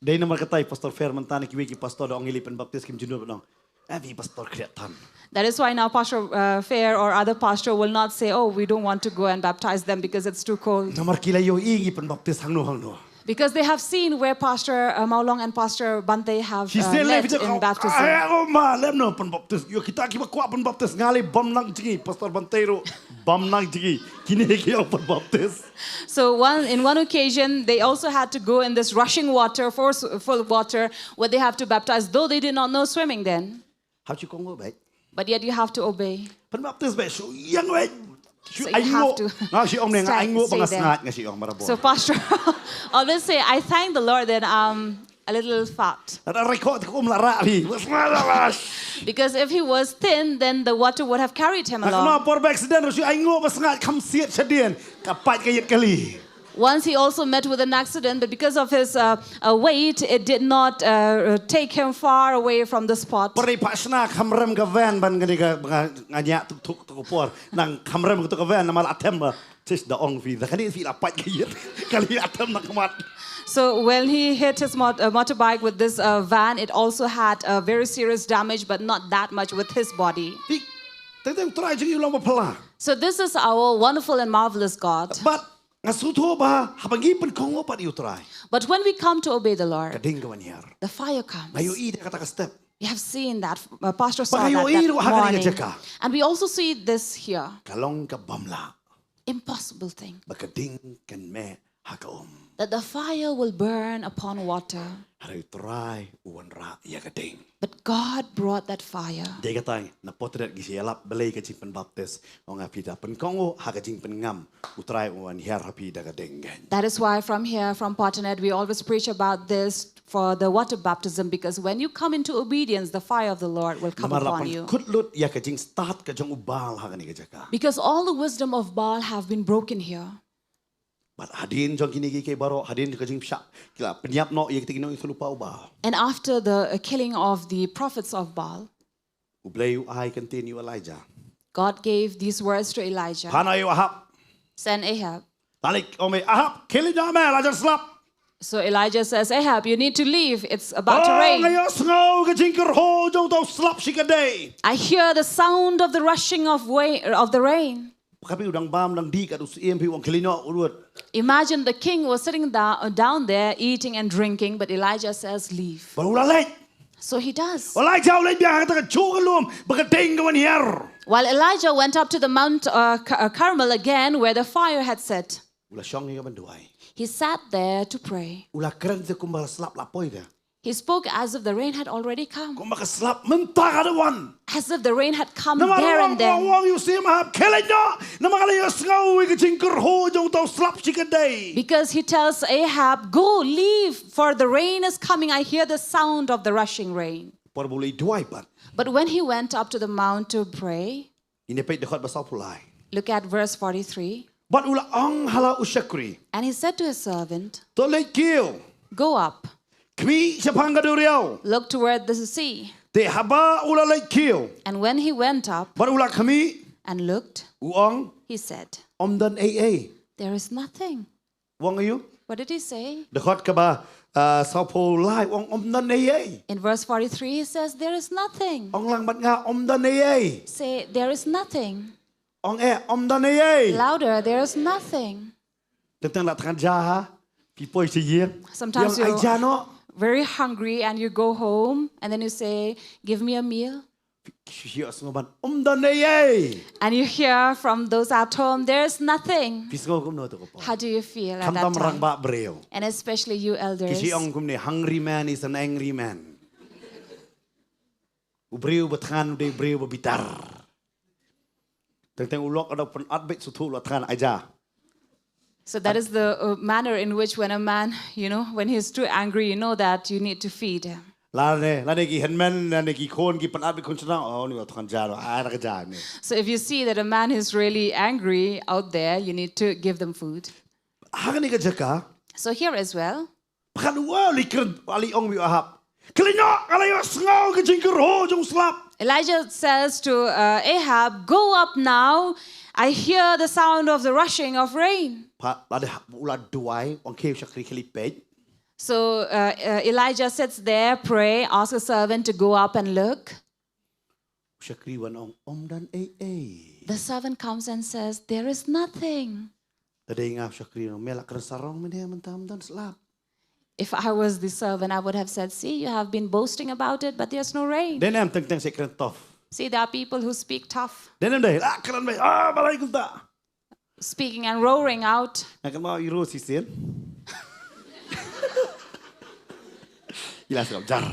Dei namar kata i Pastor Fer mynta ne kiwei ki pastor da ong ngi leit pynbaptis kim ju nud ban ong. Eh, phi pastor khriat than. That is why now Pastor uh, Fair or other pastor will not say, "Oh, we don't want to go and baptize them because it's too cold." Namar ki la ïohi ngi pynbaptis hangno hangno. Because they have seen where Pastor uh, Maulong and Pastor Bante have uh, led in baptism. Ai, oh ma, lem no pynbaptis. Ïoh kita kiba kwah pynbaptis nga leh bym nang jngi Pastor Bante ruh. Bym nang jngi. Kine ki ong pynbaptis. So one in one occasion, they also had to go in this rushing water, forceful water, where they have to baptize, though they did not know swimming then. Hap shu kohnguh beit. But yet you have to obey. Pynbaptis beit, shu ïeng beit. Shu ainguh. So you have to stand, stay there. Nga shu ong ne, nga ainguh ba nga sngaid, nga shu ong marabor. So Pastor always say, "I thank the Lord that I'm a little fat." Lada roi khoh te ka um la rah phi. Ba sngaid la la. Because if he was thin, then the water would have carried him along. Na kano por ba accident ruh shu ainguh ba sngaid kham siat shadien. Ka pait ka ïit kali. Once he also met with an accident, but because of his uh, uh, weight, it did not uh, uh, take him far away from the spot. Pyrthei phah shna kham rem ka van ban kane ka nga, nga ñiah tuk tuk tuk por. Nang kham rem tuk ka van namar la them ba. Tis da ong phi da kane phi la pait ka ïit. Kali la them na khmat. So when he hit his mot- uh, motorbike with this uh, van, it also had a very serious damage, but not that much with his body. Phi, teng teng Trai jong ngi u long ba phylla. So this is our wonderful and marvelous God. But nga sngewthuh ba haba ngi pynkohnguh pat ïa u Trai. But when we come to obey the Lord, ka ding ka wan hiar. The fire comes. Nga ïohi da kata ka step. You have seen that. Uh, Pastor saw that, that morning. Ba nga ïohi ruh ha kane ka jaka. And we also see this here. Ka long ka bym lah. Impossible thing. Ba ka ding kan meh ha ka um. That the fire will burn upon water. Hynrei u Trai u wanrah ïa ka ding. But God brought that fire. Dei kata na Pathaud ngi sa ïalap balei ka jingpynbaptis. Ong nga phi da pynkohnguh ha ka jingpynngam u Trai u wan hiar ha phi da ka ding. That is why from here, from Pathaud, we always preach about this for the water baptism, because when you come into obedience, the fire of the Lord will come upon you. Namar la pynkhut lut ïa ka jingstad ka jong u Baal ha kane ka jaka. Because all the wisdom of Baal have been broken here. Bad hadien jong kine kiei kiei baroh, hadien ka jingpynshah, ki la pynïap noh ïa kita ki nongïathuhlypa u Baal. And after the uh, killing of the prophets of Baal, U Blei u ai kyntien ïa u Elijah. God gave these words to Elijah. Phah noh ïa u Ahab. Send Ahab. Te leit ong me Ahab, khie leit noh me, la jan slap. So Elijah says, "Ahab, you need to leave. It's about to rain." Oh, nga ïohsngew ka jingkyrhuh jong uta u slap shi katdei. I hear the sound of the rushing of, wa- of the rain. Ka phi u dang bam dang dih kat u syiem phi u ong khie leit noh u ruh. Imagine the king was sitting da- down there eating and drinking, but Elijah says, "Leave." Bad u la leit. So he does. Elijah u leit biang ha kata ka juh ka lum ba ka ding ka wan hiar. While Elijah went up to the Mount uh, Ca- uh, Carmel again, where the fire had set, U la shong ïa ka ban duwai. He sat there to pray. U la kren te kumba ka slap la poi te. He spoke as if the rain had already come. Kumba ka slap mynta ka dang wan. As if the rain had come there and then. Namar u ong, u ong ïa u syiem Ahab, khie leit noh. Namar nga la ïohsngew ïa ka jingkyrhuh jong uta u slap shi katdei. Because he tells Ahab, "Go, leave, for the rain is coming. I hear the sound of the rushing rain." Por ba u leit duwai pat. But when he went up to the mount to pray, Ngin ïa peit dkhot ba sawphew lai. Look at verse forty-three. Bad u la ong ha la u shakri. And he said to his servant, To leit kiew. Go up. Khmih shaphang ka duriaw. Look toward the sea. Te haba u la leit kiew. And when he went up, bad u la khmih. And looked, u ong. He said, Ym don ei ei. There is nothing. Ong aïu? What did he say? Dkhot kaba uh, saphew lai, ong ym don ei ei. In verse forty-three, he says, "There is nothing." Ong lang bad nga, ym don ei ei. Say, "There is nothing." Ong eh, ym don ei ei. Louder, "There is nothing." Teng teng la thngan ja ha. Phi poi sha ïing. Sometimes Ïa ong ai you're ja noh. very hungry and you go home and then you say, "Give me a meal." Shu ïohsngew ban, ym don ei ei. And you hear from those at home, "There is nothing." Phi sngew kumno to ko por? How do you feel at that Khamtam time? Rangbah briew. And especially you Ki elders. shong kum ne, hungry man is an angry man. U briew ba thngan u dei u briew ba bitar. Teng teng u lok u da pynat beit, sngewthuh u la thngan, ai ja. So that is the uh, manner in which when a man, you know, when he's too angry, you know that you need to feed him. Lane, lane ki hynmen, lane ki khun, ki pynat beit khun shnong, oh, ni u la thngan ja noh, ai da ka ja ne. So if you see that a man is really angry out there, you need to give them food. Ha kane ka jaka, So here as well, pyrkhat u, u la kren, u la ong ïa u Ahab, khlei noh, nga la ïohsngew ka jingkyrhuh jong u slap. Elijah says to uh, Ahab, "Go up now. I hear the sound of the rushing of rain." Pha, lada u la duwai, ong khie u shakri khie leit peit. So uh, uh, Elijah sits there, pray, ask a servant to go up and look. U shakri wan ong, ym don ei ei. The servant comes and says, "There is nothing." Lada dei nga, u shakri wan ong, me la kren sarong mynne, mynta ym don slap. If I was the servant, I would have said, "See, you have been boasting about it, but there's no rain." Dei ne em teng teng sa kren tough? See, there are people who speak tough, Dei ne em dei, la kren beit, ah, balei kumta? speaking and roaring out. Nga kynmaw i Rose shisien. I la sngap jar.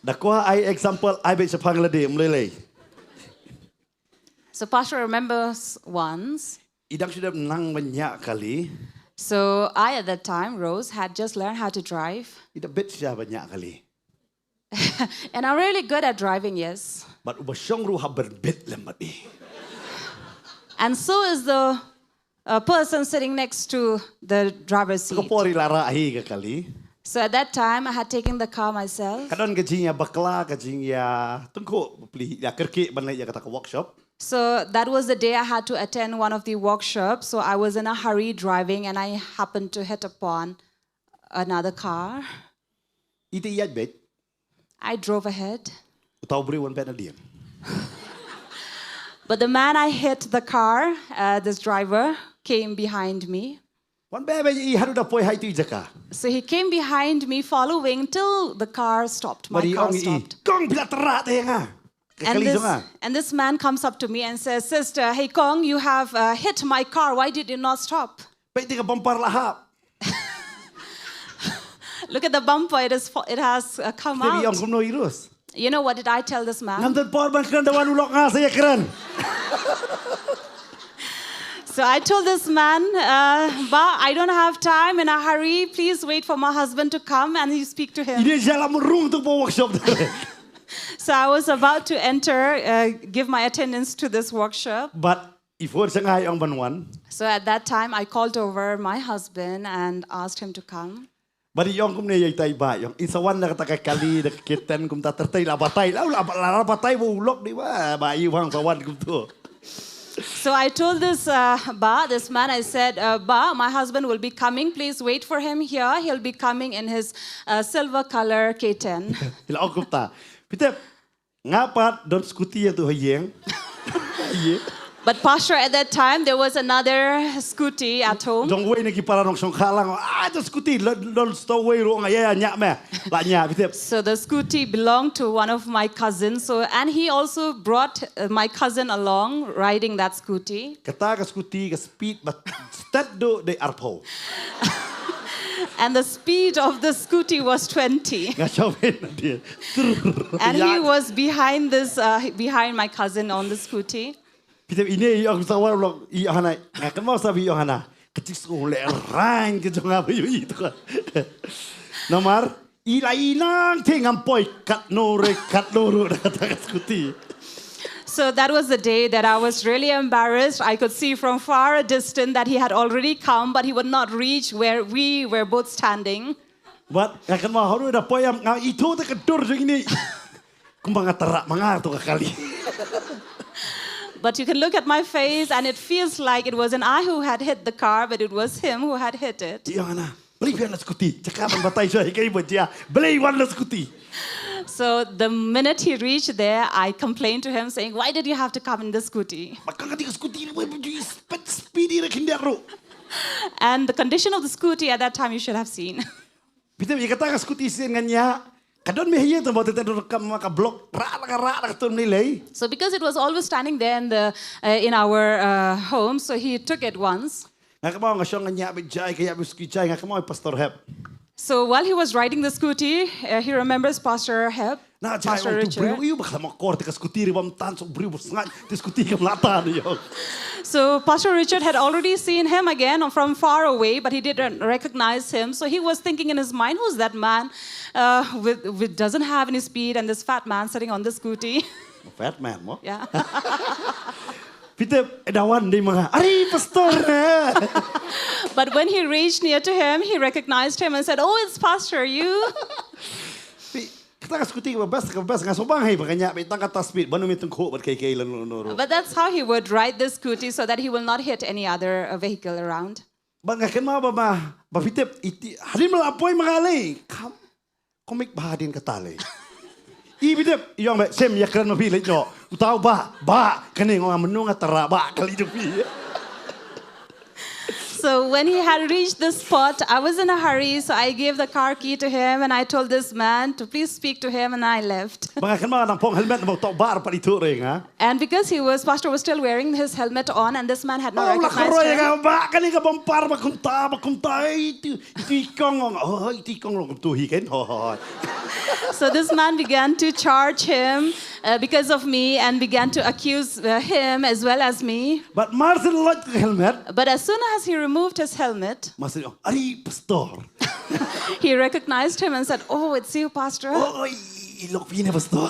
Da kwah ai example, ai beit shaphang lade, ym lei lei. So Pastor remembers once. I dang shu dep nang ban ñiah kali. So I, at that time, Rose, had just learned how to drive. I da bit shisha ban ñiah kali. And I'm really good at driving, yes. Bad uba shong ruh hap ban bit lem bad i. And so is the uh, person sitting next to the driver's Ka seat. por i la rah hi ka kali. So at that time, I had taken the car myself. Ka don ka jingïabakla, ka jingïa tyngkhuh bapli, ïa kyrkieh ban leit ïa kata ka workshop. So that was the day I had to attend one of the workshops. So I was in a hurry driving and I happened to hit upon another car. I te ïaid beit. I drove ahead. Uta u briew wan beit na dien. But the man I hit the car, uh, this driver, came behind me. Wan beit beit i haduh da poi ha itu i jaka. So he came behind me following till the car stopped. My Bad i car ong i, stopped. "Kong, phi la tyrah te ïa nga. Ka And kali this, jong nga." And this man comes up to me and says, "Sister, hey Kong, you have uh, hit my car. Why did you not stop?" Peit te ka bumper la hap. Look at the bumper. It, is, fo- it has uh, come Te i ong out. Kumno i Rose? You know what did I tell this man? Ngam don por ban kren, da wan u lok nga sa ïakren. So I told this man, uh, "Bah, I don't have time, in a hurry. Please wait for my husband to come and you speak to I him." dei jia la mrung tu po workshop te. So I was about to enter, uh, give my attendance to this workshop. Bad i phone sha nga, i ong ban wan. So at that time, I called over my husband and asked him to come. Bad i ong kumne ïa itai i bah, i ong, "I sa wan da kata ka kali, da ka K ten kumta, tyrtai la batai, la, la, la, la batai ba u lok dei ba, ba i wang sa wan kumtu." So I told this uh, bah, this man, I said, uh, "Bah, my husband will be coming. Please wait for him here. He'll be coming in his uh, silver color K ten." I la ong kumta. Phi tip, nga pat don scooty ïa tu ha ïing. Ïe. But Pastor, at that time, there was another scooty at home. Jong wei na ki para nongshong kha lang, ah, don scooty, don, don sto wei ruh, nga ïa, ïa ñiah me. La ñiah, phi tip. So the scooty belonged to one of my cousins. So, and he also brought uh, my cousin along riding that scooty. Kata ka scooty ka speed ba stet duh dei arphew. And the speed of the scooty was twenty. Nga shawei na dien. And he was behind this, uh, behind my cousin on the scooty. Phi tip, ine i ong sa wan lok, i ong hana, nga kynmaw sa ba i ong hana. Ka jingsngew lehraiñ ka jong nga ba ïohi tu ka. Namar i la i nang te ngam poi katno re katno ruh da kata ka scooty. So that was the day that I was really embarrassed. I could see from far a distance that he had already come, but he would not reach where we were both standing. Bad nga kynmaw haduh da poi ïam, nga ithuh te ka dur jong ine. Kumba nga tyrah ma nga tu ka kali. But you can look at my face, and it feels like it wasn't I who had hit the car, but it was him who had hit it. Ïa nga na. Balei phi wan la skuti? Cakap ban batai shuwa ïa kaei ba jia. Balei wan la skuti? So the minute he reached there, I complained to him, saying, "Why did you have to come in the scooty?" Ba ka kati ka skuti ni, ba ju spet speed ira khyndiat ruh. And the condition of the scooty at that time, you should have seen. Phi tip ïa kata ka skuti sien nga ñiah. Ka don mih ïa tu ba te don kam ka block. Ra la ka ra la ka tun ni lei. So because it was always standing there in the uh, in our uh, home, so he took it once. Nga kynmaw nga shong nga ñiah beit jai ka ïa beit skuti jai nga kynmaw pastor Hep. So while he was riding the scooty, uh, he remembers Pastor Hep, Na jai Pastor ong tu briew Richard. Ïu ba ka la ma kor te ka skuti ri bam tan so briew ba sngat te skuti kam la tan ïa. So Pastor Richard had already seen him again from far away, but he didn't recognize him. So he was thinking in his mind, "Who's that man uh, with, with doesn't have any speed and this fat man sitting on the scooty?" Fat man mo. Yeah. Phi tip eh, dawan dei ma nga. Ari pastor. But when he reached near to him, he recognized him and said, "Oh, it's Pastor, you." Phi, kata ka skuti ka best ka best nga so bang hei ba ka ñiah beit tang kata speed ba nu mi tengkuk bad kai kai lan nu ru. But that's how he would ride this scooty so that he will not hit any other uh, vehicle around. Ba nga kynmaw ba ma ba phi tip iti hadin ma la poi ma nga lei. Kam komik ba hadin kata lei. I phi tip ïong ba sem ïa kren ma phi lei no. Utau ba ba kane ngong amnu nga tara ba kali tu phi. So when he had reached the spot, I was in a hurry, so I gave the car key to him and I told this man to please speak to him and I left. Ba nga kynmaw nang phong helmet ba utau ba pa itu ring ha. And because he was, Pastor was still wearing his helmet on and this man had not Oh, la recognized koroy him. Nga ba kani ka bumper ba kumta ba kumta itu itu ikong ong oh itu ikong long tu hi kan ho ho. So this man began to charge him uh, because of me and began to accuse uh, him as well as me. But Martin like helmet. But as soon as he removed his helmet, Martin ong ari pastor. He recognized him and said, "Oh, it's you, Pastor." Oh, ilok phi ne pastor.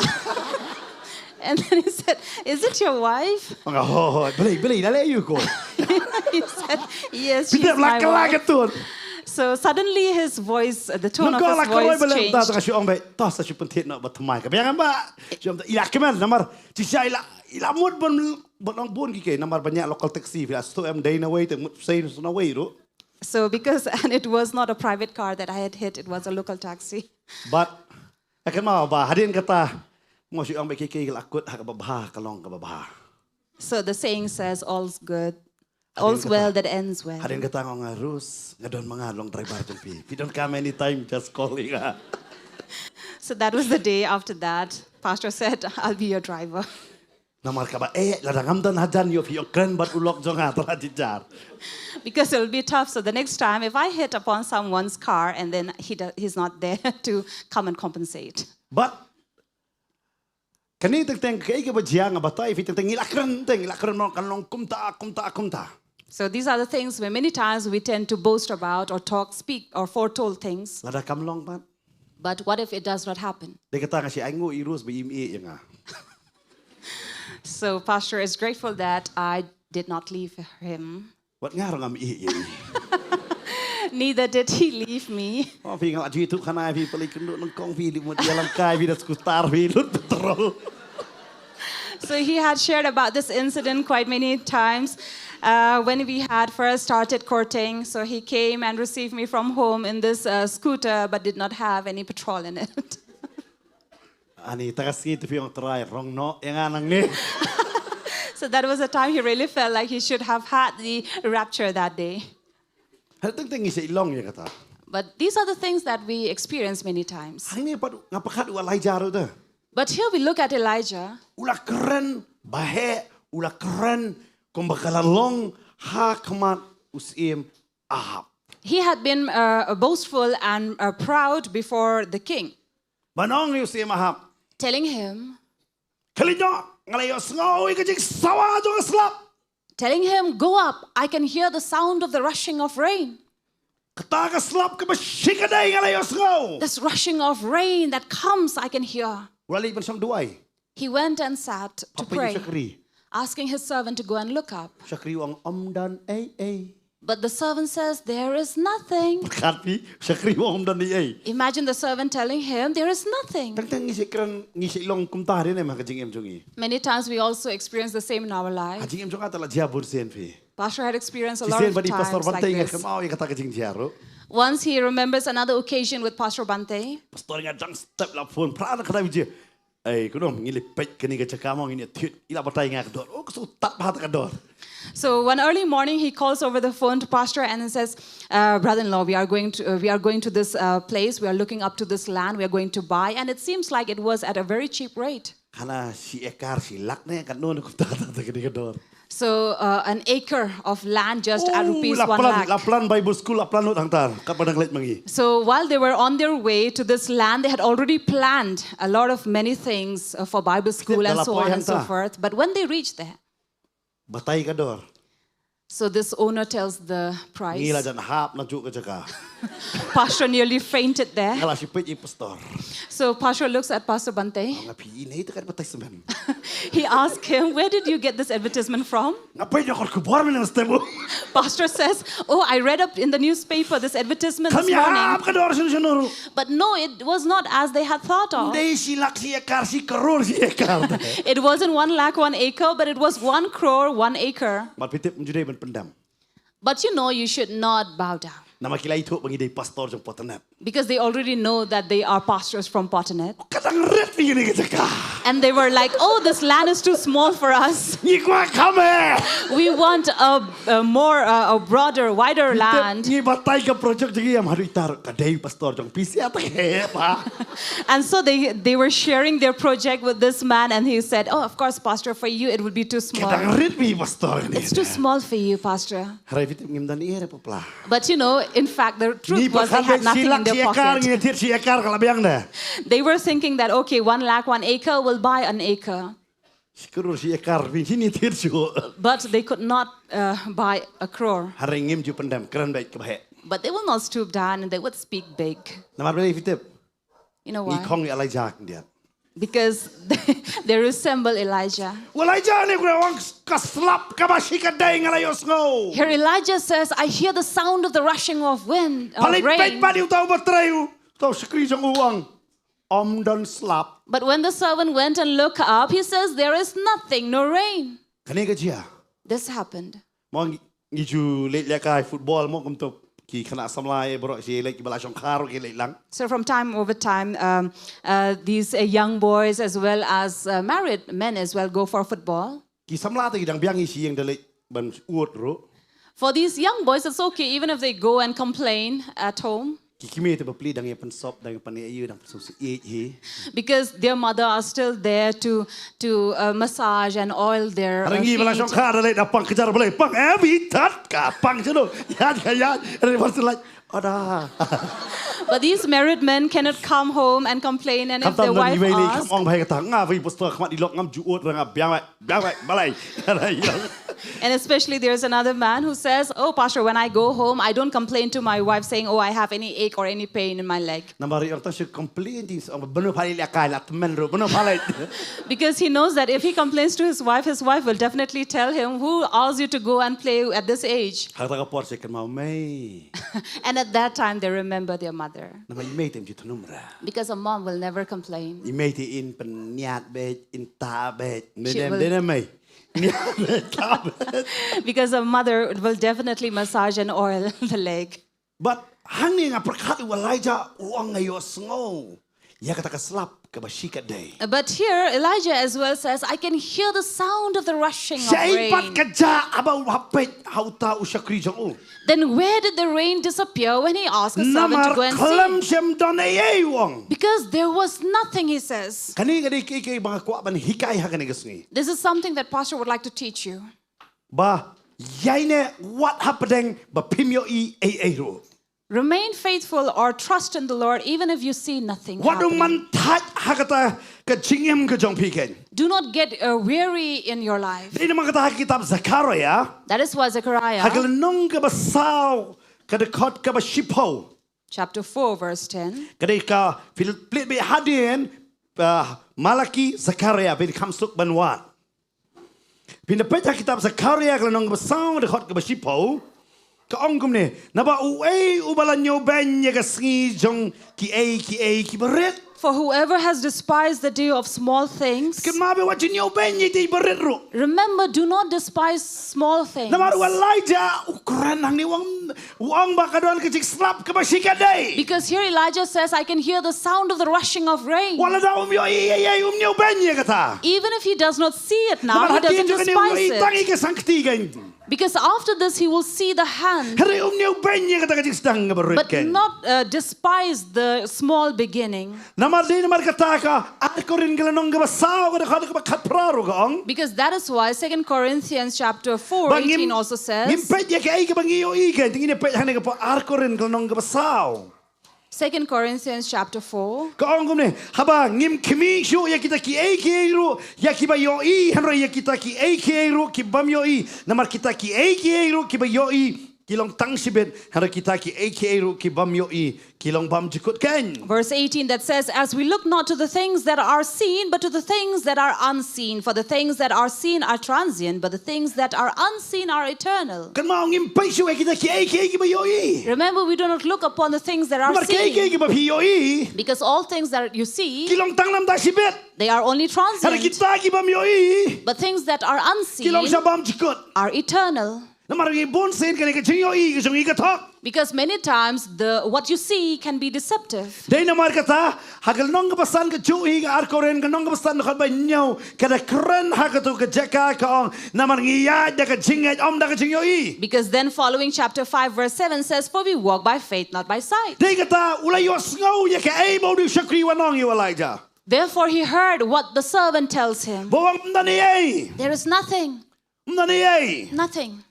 And then he said, "Is it your wife?" Nga ho ho, beli beli na le you ko. He said, "Yes, Phi she's tip la my ka la ka wife." tun. So suddenly his voice, uh, the tone Nang of ko la his ka roi voice bele ta changed. Ka shi ong be ta sa shi pynthit no ba tmai ka biang ba. Shi ong ila kemen namar. Shi sha ila ila mut bon bon ong bun ki ke namar ba ñiah local taxi phi la sto em dei na wei te mut sei na wei ru. So because, and it was not a private car that I had hit, it was a local taxi. But nga kynmaw ba hadien kata mo shi ong ba ki ki la kut ha kaba bha ka long kaba bha. So the saying says, "All's good, all's well that ends well." Hadien kata nga ong, Rus, nga don ma nga long driver jong phi. If you don't come anytime, just call ïa nga. So that was the day after that. Pastor said, "I'll be your driver." Namar kaba eh lada ngam don hajan ïoh phi ong kren bad u lok jong nga tara jynjar. Because it'll be tough. So the next time, if I hit upon someone's car and then he do, he's not there to come and compensate. But kane teng teng kaei kaba jia nga batai phi teng teng ngi la kren teng ngi la kren mo kan long kumta kumta kumta. So these are the things where many times we tend to boast about or talk, speak or foretold things. Lada kam long pat. But what if it does not happen? Dei kata nga shi ai nguh i Rus ba im ïa nga. So Pastor is grateful that I did not leave him. Wat nga rong am ïa ïa. Neither did he leave me. Oh phi nga la ju tu khana phi pali kundu nang kong phi li mut ïa lang kai phi da skutar phi lut petrol. So he had shared about this incident quite many times. Uh, when we had first started courting, so he came and received me from home in this uh, scooter, but did not have any petrol in it. Ani ta ka sngi tu phi ong trai rong no ïa nga nang ni. So that was a time he really felt like he should have had the rapture that day. Hal teng teng ngi sa i long ïa kata. But these are the things that we experience many times. Hangne pat nga pyrkhat u Elijah ruh te. But here we look at Elijah. U la kren ba heh u la kren kumba ka la long ha khmat u syiem Ahab. He had been uh, boastful and uh, proud before the king, Ban ong ïa u syiem Ahab. Telling him, Khlei noh nga la ïohsngew ïa ka jingsawa jong ka slap. Telling him, "Go up, I can hear the sound of the rushing of rain." Kata ka slap kaba shikadei nga la ïohsngew. This rushing of rain that comes, I can hear. U la leit ban shong duwai. He went and sat to Papa ïa pray, shakri. Asking his servant to go and look up. Shakri u ong ym don ei ei. But the servant says, "There is nothing." Pyrkhat phi, shakri u ong ym don ei ei. Imagine the servant telling him, "There is nothing." Teng teng ngi shait kren, ngi shait long kumta de ne ha ka jingim jong ngi. Many times we also experience the same in our life. Ha jingim jong nga te la jia bun sien phi. Pastor had experienced a lot of times like this. Shisien bad i Pastor Bante nga kynmaw ïa kata ka jingjia ruh. Once he remembers another occasion with Pastor Bante. Pastor nga dang step la phone phra na kata biji. Ei, kudum, ngi leit peit kane ka jaka mo, ngin ïa thied, i la batai nga ka dor. Oh, ka shu tad bha ta ka dor. So one early morning, he calls over the phone to Pastor and he says, uh, "Brother-in-law, we are going to uh, we are going to this uh, place. We are looking up to this land. We are going to buy, and it seems like it was at a very cheap rate." Hana shi ekar shi lak ne, ka non kumta ta ta kane ka dor. So uh, an acre of land just at rupees one lakh. La plan Bible school, la plan lut hangta, ka padang leit mangi. So while they were on their way to this land, they had already planned a lot of many things uh, for Bible school and so on and so forth. But when they reached there, batai ka dor. So this owner tells the price. Ngi la jan hap na juk ka jaka. Pastor nearly fainted there. Nga la shi peit i pastor. So Pastor looks at Pastor Bante. Nga phi i nei ta ka advertisement. He asked him, "Where did you get this advertisement from?" Nga peit ïa ka khubor mynne step. Pastor says, "Oh, I read up in the newspaper this advertisement this morning." Kam ïa hap ka dor shen shen ru. But no, it was not as they had thought of. Dei shi lak shi ekar shi karor shi ekar. It wasn't one lakh one acre, but it was one crore one acre. Mat phi tip mynjur dei ban pyndam. But you know, you should not bow down. Namar ki la ithuh ba ngi dei pastor jong Potanet. Because they already know that they are pastors from Potanet. Ka dang rit ïa kane ka jaka. And they were like, "Oh, this land is too small for us. Ngi kwah kham eh. We want a, a more, uh, a broader, wider land." Ngi batai ka project jong ngi ïa haduh ita ruh ka dei pastor jong phi sia ta he ba. And so they they were sharing their project with this man, and he said, "Oh, of course, Pastor, for you it would be too small." Ka dang rit mi pastor ni. "It's too small for you, Pastor." Hynrei phi tip ngim don ei ei re pla. But you know, in fact, the truth was they had nothing in their pocket. Ngi pyrkhat ba shi lak shi ekar, ngi thied shi ekar ka la biang de. They were thinking that, "Okay, one lakh, one acre, we'll buy an acre." Shi karor shi ekar phi ngi thied shuh. But they could not uh, buy a crore. Hynrei ngim ju pyndam, kren beit kaba heh. But they will not stoop down and they would speak big. Namar balei phi tip? You know why? Ngi khong Elijah khyndiat. Because they, they resemble Elijah. Elijah ne u ong ka slap kaba shi ka dei nga la ïohsngew. Here Elijah says, "I hear the sound of the rushing of wind, of rain." Peit bad uta uba trei, uta u shakri jong u u ong, ym don slap. But when the servant went and looked up, he says, "There is nothing, no rain." Kane ka jia. This happened. Mo ngi, ngi ju leit lehkai football mo kumto ki khynnah samla eh baroh shi leit, kiba la shongkha ruh ki leit lang. So from time over time, um, uh, these uh, young boys as well as uh, married men as well go for football. Ki samla te ki dang biang ïa shi ïing da leit ban ud ruh. For these young boys, it's okay even if they go and complain at home. Ki kmie te bapli dang ïa pynsop, dang ïa pynïaid, dang pynsop sih hi. Because their mother are still there to to uh, massage and oil their uh, feet. Hynrei ngi ba la shongkha da leit da pang, ka jar ba leit pang, eh, bi tat ka pang shuh. Ïa ka ïa, hynrei ba shu leit, ada. But these married men cannot come home and complain, and if their wife asks, kham ong bha kata, nga ba i pastor khmat i lok ngam ju ud re, nga biang bha. Biang bha, balei? And especially there's another man who says, "Oh, Pastor, when I go home, I don't complain to my wife saying, 'Oh, I have any ache or any pain in my leg.'" Namar ïa kata shu complain di, ong, bano phalai lehkai la tymmen ruh, bano phalai. Because he knows that if he complains to his wife, his wife will definitely tell him, "Who asked you to go and play at this age?" Ha kata ka por shu kynmaw mei. And at that time, they remember their mother. Namar i mei te ym ju thnum re. Because a mom will never complain. I mei te in pynïaid beit, in tah beit. She will. Dei ne mei. Because a mother will definitely massage and oil the leg. But hangne nga pyrkhat u Elijah u ong nga ïohsngew ïa kata ka slap kaba shi ka dei. But here Elijah as well says, "I can hear the sound of the rushing of rain." Shaei pat ka jia haba u hap peit ha uta u shakri jong u? Then where did the rain disappear when he asked the servant to go and see? Namar khlem shym don ei ei, u ong. Because there was nothing, he says. Kane ka dei kaei kaei ba nga kwah ban hikai ha kane ka sngi. This is something that Pastor would like to teach you. Ba ïaineh wat hapdeng ba phim ïohi ei ei ruh. Remain faithful or trust in the Lord even if you see nothing happening. Wat ym man thait ha kata ka jingim ka jong phi kein. Do not get uh, weary in your life. Dei namar kata ha ka kitab Zechariah. That is why Zechariah. Ha ka lynnong kaba saw, ka dkhot kaba shiphew. Chapter four, verse ten. Ka dei ka, phi plie beit hadien, uh, Malaki, Zechariah, phin kham suk ban wad. Phin da peit ha kitab Zechariah ka lynnong kaba saw, dkhot kaba shiphew. Ka ong kumne, naba uei uba la ñiewbeiñ ïa ka sngi jong kiei kiei kiba rit. For whoever has despised the day of small things, Kynmaw ba wat ju ñiewbeiñ ïa kiei ba rit ruh. Remember, do not despise small things. Namar u Elijah u kren hangne, u ong, u ong ba ka don ka jingslap kaba shikatdei. Because here Elijah says, "I can hear the sound of the rushing of rain." Wat la da um ïohi ïa, ïa, um ñiewbeiñ ïa kata. Even if he does not see it now, he doesn't despise it. Namar hadien jong kane u ïohi tang ïa ka sangkti kein. Because after this, he will see the hand. Hynrei um ñiewbeiñ ïa kata ka jingsdang kaba rit kein. But not, uh, despise the small beginning. Namar dei namar kata ka Ar Korinth ka lynnong kaba saw ka dkhot kaba khatphra ruh ka ong. Because that is why Second Corinthians chapter four, ba ngim, eighteen also says, ngim peit ïa kaei kaba ngi ïohi kein, te ngin ïa peit hangne ka por Ar Korinth ka lynnong kaba saw. Second Corinthians chapter four. Ka ong kumne, haba ngim khmih shuh ïa kita kiei kiei ruh, ïa kiba ïohi, hynrei ïa kita kiei kiei ruh ki bym ïohi. Namar kita kiei kiei ruh kiba ïohi ki long tang shibit, hynrei kita kiei kiei ruh ki bym ïohi ki long bymjukut kein. Verse eighteen that says, "As we look not to the things that are seen, but to the things that are unseen. For the things that are seen are transient, but the things that are unseen are eternal." Kynmaw, ngim peit shuh ïa kita kiei kiei kiba ïohi. Remember, we do not look upon the things that are seen. Namar kiei kiei kiba phi ïohi, because all things that you see, ki long tang namar shibit. They are only transient. Hynrei kita ki bym ïohi, but things that are unseen, ki long sha bymjukut, are eternal. Namar ngi bun sien kane ka jingïohi ka jong ngi ka thok. Because many times the, what you see can be deceptive. Dei namar kata, ha ka lynnong kaba san ka juh hi ka Ar Korinth ka lynnong kaba san dkhot ba hynñiew, ka da kren ha katu ka jaka ka ong, namar ngi ïaid da ka jingngeit ym da ka jingïohi. Because then following chapter five verse seven says, "For we walk by faith, not by sight." Dei kata u la ïohsngew ïa kaei ba u dei u shakri u ong ïa u Elijah. Therefore he heard what the servant tells him. Ba u ong ym don ei ei. There is nothing. Ym don ei ei. Nothing.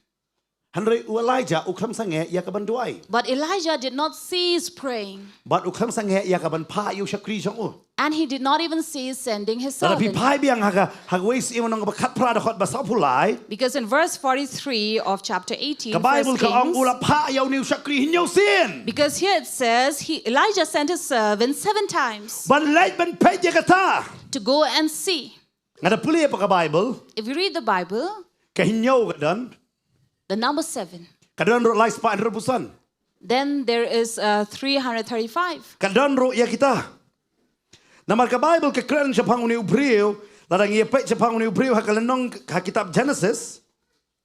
Hynrei u Elijah u khlem sangeh ïa ka ban duwai. But Elijah did not cease praying. Bad u khlem sangeh ïa ka ban phah ïa u shakri jong u. And he did not even cease sending his servant. Lada phi phai biang ha ka, ha kawei Syiem u lynnong kaba khatphra dkhot ba sawphew lai. Because in verse forty-three of chapter eighteen, ka Bible ka ong u la phah ïa une u shakri hynñiew sien. Because here it says, he, Elijah sent his servant seven times. Ban leit ban peit ïa kata. To go and see. Nga da pule ïa ka Bible. If you read the Bible, ka hynñiew ka don. The number seven. Ka don ruh lai spah hynriewphew san. Then there is, uh, three hundred thirty-five. Ka don ruh ïa kita. Namar ka Bible ka kren shaphang une u briew, lada ngi ïa peit shaphang une u briew ha ka lynnong ha kitab Genesis.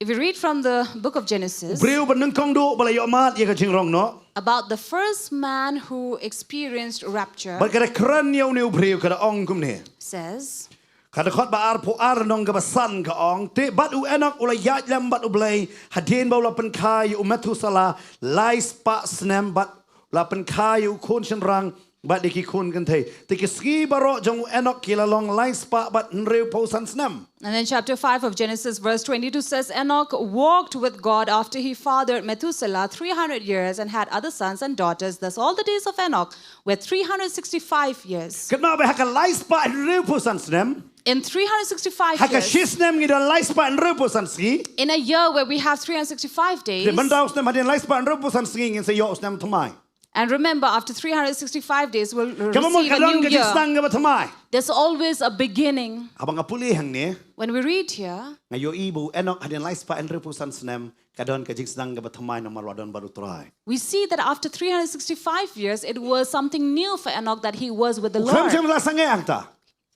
If you read from the book of Genesis, u briew ba nyngkong duh ba la ïoh mad ïa ka jingrong noh. About the first man who experienced rapture. Bad ka da kren ïa une u briew ka da ong kumne. Says, ka dkhot ba arphew ar lynnong kaba san ka ong, te bad u Enok u la ïaid lem bad U Blei, hadien ba u la pynkha ïa u Methuselah lai spah snem bad u la pynkha ïa u khun shynrang bad ïa ki khun kynthei. Te ki sngi baroh jong u Enok ki la long lai spah bad hynriewphew san snem. And then chapter five of Genesis, verse twenty-two says, "Enoch walked with God after he fathered Methuselah three hundred years and had other sons and daughters. Thus all the days of Enoch were three hundred sixty-five years." Kynmaw ba ha ka lai spah hynriewphew san snem. In three hundred sixty-five years. Ha ka shi snem ngi don lai spah hynriewphew san sngi. In a year where we have three hundred sixty-five days. Te mynta u snem hadien lai spah hynriewphew san sngi ngin sa ïoh u snem thymmai. And remember, after three hundred sixty-five days, we'll receive a new year. Ka mut ka don ka jingsdang kaba thymmai. There's always a beginning. Haba nga pule hangne. When we read here, nga ïohi ba u Enok hadien lai spah hynriewphew san snem ka don ka jingsdang kaba thymmai namar u la don bad u Trai. We see that after three hundred sixty-five years, it was something new for Enoch that he was with the Lord. U khlem shym la sangeh hangta.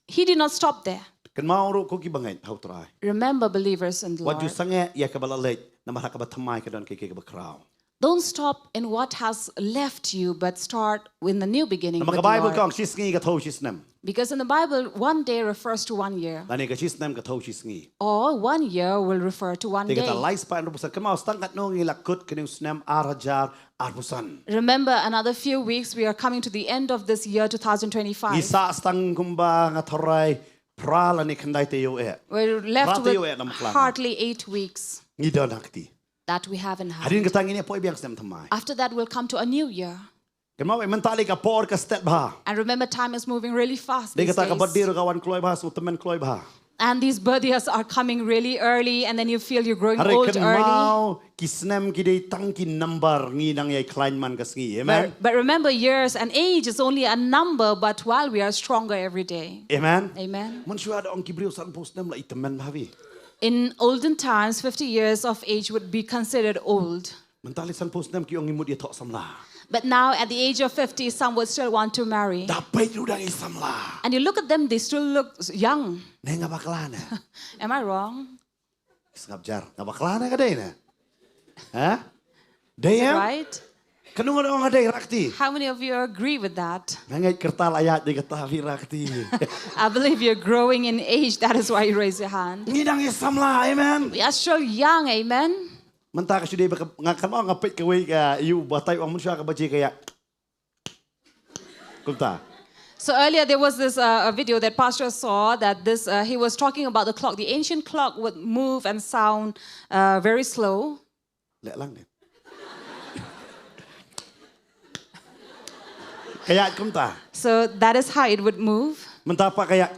He did not stop there. Kynmaw ruh ko ki bangeit ha u Trai. Remember, believers in the Lord. Wat ju sangeh ïa kaba la leit namar ha kaba thymmai ka don kaei kaei kaba khraw. Don't stop in what has left you, but start in the new beginning with the Lord. Namar ka Bible ka ong shi sngi ka thew shi snem. Because in the Bible, one day refers to one year. Lane ka shi snem ka thew shi sngi. Or one year will refer to one day. Te kata lai spah hynriewphew san, kynmaw sa tang katno ngi la kut kane u snem ar hajar arphew san. Remember, another few weeks, we are coming to the end of this year, two thousand twenty-five. Ngi sah sa tang kumba nga tharai phra lane khyndai taïew eh. We're left with hardly eight weeks. Phra taïew eh na Maklang. Ngi don ha kti. That we have in hand. Hadien kata ngin ïa poi biang snem thymmai. After that, we'll come to a new year. Kynmaw ba mynta lei ka por ka stet bha. And remember, time is moving really fast these days. Dei kata ka birthday ruh ka wan kloi bha, shu tymmen kloi bha. And these birthdays are coming really early, and then you feel you're growing old early. Hynrei kynmaw ki snem ki dei tang ki number, ngi nang ïai khlaiñ man ka sngi. Amen. But, but remember, years and age is only a number, but while we are stronger every day. Amen. Amen. Mynshuwa da ong ki briew sanphew snem la i tymmen bha phi. In olden times, fifty years of age would be considered old. Mynta lei sanphew snem ki ong ngi mut ïathoh samla. But now, at the age of fifty, some would still want to marry. Da peit ruh dang i samla. And you look at them, they still look young. Ne nga bakla ne? Am I wrong? Sngap jar, nga bakla ne ka dei ne? Ha? Dei em? Right? Kano nga ong nga dei rakti? How many of you agree with that? Nga ngeit kyrta la ïaid dei kata phi rakti. I believe you're growing in age. That is why you raise your hand. Ngi dang i samla, amen. We are still young, amen? Mynta ka shu dei ba ka, nga kan ong nga peit kawei ka ïu batai ong mynshuwa ka baje ka ïa. Kumta. So earlier there was this uh, a video that Pastor saw that this uh, he was talking about the clock. The ancient clock would move and sound uh, very slow. Leh lang ne. Ka ïa kumta. So that is how it would move. Mynta pat ka ïa.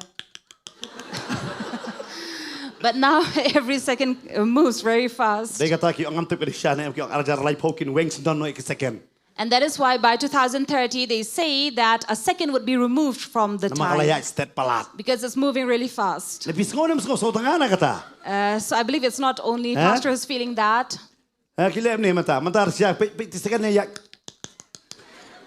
But now every second uh, moves very fast. Dei kata ki ong ngam tip ka dei sha ne em ki ong ar hajar laiphew kin weng syndon noh ïa ki second. And that is why by two thousand thirty, they say that a second would be removed from the Namar ka la time ïaid stet palat. Because it's moving really fast. Ne phi sngew ne em sngew, sngewthuh nga na kata. Uh, so I believe it's not only Huh? Pastor is feeling that. Ha, ki leh mynne mynta, mynta ar hajar peit peit ti second ne ïa.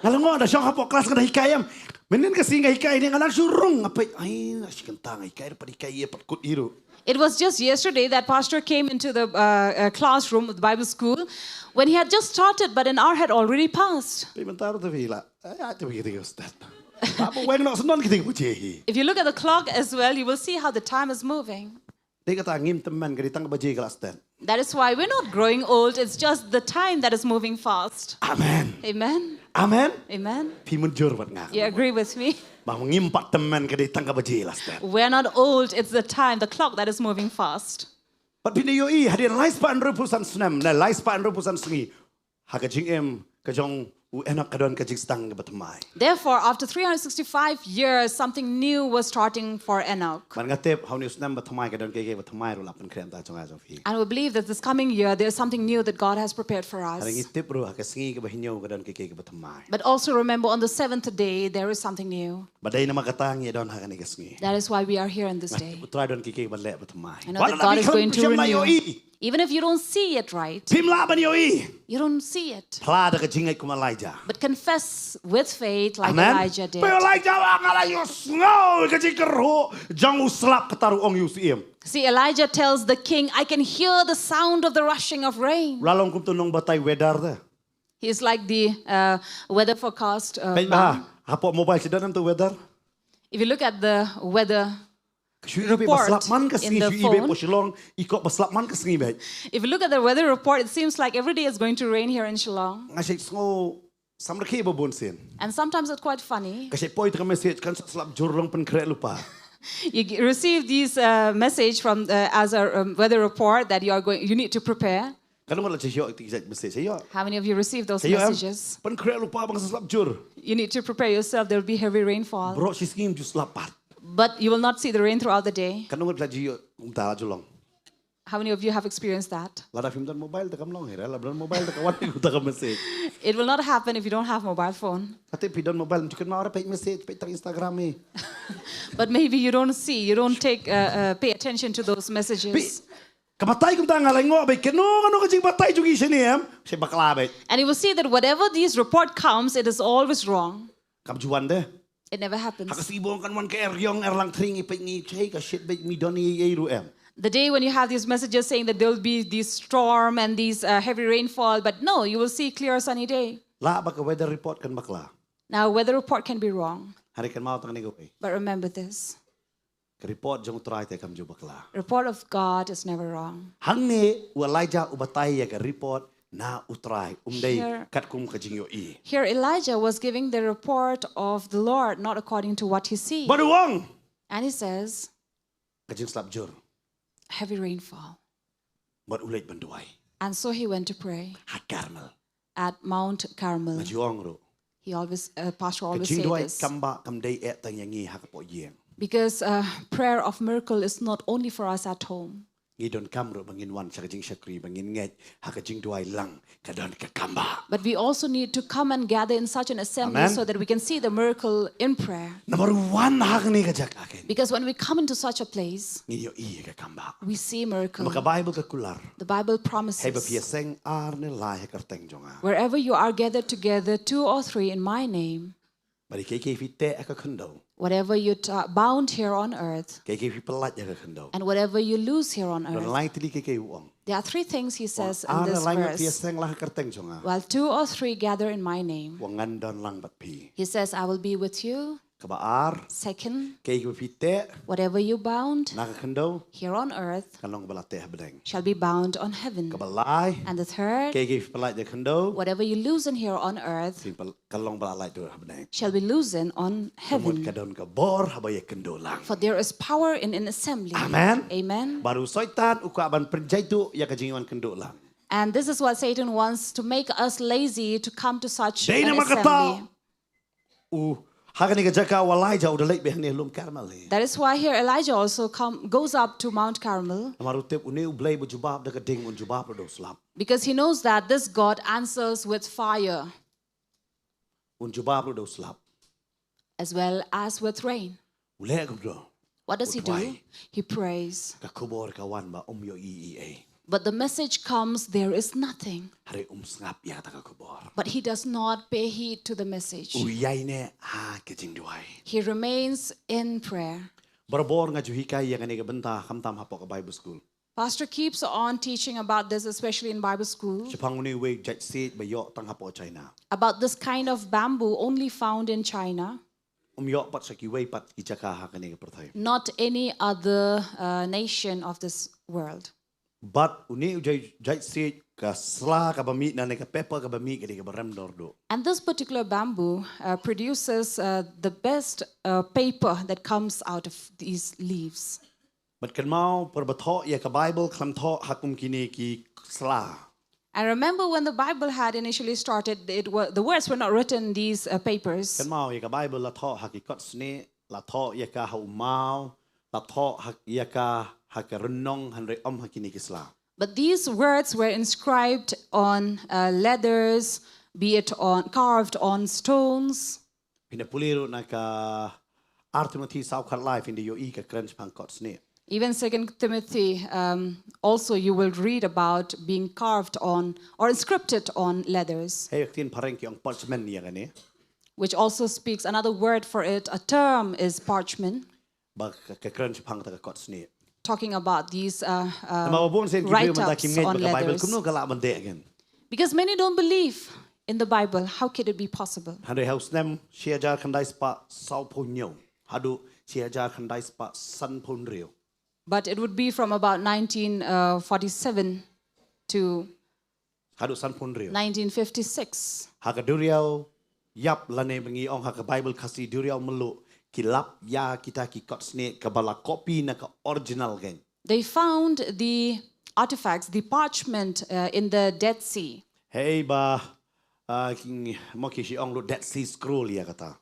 Nga la ngoh da shong hapoh klas nga da hikai em. Mynnin ka sngi nga hikai ne nga nang shu rung nga peit. Ai, nga shi kynta nga hikai pat hikai ïa pat kut hi ruh. It was just yesterday that Pastor came into the uh, uh, classroom of the Bible school. When he had just started, but an hour had already passed. Peit mynta ruh te phi la. Ai, ai, te phi kiti ki ustad. Ba ba weng noh syndon kiti ki baje hi. If you look at the clock as well, you will see how the time is moving. Dei kata ngim tymmen ka dei tang ka baje ka la stet. That is why we're not growing old, it's just the time that is moving fast. Amen. Amen. Amen. Amen. Phi mynjur bad nga. You agree with me? Ba ngim pat tymmen ka dei tang ka baje la stet. We're not old, it's the time, the clock that is moving fast. Bad phin ïohi hadien lai spah hynriewphew san snem, ne lai spah hynriewphew san sngi. Ha ka jingim ka jong u Enok ka don ka jingsdang kaba thymmai. Therefore, after three hundred sixty-five years, something new was starting for Enoch. Bad nga tip ha une u snem ba thymmai ka don kiei kiei ba thymmai ruh la pynkhreh mynta jong nga jong phi. And we believe that this coming year, there's something new that God has prepared for us. Hynrei ngi tip ruh ha ka sngi kaba hynñiew ka don kiei kiei kaba thymmai. But also remember, on the seventh day, there is something new. Bad dei namar kata ngi don ha kane ka sngi. That is why we are here in this day. U Trai don kiei kiei ba leh ba thymmai. I know that God is going to renew. Even if you don't see it right, phim lah ban ïohi. You don't see it. Phla da ka jingngeit kum Elijah. But confess with faith like Amen. Elijah did. Ba Elijah ba nga la ïohsngew ka jingkyrhuh jong u slap, kata ruh ong ïa u syiem. See, Elijah tells the king, "I can hear the sound of the rushing of rain." La long kum tu nongbatai weather te. He's like the uh, weather forecast. Uh, Peit ba hapoh mobile shi don em tu weather. If you look at the weather Shu i ba slap man ka sngi, shu i ba po Shillong, i kop ba slap man ka sngi ba. If you look at the weather report, it seems like every day is going to rain here in Shillong. Nga shait sngew samrkhie ba bun sien. And sometimes it's quite funny. Ka shait poi ta ka message kan sa slap jur long pynkhreh lypa. You receive these uh, message from uh, as a um, weather report that you are going, you need to prepare. Kan mo la che ïoh ti message ïoh. How many of you receive those messages? Pynkhreh lypa ba nga sa slap jur. You need to prepare yourself. There will be heavy rainfall. Bro shi sngi ju slap pat. But you will not see the rain throughout the day. Kan mo la che ïoh um ta ju long. How many of you have experienced that? Lada phim don mobile te kam long hi, lada don mobile te ka wan ta ka message. It will not happen if you don't have mobile phone. Kate phi don mobile, mesti kena orang page message, page tang Instagram ni. But maybe you don't see, you don't take uh, uh, pay attention to those messages. Ka batai kumta nga la ngoh ba kano kano ka jingbatai jong ngi shane em, shi bakla ba. And you will see that whatever this report comes, it is always wrong. Kam ju wan de. It never happens. Ha ka sngi ba ong kan wan ka er ïong er langthring, i peit ngi, chei ka shit ba mi don ei ei ruh em. The day when you have these messages saying that there will be this storm and this uh, heavy rainfall, but no, you will see clear sunny day. Lah ba ka weather report kan bakla. Now, weather report can be wrong. Hynrei kynmaw tang kane kawei. But remember this. Ka report jong u Trai te kam ju bakla. Report of God is never wrong. Hangne u Elijah u batai ïa ka report na u Trai, um dei katkum ka jingïohi. Here Elijah was giving the report of the Lord, not according to what he sees. Bad u ong. And he says, ka jingslap jur. Heavy rainfall. Bad u leit ban duwai. And so he went to pray. Ha Carmel. At Mount Carmel. Nga ju ong ruh. He always, uh, Pastor always says this. Ka jingduwai kam ba kam dei eh tang ïa ngi ha ka poh ïing. Because uh, prayer of miracle is not only for us at home. ngi donkam ruh ba ngin wan sha ka jingshakri, ba ngin ngeit ha ka jingduwai lang ka don ka kam ba. But we also need to come and gather in such an assembly Amen. so that we can see the miracle in prayer. Namar wan ha kane ka jaka kein. Because when we come into such a place, ngin ïohi ïa ka kam ba. We see miracle. Namar ka Bible ka kular. The Bible promises. Hei ba phi ïaseng ar ne lai ha ka kyrteng jong nga. Wherever you are gathered together, two or three in my name. Bad ïa kiei kiei phi teh ha ka khyndew. Whatever you t- bound here on earth, Kiei kiei phi pyllait ha ka khyndew. and whatever you loose here on Don earth. Lai tylli kiei kiei u ong. There are three things he says in Ar ne this lai ngut phi verse. ïaseng lang ha ka kyrteng jong nga. While two or three gather in my name, Wa ngan don lang bad phi. he says, I will be with you. Kaba ar, Second, kiei kiei phi teh whatever you bound na ka khyndew, here on earth kan long kaba la teh ha bneng. shall be bound on heaven. Kaba lai, And the third, kiei kiei phi pyllait ha ka khyndew, whatever you loosen here on earth phi pyl- kan long ba la lait ha bneng. Shall be loosened on heaven. Ka mut ka don ka bor haba ïa kynduh lang. For there is power in an assembly. Amen. Amen. Bad u Soitan u kwah ban pynjaituh ïa ka jingwan kynduh lang. And this is what Satan wants to make us lazy to come to such Dei an namar kata assembly. u ha kane ka jaka u Elijah u da leit beit hangne ha lum Karmel hi. That is why here Elijah also come, goes up to Mount Carmel. Namar u tip une u Blei ba jubab da ka ding un jubab ruh da u slap. Because he knows that this God answers with fire. Un jubab ruh da u slap. As well as with rain. U leh kumno? What does he do? He prays. Ka khubor ka wan ba um ïohi ei ei. But the message comes, there is nothing. Hynrei um sngap ïa kata ka khubor. But he does not pay heed to the message. U ïaineh ha ka jingduwai. He remains in prayer. Barabor nga ju hikai ïa kane ka bynta khamtam hapoh ka Bible school. Pastor keeps on teaching about this, especially in Bible school, Shaphang une uwei u jait siej ba ïoh tang hapoh China. About this kind of bamboo only found in China, Um ïoh pat sha kiwei pat ki jaka ha kane ka pyrthei. Not any other uh, nation of this world. Bad une u jait, jait siej, ka sla kaba mih ne ka paper kaba mih ka dei kaba rem dor duh. And this particular bamboo uh, produces uh, the best uh, paper that comes out of these leaves. Bad kynmaw, por ba thoh ïa ka Bible, khlem thoh ha kum kine ki sla. I remember when the Bible had initially started, it was, the words were not written in these uh, papers. Kynmaw, ïa ka Bible la thoh ha ki kot snieh, la thoh ïa ka ha u maw, la thoh ha, ïa ka ha ka rynïong, hynrei ym ha kine ki sla. But these words were inscribed on uh, leathers, be it on carved on stones. Phin da pule ruh na ka Ar Timothy saw khatlai phin da ïohi ka kren shaphang kot snieh. Even Second Timothy, um, also you will read about being carved on or inscripted on leathers. Hei ka ktien phareng ki ong parchment ïa kane. Which also speaks another word for it, a term is parchment. Ba ka, ka kren shaphang kata ka kot snieh. Talking about these uh, uh, Namar ba bun sien ki briew mynta kim ngeit ba ka Bible kumno ka lah ban dei kein. Because many don't believe in the Bible. How could it be possible? Hynrei ha u snem shi hajar khyndai spah sawphew hynñiew haduh shi hajar khyndai spah sanphew hynriew. But it would be from about nineteen forty-seven to haduh sanphew hynriew. nineteen fifty-six. Ha ka duriaw ïap lane ba ngi ong ha ka Bible Khasi duriaw mluh, ki lap ïa kita ki kot snieh kaba la copy na ka original kein. They found the artifacts, the parchment uh, in the Dead Sea. Hei ba uh, ki mo ki shi ong lut Dead Sea Scroll ïa kata.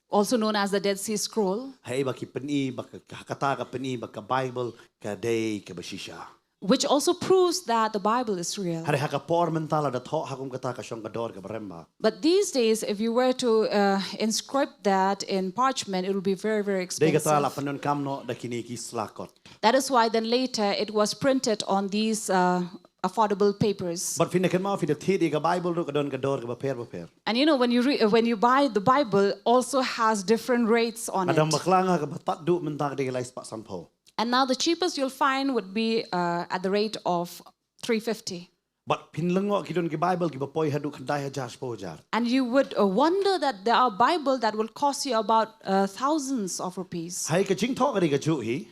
Also known as the Dead Sea Scroll. Hei ba ki pyni ba ka kata ka pyni ba ka Bible ka dei kaba shisha. Which also proves that the Bible is real. Hynrei ha ka por mynta lada thoh ha kum kata ka shong ka dor kaba rem bha. But these days, if you were to uh, inscribe that in parchment, it would be very, very expensive. Dei kata la pyndonkam noh da kine ki sla kot. That is why then later it was printed on these uh, affordable papers. Bad phin da kynmaw, phin da thied ïa ka Bible ruh ka don ka dor kaba pher bapher. And you know, when you re- uh, when you buy the Bible, also has different rates on Ka dang it. bakla nga kaba tad duh mynta ka dei ka lai spah sanphew. And now the cheapest you'll find would be uh, at the rate of three fifty. Bad phin lyngngoh ki don ki Bible kiba poi haduh khyndai hajar shiphew hajar. And you would uh, wonder that there are Bible that will cost you about uh, thousands of rupees. Hei ka jingthoh ka dei kajuh hi.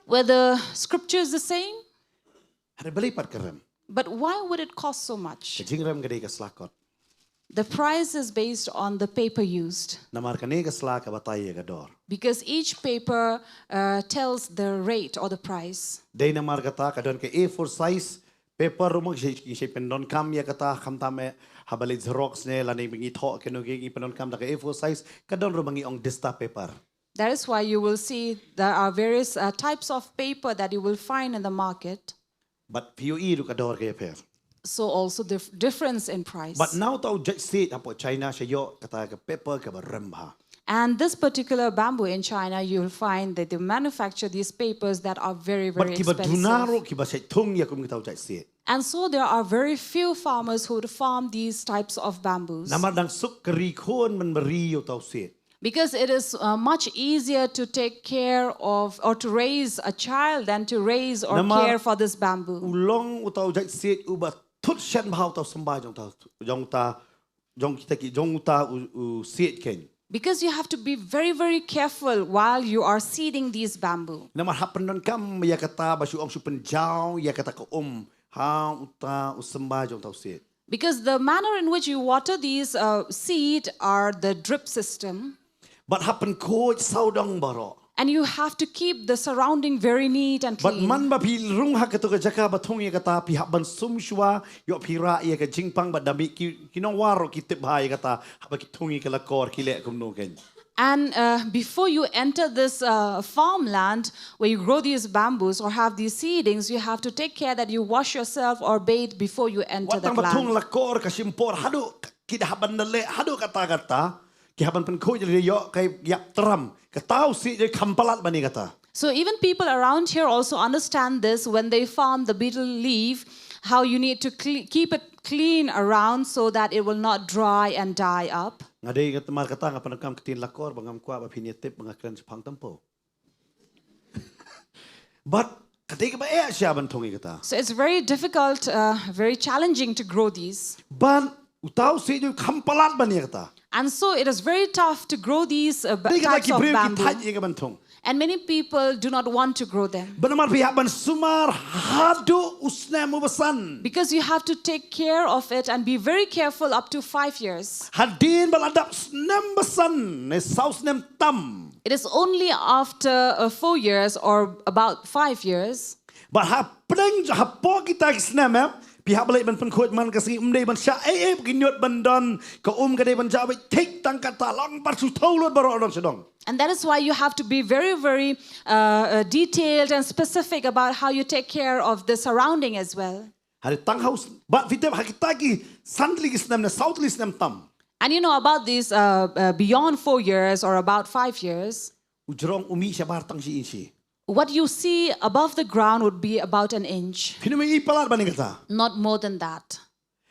Were the scriptures the same? Hynrei balei pat ka rem? But why would it cost so much? Ka jingrem ka dei ka sla kot. The price is based on the paper used. Namar kane ka sla ka batai ïa ka dor. Because each paper uh, tells the rate or the price. Dei namar kata ka don ka A four size paper ruh ma ki shei, ki shei pyndonkam ïa kata khamtam eh haba leit xerox ne lane ba ngi thoh kano ki ngi pyndonkam da ka A four size ka don ruh ma ngi ong dista paper. That is why you will see there are various uh, types of paper that you will find in the market. But phi ïohi ruh ka dor ka ïapher. So also the difference in price. But na uta u jait siej hapoh China sa ïoh kata ka paper kaba rem bha. And this particular bamboo in China, you'll find that they manufacture these papers that are very, very But kiba duna expensive. Ruh kiba sa thung ïa kum kita u jait siej. And so there are very few farmers who would farm these types of bamboos. Namar dang suk ka ri khun ban ba ri ïa uta u siej. Because it is uh, much easier to take care of or to raise a child than to raise or Namar care for this bamboo. U long uta u jait siej uba thut shen bha uta u symbai jong uta, jong uta, jong kita ki, jong uta u, u siej kein. Because you have to be very, very careful while you are seeding these bamboo. Namar hap pyndonkam ïa kata ba shu ong shu pynjaw ïa kata ka um ha uta u symbai jong uta u siej. Because the manner in which you water these uh, seed are the drip system. But hap pynkhuid sawdong baroh. And you have to keep the surrounding very neat and But clean. Man ba phi rung ha kato ka jaka ba thung ïa kata, phi hap ban sum shuwa, ïoh phi rah ïa ka jingpang bad da mih ki, ki nongwar ruh ki tip bha ïa kata, haba ki thung ïa ka lakor ki leh kumno kein. And uh, before you enter this uh, farmland where you grow these bamboos or have these seedings, you have to take care that you wash yourself or bathe before you enter Wat that tang ba thung land. Lakor ka shim por haduh ki da hap ban leh haduh kata kata, ki hap ban pynkhuid ïa ka ïap tram. Kata u siej kham palat ban ïa kata. So even people around here also understand this when they farm the betel leaf, how you need to cle- keep it clean around so that it will not dry and die up. Nga dei nga tamar kata nga pyndonkam ktien Lakor ba ngam kwah ba phin ïa tip ba nga kren shaphang Tampo. But ka dei kaba eh sha ban thung ïa kata. So it's very difficult, uh, very challenging to grow these. But uta u siej kham palat ban ïa kata. And so it is very tough to grow these uh, ba- Dei kata types ki of briew ki bamboo. thait ïa ka ban thung. And many people do not want to grow them. Ba namar phi hap ban sumar haduh u snem uba san. Because you have to take care of it and be very careful up to five years. Hadien ba la dap snem ba san ne saw snem tam. It is only after uh, four years or about five years. Ba hapdeng hapoh kita ki snem eh, phi hap ba leh ban pynkhuid man ka sngi, ym dei ban shah ei ei ba ki ñiut ban don, ka um ka dei ban jaw beit thik tang kata, long pat shu thew lut baroh don sha dong. And that is why you have to be very, very uh, uh, detailed and specific about how you take care of the surrounding as well. Hynrei tang ha u s-, bad phi tip ha kita ki san tylli ki snem ne saw tylli snem tam. And you know about these uh, uh, beyond four years or about five years, U jrong u mih shabar tang shi inshi. What you see above the ground would be about an inch, Phin ym i palat ban ïa kata. Not more than that.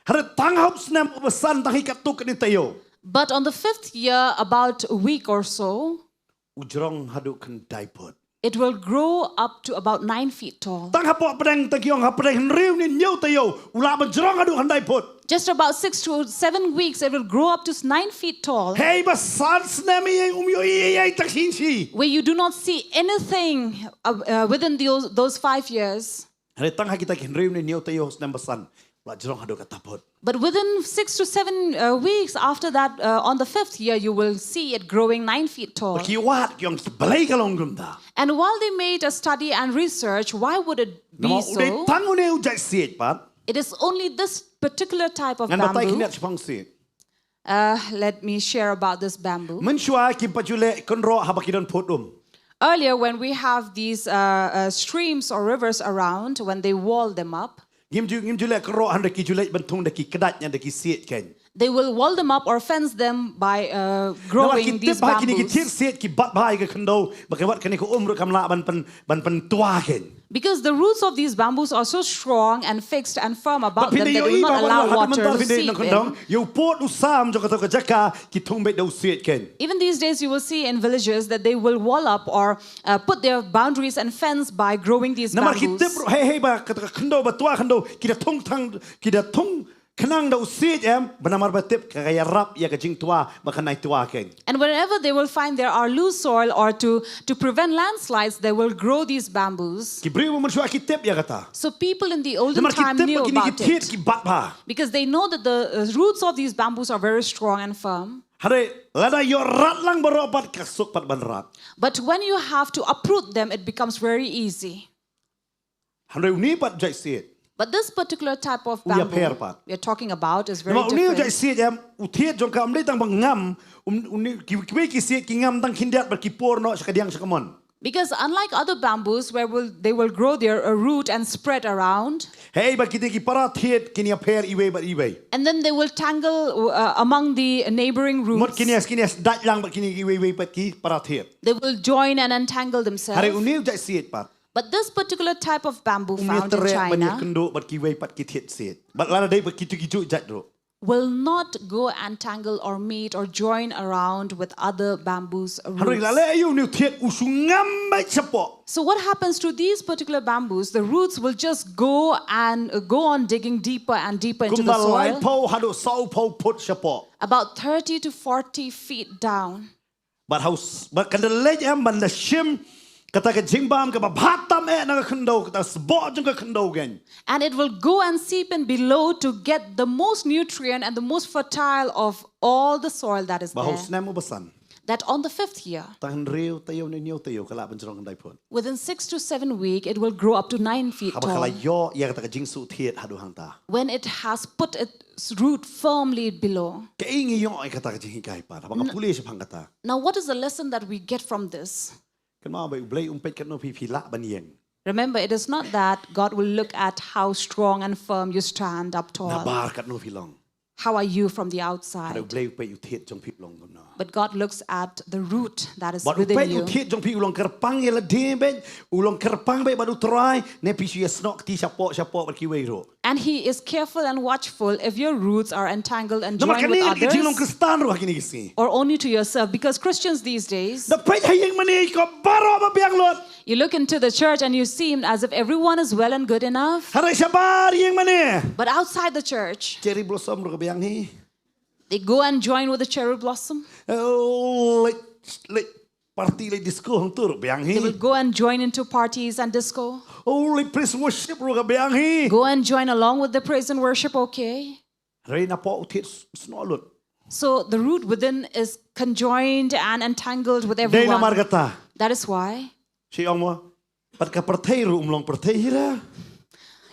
Hynrei tang ha u snem uba san tang hi katto katne taïew. But on the fifth year, about a week or so, U jrong haduh khyndai phut. It will grow up to about nine feet tall. Tang hapoh pdeng tang ki ong hapdeng hynriew ne hynñiew taïew u lah ban jrong haduh khyndai phut. Just about six to seven weeks, it will grow up to nine feet tall. Hei ba san snem ei ei um ïohi ei ei tang shi inshi. Where you do not see anything uh, uh, within those, those five years. Hynrei tang ha kita ki hynriew ne hynñiew taïew snem ba san u la jrong haduh kata phut. But within six to seven uh, weeks after that, uh, on the fifth year, you will see it growing nine feet tall. Ba ki wad ki ong balei ka long kumta. And while they made a study and research, why would it be Namar u dei so? Tang une u jait siej pat. It is only this particular type of Ngan batai bamboo. Khyndiat shaphang siej. Uh, let me share about this bamboo. Mynshuwa kim pat ju leh kynroh haba ki don phut um. Earlier, when we have these uh, uh, streams or rivers around, when they wall them up, Ngim ju, ngim ju leh kynroh hynrei ki ju leh ban thung da ki kdait ne da ki siej kein. They will wall them up or fence them by uh, growing these bamboos. Namar ki tip ba kine ki thied siej ki bat bha ïa ka khyndew, ba ka wat kane ka um ruh kam lah ban pyn, ban pyntwa kein. Because the roots of these bamboos are so strong and fixed and firm about them that they will not allow water to seep in. Ïa u pud u sam jong kato ka jaka ki thung beit da u siej kein. Even these days, you will see in villages that they will wall up or uh, put their boundaries and fence by growing these bamboos. Namar ki tip ruh, hei, hei, ba kato ka khyndew ba twa khyndew ki da thung thang, ki da thung khnang da u siej em, ba namar ba tip ka ïarap ïa ka jingtwa ba kan ai twa kein. And wherever they will find there are loose soil or to, to prevent landslides, they will grow these bamboos. Ki briew mynshuwa ki tip ïa kata. So people in the olden time knew about it. Namar ki tip ba kine ki thied ki bat bha. Because they know that the uh, roots of these bamboos are very strong and firm. Hynrei lada ïoh rat lang baroh pat ka suk pat ban rat. But when you have to uproot them, it becomes very easy. Hynrei une pat jait siej. But this particular type of bamboo we are talking about is very different. Namar une u jait siej em, u thied jong ka um dei tang ba ngam, um, une, ki, kiwei ki siej ki ngam tang khyndiat bad ki por noh sha kadiang sha kamon. Because unlike other bamboos where will, they will grow their uh, root and spread around, hei ba kine ki para thied kin ïapher iwei bad iwei. And then they will tangle uh, among the neighboring roots. Mut kin ïa, kin ïa dait lang bad kine iwei iwei pat ki para thied. They will join and entangle themselves. Hynrei une u jait siej pat. But this particular type of bamboo found in China, um ïatrek ban ïakynduh bad kiwei pat ki thied siej. Bad lada dei bad kito ki juh jait ruh, will not go and tangle or meet or join around with other bamboo's roots. Hynrei la leh aïu une u thied u shu ngam beit shapoh. So what happens to these particular bamboos? The roots will just go and uh, go on digging deeper and deeper into the soil. Kumba laiphew haduh sawphew phut shapoh. About thirty to forty feet down. Bad haus, bad kan da leit em ban da shim kata ka jingbam kaba bha tam eh na ka khyndew, kata sboh jong ka khyndew kein. And it will go and seep in below to get the most nutrient and the most fertile of all the soil that is there. Ba haus snem u basan. That on the fifth year, tang hynriew taïew ne hynñiew taïew ka lah ban jrong khyndai phut. Within six to seven week, it will grow up to nine feet tall. Haba ka la ïoh ïa kata ka jingsuh thied haduh hangta. When it has put its root firmly below. Kaei ngi ïoh ïa kata ka jinghikai pat haba nga pule shaphang kata. Now, what is the lesson that we get from this? Kynmaw ba U Blei um peit katno phi, phi lah ban ïeng. Remember, it is not that God will look at how strong and firm you stand up tall. Nabar katno phi long. How are you from the outside? Hynrei U Blei u peit u thied jong phi u long kumno. But God looks at the root that is within you. Bad u peit u thied jong phi u long kyrpang ïa lade beit, u long kyrpang beit bad U Trai, ne phi shu ïasnoh kti shapoh shapoh bad kiwei ruh. And he is careful and watchful if your roots are entangled and joined with others. Namar kane ki jinglong Khristan ruh ha kine ki sngi. Or only to yourself, because Christians these days, da peit ha ïing mane ki baroh ba biang lut. You look into the church and you seem as if everyone is well and good enough. Hynrei shabar ïing mane. But outside the church, cherry blossom ruh ka biang hi. They go and join with the cherry blossom. Oh, leit, leit party, leit disco hangto ruh biang hi. They will go and join into parties and disco. Oh, leit praise worship ruh ka biang hi. Go and join along with the praise and worship, okay. Hynrei napoh u thied snoh lut. So the root within is conjoined and entangled with everyone. Dei namar kata. That is why. Shu ong mo, bad ka pyrthei ruh um long pyrthei hi re.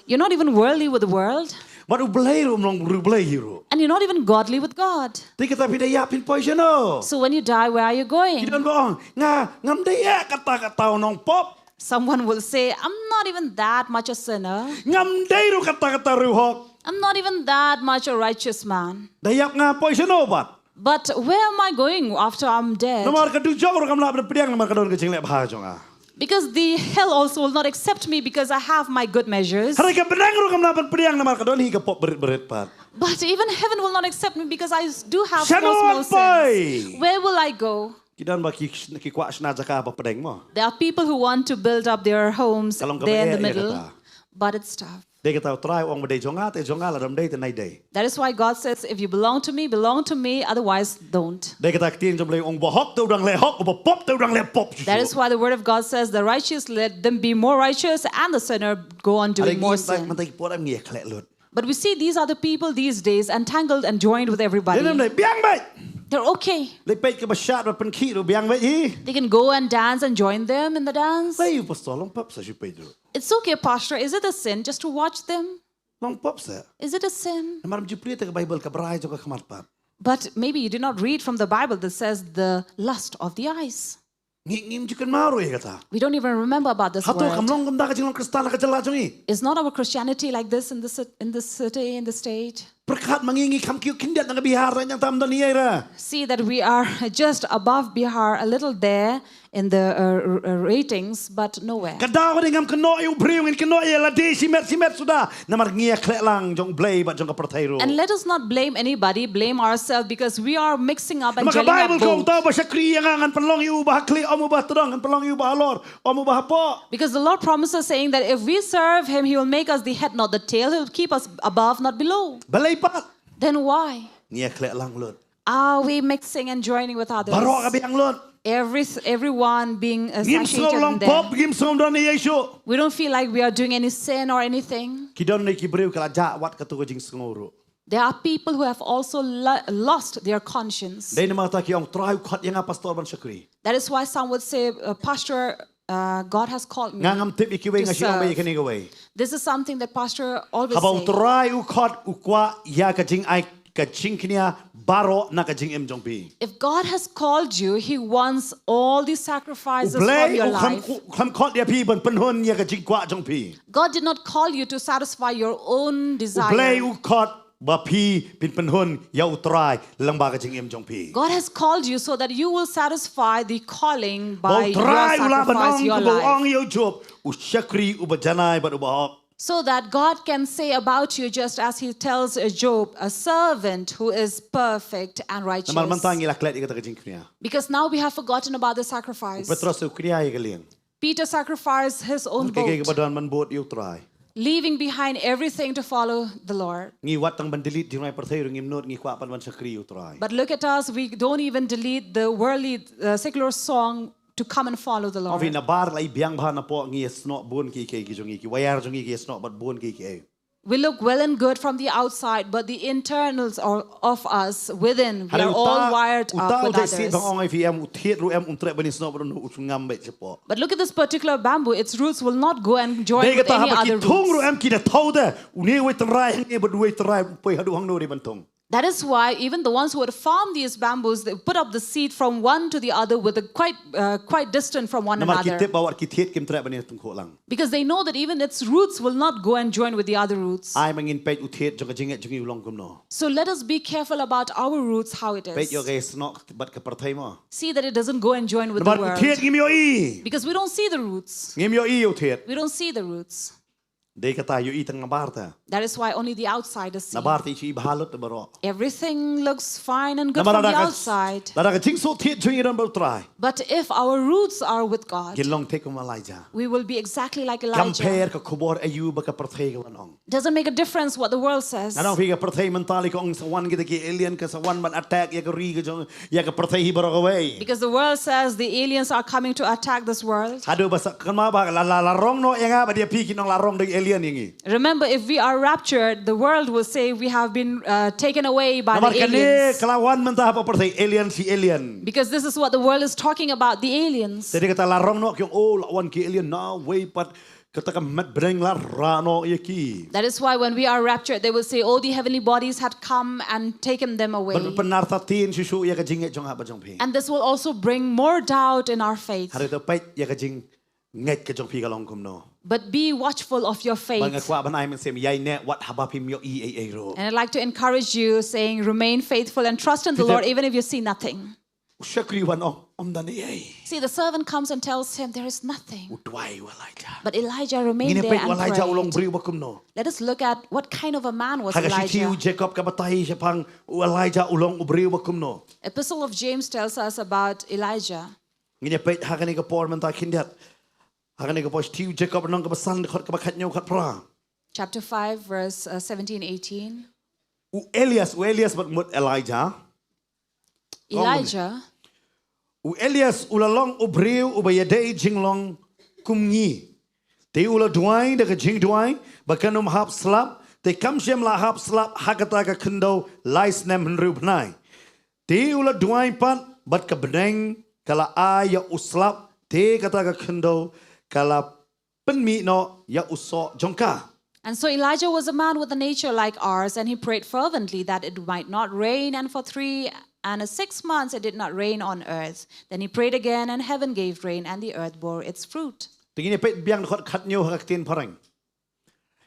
You're not even worldly with the world. Bad U Blei ruh um long U Blei hi ruh. And you're not even godly with God. Te kata phi da ïap phin poi shano? So when you die, where are you going? Ki don ba ong, nga, ngam dei eh katta katta u nongpop. Someone will say, I'm not even that much a sinner. Ngam dei ruh katta katta u riewhok. I'm not even that much a righteous man. Da ïap nga poi shano pat? But where am I going after I'm dead? Namar ka dujok ruh kam lah ban pdiang namar ka don ka jingleh bha jong nga. Because the hell also will not accept me because I have my good measures. Hynrei ka bneng ruh kam lah ban pdiang namar ka don hi ka pop brit brit pat. But even heaven will not accept me because I s- do have small, small sins. Shano ngan poi? Where will I go? Ki don ba ki, ki kwah shna jaka ba pdeng mo. There are people who want to build up their homes there in the middle, but it's tough. Ka long kaba eh ïa kata. Dei kata U Trai u ong ba dei jong nga te jong nga, lada ym dei te nai dei. That is why God says, if you belong to me, belong to me, otherwise don't. Dei kata ka ktien jong U Blei u ong, u bahok te u dang leh hok, u bapop te u dang leh pop shuh shuh. That is why the word of God says, the righteous, let them be more righteous, and the sinner go on doing more sin. Hynrei ngi mynta, mynta ki por ngi ïakhleh lut. But we see these are the people these days entangled and joined with everybody. Dei ne ym dei, biang beit. They're okay. Leit peit kaba shad bad pynkhih ruh biang beit hi. They can go and dance and join them in the dance. Lei u pastor, long pop sa shu peit ruh. It's okay, Pastor. Is it a sin just to watch them? Long pop sa. Is it a sin? Namar ym ju plie te ka Bible ka brai jong ka khmat pat. But maybe you did not read from the Bible that says the lust of the eyes. Ngi, ngim ju kynmaw ruh ïa kata. We don't even remember about this word. Hato kam long kumta ka jinglong Khristan ha ka jylla jong ngi? Is not our Christianity like this in the ci- in the city, in the state? Pyrkhat ma ngi, ngi kham kiew khyndiat na ka Bihar, tang tam don hi ïa ra. See that we are just above Bihar, a little there in the uh, r- uh, ratings, but nowhere. Ka daw ka dei ngam kynnoh ïa u briew, ngin kynnoh ïa lade shimet shimet suda. Namar ngi ïa khleh lang jong U Blei bad jong ka pyrthei ruh. And let us not blame anybody, blame ourselves, because we are mixing up and gelling up both. Namar ka Bible ka ong, uta uba shakri ïa nga ngan pynlong ïa u uba ha khlieh, ym uba ha tdong, ngan pynlong ïa u uba halor, ym uba hapoh. Because the Lord promises, saying that if we serve him, he will make us the head, not the tail. He will keep us above, not below. Balei pat? Then why? Ngi ïa khleh lang lut. Are we mixing and joining with others? Baroh ka biang lut. Every, everyone being uh, satiated in there. Ngim sngew long pop, ngim sngew don ei ei shuh. We don't feel like we are doing any sin or anything. Ki don ne ki briew ki la jah wat kato ka jingsngew ruh. There are people who have also lo- lost their conscience. Dei namar kata ki ong, Trai u khot ïa nga pastor ban shakri. That is why some would say, uh, Pastor, uh, God has called me. Nga ngam tip ïa kiwei, nga shu ong ba ïa kane kawei. This is something that Pastor always Haba U says. Trai u khot, u kwah ïa ka jingai ka jingkñia baroh na ka jingim jong phi. If God has called you, He wants all the sacrifices U Blei from your u kham, life. U kham khot ïa phi ban pynhun ïa ka jingkwah jong phi. God did not call you to satisfy your own U Blei desire. U khot ba phi phin pynhun ïa U Trai lyngba ka jingim jong phi. God has called you so that you will satisfy the calling Ba by U your Trai u lah ban sacrifice, ong, your kumba u ong life. ïa u Job, u shakri uba janai bad uba hok. So that God can say about you, just as He tells uh, Job, a servant who is perfect and righteous. Namar mynta ngi la klet ïa kata ka jingkñia. Because now we have forgotten about the sacrifice. Petros u kñia ïa ka lieng. Peter sacrificed his own Ka kei boat, kaba don ban bud ïa U Trai. leaving behind everything to follow the Lord. Ngi wat tang ban delete jingrwai pyrthei ruh ngim nud, ngi kwah pat ban shakri ïa U Trai. But look at us, we don't even delete the worldly, uh, secular song to come and follow the Ong Lord. phi nabar la i biang bha napoh ngi ïasnoh bun kiei kiei ki jong ngi, ki wire jong ngi ki ïasnoh bad bun kiei kiei. We look well and good from the outside, but the internals are, of us, within, we Hynrei are u all ta, wired u up ta u with dei sih others. Bang ong ïa phi em, u thied ruh em, um treh ban ïasnoh bad u, u ngam beit shapoh. But look at this particular bamboo. Its roots will not go and join Dei with kata any haba other ki thung ruh roots. Em ki da thau de, une uwei tynrai hangne bad uwei tynrai, poi haduh hangno dei ban thung. That is why even the ones who had farmed these bamboos, they put up the seed from one to the other with a quite, uh, quite distant from one Namar ki another. tip ba wat ki thied kim treh ban ïatyngkhuh lang. Because they know that even its roots will not go and join with the other roots. Ai ma ngin peit u thied jong ka jingngeit jong ngi u long kumno. So let us be careful about our roots, how it Peit ïoh is. ka ïasnoh bad ka pyrthei mo. See that it doesn't go and join with the Namar u thied world. Ngim ïohi. Because we don't see the roots. Ngim ïohi ïa u thied. We don't see the roots. Dei kata ïohi tang nabar te. That is why only the outside is seen. Nabar te i shu i bha lut baroh. Everything looks fine and good Namar from the lada ka, outside. lada ka jingsuk thied jong ngi don bad u Trai. But if our roots are with God, Ngin long thik kum Elijah. We will be exactly like Elijah. Compare ka khubor aïu ba ka pyrthei ka wan ong. Doesn't make a difference what the world says. Ngan ong phi ka pyrthei mynta lei ka ong sa wan kita ki alien, ka sa wan ban attack ïa ka ri ka jong, ïa ka pyrthei hi baroh kawei. Because the world says the aliens are coming to attack this world. Haduh ba sa kynmaw ba la, la, la rong noh ïa nga bad ïa phi kin ong la rong da ki alien ïa ngi. Remember, if we are raptured, the world will say we have been uh, taken away by Namar the kane aliens. Ka la wan mynta ha pyrthei, alien shi alien. Because this is what the world is talking about, the aliens. Te dei kata la rong noh ki ong, oh, la wan ki alien, na wei pat kata ka met bneng la rah noh ïa ki. That is why when we are raptured, they will say, oh, the heavenly bodies had come and taken them away. Ban pynartatien shuh shuh ïa ka jingngeit jong nga bad jong phi. And this will also bring more doubt in our faith. Hynrei to peit ïa ka jingngeit ka jong phi ka long kumno. But be watchful of your Ba nga faith. kwah ban ai mynsiem, ïaineh wat haba phim ïohi ei ei ruh. And I'd like to encourage you, saying, remain faithful and trust in the Peter- Lord, even if you see nothing. U shakri wan ong, ym don ei ei. See, the servant comes and tells him, there is nothing. U duwai u Elijah. But Elijah remained Ngin ïa there peit u and Elijah u long u prayed. briew ba kumno. Let us look at what kind of a man was Ha ka shithi u Elijah. Jakob ka batai shaphang u Elijah u long u briew ba kumno. Epistle of James tells us about Elijah. Ngin ïa peit ha kane ka por mynta khyndiat. Ha kane ka por shithi u Jakob lynnong kaba san, dkhot kaba khathynñiew khatphra. Chapter five, verse uh, seventeen, eighteen. U Elias, u Elias bad mut Elijah. Elijah, U Elias u la long u briew uba ïadei jinglong kum ngi. Te u la duwai da ka jingduwai ba kan ym hap slap, te kam shym la hap slap ha kata ka khyndew lai snem hynriew bnai. Te u la duwai pat bad ka bneng ka la ai ïa u slap, te kata ka khyndew ka la pynmih noh ïa u soh jong ka. And so Elijah was a man with a nature like ours, and he prayed fervently that it might not rain, and for three and a six months it did not rain on earth. Then he prayed again, and heaven gave rain, and the earth bore its fruit. Te ngin ïa peit biang dkhot khathynñiew ha ka ktien phareng.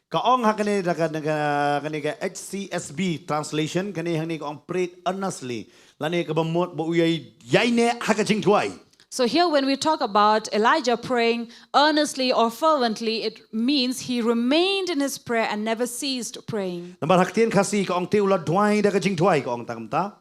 Ka ong ha kane da ka, da ka, kane ka H C S B translation, kane hangne ka ong prayed earnestly. Lane kaba mut ba u ïai, ïaineh ha ka jingduwai. So here, when we talk about Elijah praying earnestly or fervently, it means he remained in his prayer and never ceased praying. Namar ha ka ktien Khasi ka ong te u la duwai da ka jingduwai ka ong tang mynta.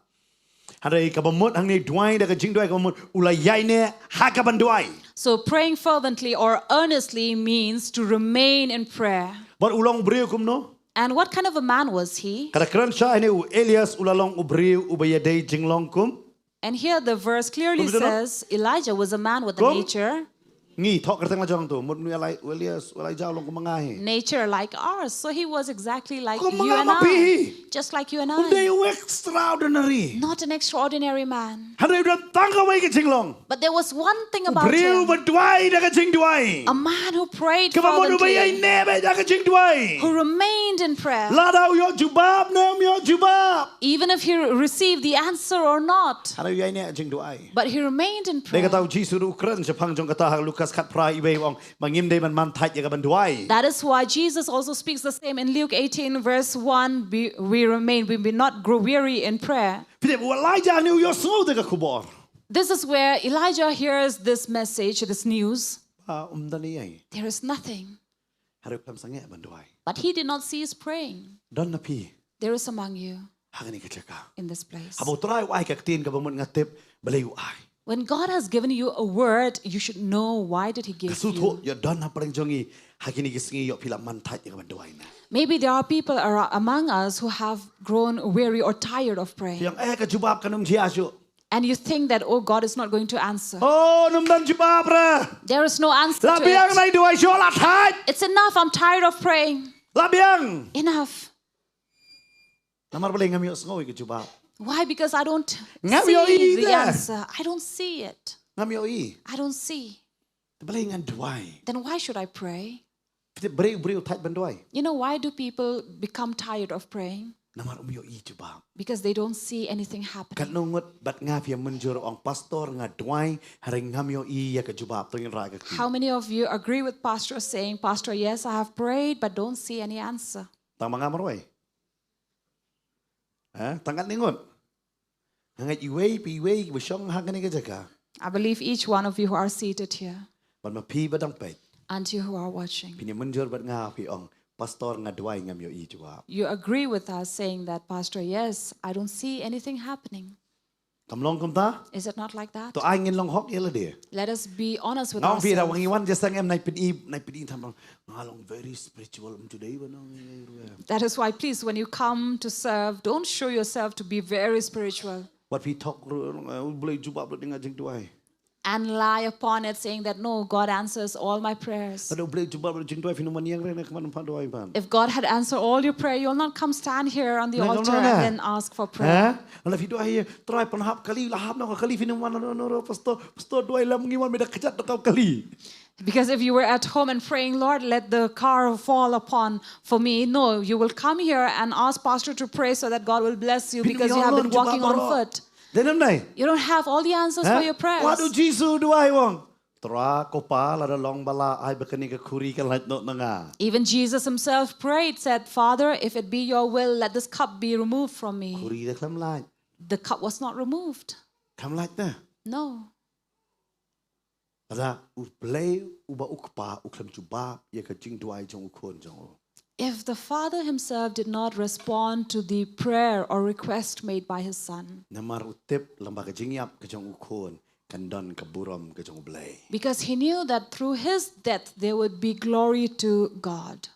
Hynrei kaba mut hangne duwai da ka jingduwai kaba mut u la ïaineh ha kaban duwai. So praying fervently or earnestly means to remain in prayer. Bad u long u briew kumno? And what kind of a man was he? Ka da kren shai hangne u Elias u la long u briew uba ïadei jinglong kum. And here the verse clearly says Elijah was a man with a nature. Ngi thoh kyrteng la jong to, mut mnu Eli-, Elias, Elijah u long kum ma nga hi. Nature like ours. So he was exactly like Kum ma you nga and ma phi hi. I. Just like you and Um dei I. u extraordinary. Not an extraordinary man. Hynrei don tang kawei ka jinglong. But there was one thing U about briew him. Ba duwai da ka jingduwai. A man who prayed Kaba mut u ba ïai fervently, neh beit da ka jingduwai. Who remained in prayer. Lada u ïoh jubab ne um ïoh jubab. Even if he received the answer or not. Hynrei u ïai neh jingduwai. But he remained in Dei kata prayer. u Jisu u kren shaphang jong kata ha Lukas khatphra iwei u ong, ba ngim dei ban man thait ïa ka ban duwai. That is why Jesus also speaks the same in Luke eighteen, verse one. We, we remain, we will not grow weary in prayer. Phi tip, u Elijah ne u ïohsngew te ka khubor. This is where Elijah hears this message, this news. Ba um don ei ei. There is nothing. Hynrei u khlem sangeh ban duwai. But he did not cease praying. Don na phi. There is among you Ha kane ka jaka. In this place. Haba u Trai u ai ka ktien kaba mut nga tip balei u ai. When God has given you a word, you should know why did he give Ka shu you. Thoh ïoh don ha pdeng jong ngi ha kine ki sngi ïoh phi la man thait ïa ka ban duwai na. Maybe there are people ar- among us who have grown weary or tired of praying. Phi ong eh ka jubab kan um jia shuh. And you think that, oh, God is not going to answer. Oh, um don jubab re. There is no answer La to biang it. Nai duwai shuh, la thait. It's enough. I'm tired of praying. La biang. Enough. Namar balei ngam ïohsngew ïa ka jubab. Why? Because I don't Ngam see ïohi the te. Answer. I don't see it. Ngam ïohi. I don't see. Te balei ngan duwai. Then why should I pray? Phi tip balei u briew u thait ban duwai. You know, why do people become tired of praying? Namar um ïohi jubab. Because they don't see anything happening. Katno ngut bad nga phi ïa mynjur ong pastor nga duwai hynrei ngam ïohi ïa ka jubab, to ngin rah ka ktien. How many of you agree with Pastor saying, Pastor, yes, I have prayed, but don't see any answer? Tang ma nga marwei. Ha? Tang katne ngut. Nga ngeit iwei pa iwei ba shong ha kane ka jaka. I believe each one of you who are seated here Bad ma phi ba dang peit. and you who are watching. Phin ïa mynjur bad nga phi ong, pastor nga duwai ngam ïohi jubab. You agree with us saying that, Pastor, yes, I don't see anything happening. Kam long kumta? Is it not like that? To ai ngin long hok ïa lade. Let us be honest with Nga ong phi da ourselves. Wang Iwan jasa ngem nai pin i, nai pin i tham nga long very spiritual, um today ba nong eh, ruh. That is why, please, when you come to serve, don't show yourself to be very spiritual Wat phi thok ruh, eh, u Blei jubab lut ïa nga jingduwai. and lie upon it, saying that, no, God answers all my prayers. Lada u Blei jubab lut jingduwai phin ym wan ïeng re na ka ban pha duwai ban. If God had answered all your prayer, you'll not come stand here on the Na, na, altar na, and na. Then ask for prayer. Ha? Lada phi duwai ïa, Trai pynhap kali, la hap noh ka kali, phin ym wan noh, noh, noh, pastor, pastor duwai lem ngi wan, me da kjat noh ka kali. Because if you were at home and praying, Lord, let the car fall upon for me. No, you will come here and ask Pastor to pray so that God will bless you Phin ym because you ïoh have noh been jubab walking on baroh. Foot. Dei ne ym dei? You don't have all the answers Ha? For your prayers. Wat u Jisu u duwai u ong, Trai ko Pa, lada long ba lah, ai ba kane ka khuri kan lait noh na nga. Even Jesus himself prayed, said, Father, if it be your will, let this cup be removed from me. Khuri da khlem lait. The cup was not removed. Khlem lait na. No. Lada u Blei uba u Kpa u khlem jubab ïa ka jingduwai jong u khun jong u. If the father himself did not respond to the prayer or request made by his son, Namar u tip lem ba ka jingïap ka jong u khun kan don ka burom ka jong u Blei. Because he knew that through his death there would be glory to God.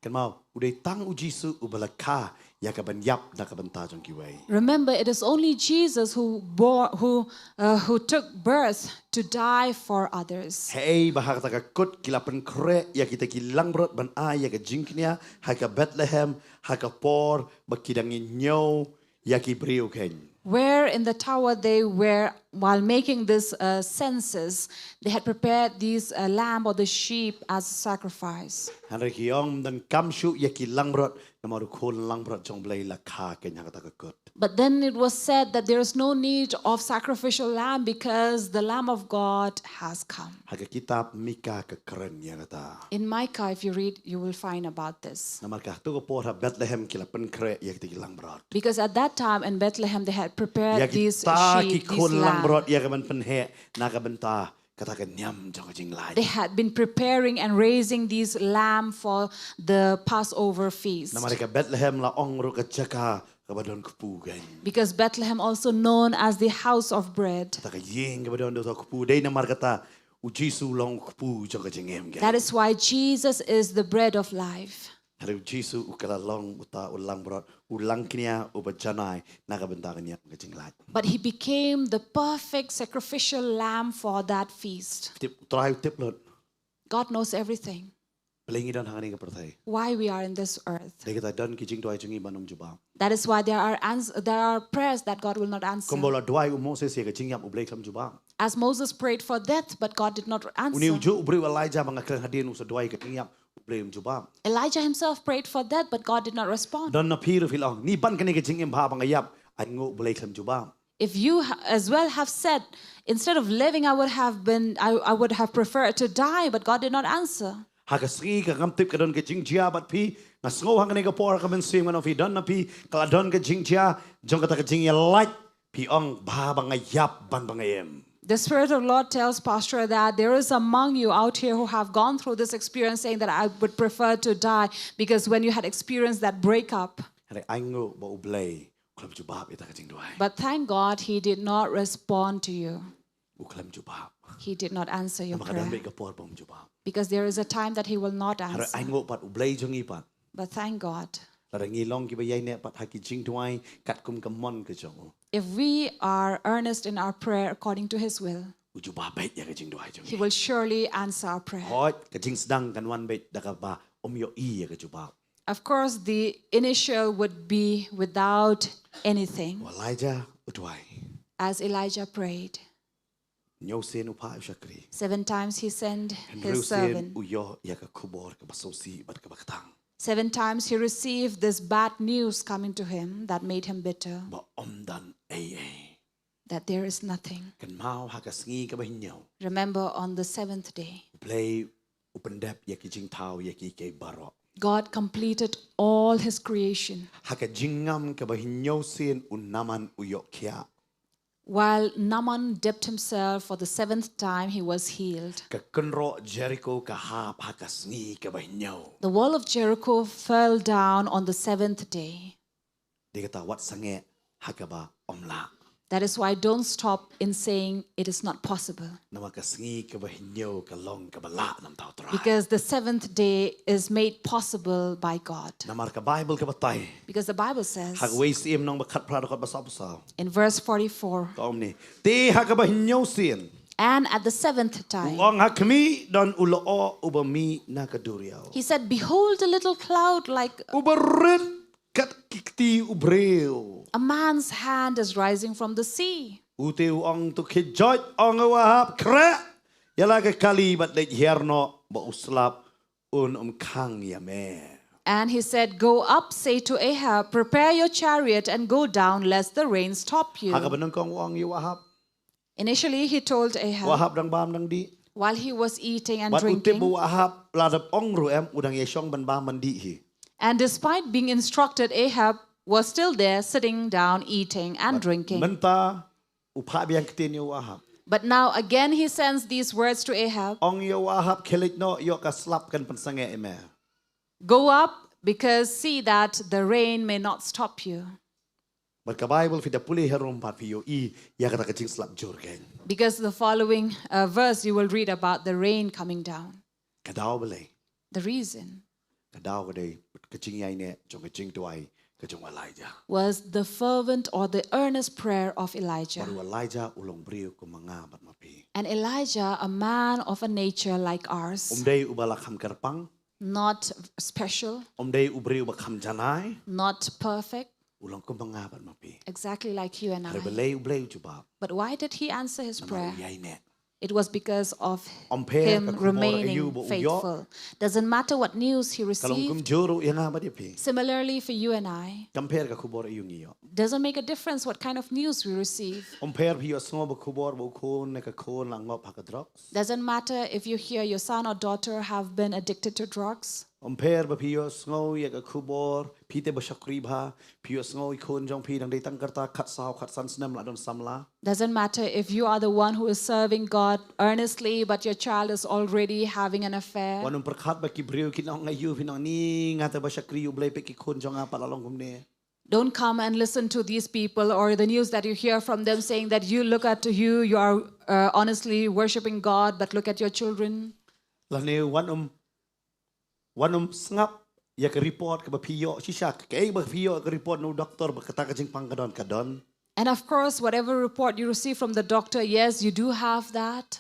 Kan mau, u dei tang u Jisu uba la kha ïa ka ban ïap na ka bynta jong kiwei. Remember, it is only Jesus who bore, who, uh, who took birth to die for others. Hei ba ha kata ka kut ki la pynkhreh ïa kita ki langbrot ban ai ïa ka jingkñia ha ka Bethlehem, ha ka por ba ki dang ñiew ïa ki briew kheiñ. Where in the tower they were, while making this uh, census, they had prepared these uh, lamb or the sheep as a sacrifice. Hynrei ki ong, ym donkam shuh ïa ki langbrot, namar u khun langbrot jong u Blei la kha kheiñ ha kata ka kut. But then it was said that there is no need of sacrificial lamb because the Lamb of God has come. Ha ka kitab Mika ka kren ïa kata. In Micah, if you read, you will find about this. Namar ka tu ka por ha Bethlehem ki la pynkhreh ïa kita ki langbrot. Because at that time in Bethlehem, they had Ïa prepared these kita ki sheep, these khun lambs. Langbrot ïa ka ban pynheh na ka bynta kata ka niam jong ka jinglait. They had been preparing and raising these lamb for the Passover feast. Namar ka Bethlehem la ong ruh ka jaka kaba don kpu kheiñ. Because Bethlehem also known as the house of bread. Kata ka ïing kaba don da uta u kpu, dei namar kata u Jisu u long u kpu jong ka jingim kheiñ. That is why Jesus is the bread of life. Hynrei u Jisu u kylla long uta u langbrot, u langknia uba janai na ka bynta ka niam ka jinglait. But he became the perfect sacrificial lamb for that feast. Tip, Trai u tip lut. God knows everything. Balei ngi don hangne ka pyrthei? Why we are in this earth. Dei kata don ki jingduwai jong ngi ban ym jubab. That is why there are ans- there are prayers that God will not answer. Kumba u la duwai u Moses ïa ka jingïap, u Blei khlem jubab. As Moses prayed for death, but God did not Une u answer. juh u briew Elijah ba nga kren hadien u sa duwai ka jingïap, u Blei um jubab. Elijah himself prayed for death, but God did not respond. Don na phi ruh phi la ong, ngi ban kane ka jingim bha ba nga ïap, ai nguh u Blei khlem jubab. If you ha- as well have said, instead of living, I would have been, I, I would have preferred to die, but God did not answer. Ha ka sngi ka ngam tip ka don ka jingjia bad phi, nga sngew ha kane ka por ka mynsiem nga ong phi don na phi, ka la don ka jingjia jong kata ka jingïalait, phi ong bha ba nga ïap ban ba nga im. The Spirit of the Lord tells Pastor that there is among you out here who have gone through this experience saying that I would prefer to die because when you had experienced that breakup. Hynrei ai nguh ba u Blei u khlem jubab ïa kata ka jingduwai. But thank God he did not respond to you. U khlem jubab. He did not answer your Namar ka don prayer. Bad ka por ba um jubab. Because there is a time that he will not Hynrei answer. Ai nguh pat u Blei jong ngi pat. But thank God. Lada ngi long kiba ïaineh pat ha ki jingduwai katkum ka mon ka jong u. If we are earnest in our prayer according to his will, U jubab beit ïa ka jingduwai jong he ngi. Will surely answer our prayer. Hooid, ka jingsdang kan wan beit da kaba um ïohi ïa ka jubab. Of course, the initial would be without anything. U Elijah u duwai. As Elijah prayed, Hynñiew sien u phah ïa u shakri. Seven times he sent Hynriew his sien servant. U ïoh ïa ka khubor kaba sngewsih bad kaba khtang. Seven times he received this bad news coming to him that made him bitter. Ba ym don ei ei. That there is nothing. Kynmaw ha ka sngi kaba hynñiew. Remember, on the seventh day, U Blei u pyndep ïa ki jingthaw ïa kiei kiei baroh. God completed all his creation. Ha ka jingngam kaba hynñiew sien u Naaman u ïoh khiah. While Naaman dipped himself for the seventh time, he was healed. Ka kynroh Jericho ka hap ha ka sngi kaba hynñiew. The wall of Jericho fell down on the seventh day. Dei kata wat sangeh ha kaba ym lah. That is why don't stop in saying it is not possible. Namar ka sngi kaba hynñiew ka long kaba lah namar U Trai. Because the seventh day is made possible by God. Namar ka Bible ka batai. Because the Bible says Ha kawei Syiem nongbakhatphra dkhot ba sawphew saw. In verse forty-four, Ka ong kumne. Te ha kaba hynñiew sien. And at the seventh time, U ong ha khmih don u lyoh uba mih na ka duriaw. He said, behold a little cloud like Uba rit kat ki kti u briew. A man's hand is rising from the sea. Ute u ong to khie joit ong ïa u Ahab khreh. Ïa la ka kali bad leit hiar noh ba u slap un ym khang ïa me. And he said, go up, say to Ahab, prepare your chariot and go down, lest the rain stop you. Ha kaba nyngkong u ong ïa u Ahab. Initially, he told Ahab, U Ahab dang bam dang dih. While he was eating and Bad u tip ba drinking, u Ahab la dep ong ruh em u dang ïashong ban bam ban dih hi. And despite being instructed, Ahab was still there sitting down, eating and drinking. Mynta u phah biang ktien ïa u Ahab. But now again he sends these words to Ahab. Ong ïa u Ahab khie leit noh ïoh ka slap kan pynsangeh ïa me. Go up, because see that the rain may not stop you. Bad ka Bible phi da pule harum pat phi ïohi ïa kata ka jingslap jur kein. Because the following uh, verse you will read about the rain coming down. Ka daw balei? The reason Ka daw ka dei ka jingïaineh jong ka jingduwai ka jong u Elijah. Was the fervent or the earnest prayer of Elijah. Bad u Elijah u long briew kum ma nga bad ma phi. And Elijah, a man of a nature like ours, Um dei uba la kham kyrpang. Not special. Um dei u briew uba kham janai. Not perfect. U long kum ma nga bad ma phi. Exactly like you and I. Hynrei balei u Blei u jubab? But why did he answer his prayer? Namar u ïaineh. It was because of Ym pher ka khubor aïu ba u ïoh. Doesn't matter what news he Ka long kum received. jur ruh ïa nga bad ïa phi. Similarly for you and I, Kam pher ka khubor aïu ngi ïoh. Doesn't make a difference what kind of news we receive. Ym pher phi ïohsngew ba khubor ba u khun ne ka khun la ngop ha ka drugs. Doesn't matter if you hear your son or daughter have been addicted to drugs. Ym pher ba phi ïohsngew ïa ka khubor, phi te ba shakri bha, phi ïohsngew i khun jong phi dang dei tang kata khatsaw khatsan snem la don samla. Doesn't matter if you are the one who is serving God earnestly, but your child is already having an affair. Wat nym pyrkhat ba ki briew kin ong ïa u, phin ong ni nga te ba shakri, U Blei, peit ki khun jong nga pat la long kumne. Don't come and listen to these people or the news that you hear from them saying that you look at you, you are uh, honestly worshiping God, but look at your children. Lane wat nym, wat nym sngap ïa ka report kaba phi ïoh shisha, kaei ba phi ïoh ka report na u doktor ba kata ka jingpang ka don, ka don. And of course, whatever report you receive from the doctor, yes, you do have that.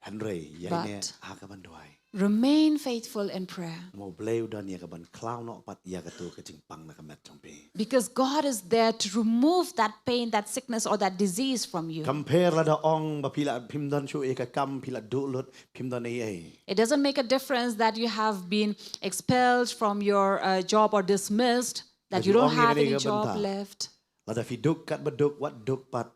Hynrei ïa But- ine ha ka ban duwai. Remain faithful in prayer. Mo Blei u don ïa ka ban khlaw noh pat ïa katu ka jingpang na ka met jong phi. Because God is there to remove that pain, that sickness, or that disease from you. Compare lada ong ba phi la phim don shuh ïa ka kam, phi la duh lut, phim don ei ei. It doesn't make a difference that you have been expelled from your uh, job or dismissed, that Lada you phi don't ong ïa have kane any ka job bynta. Left. Lada phi duk katba duk, wat duk pat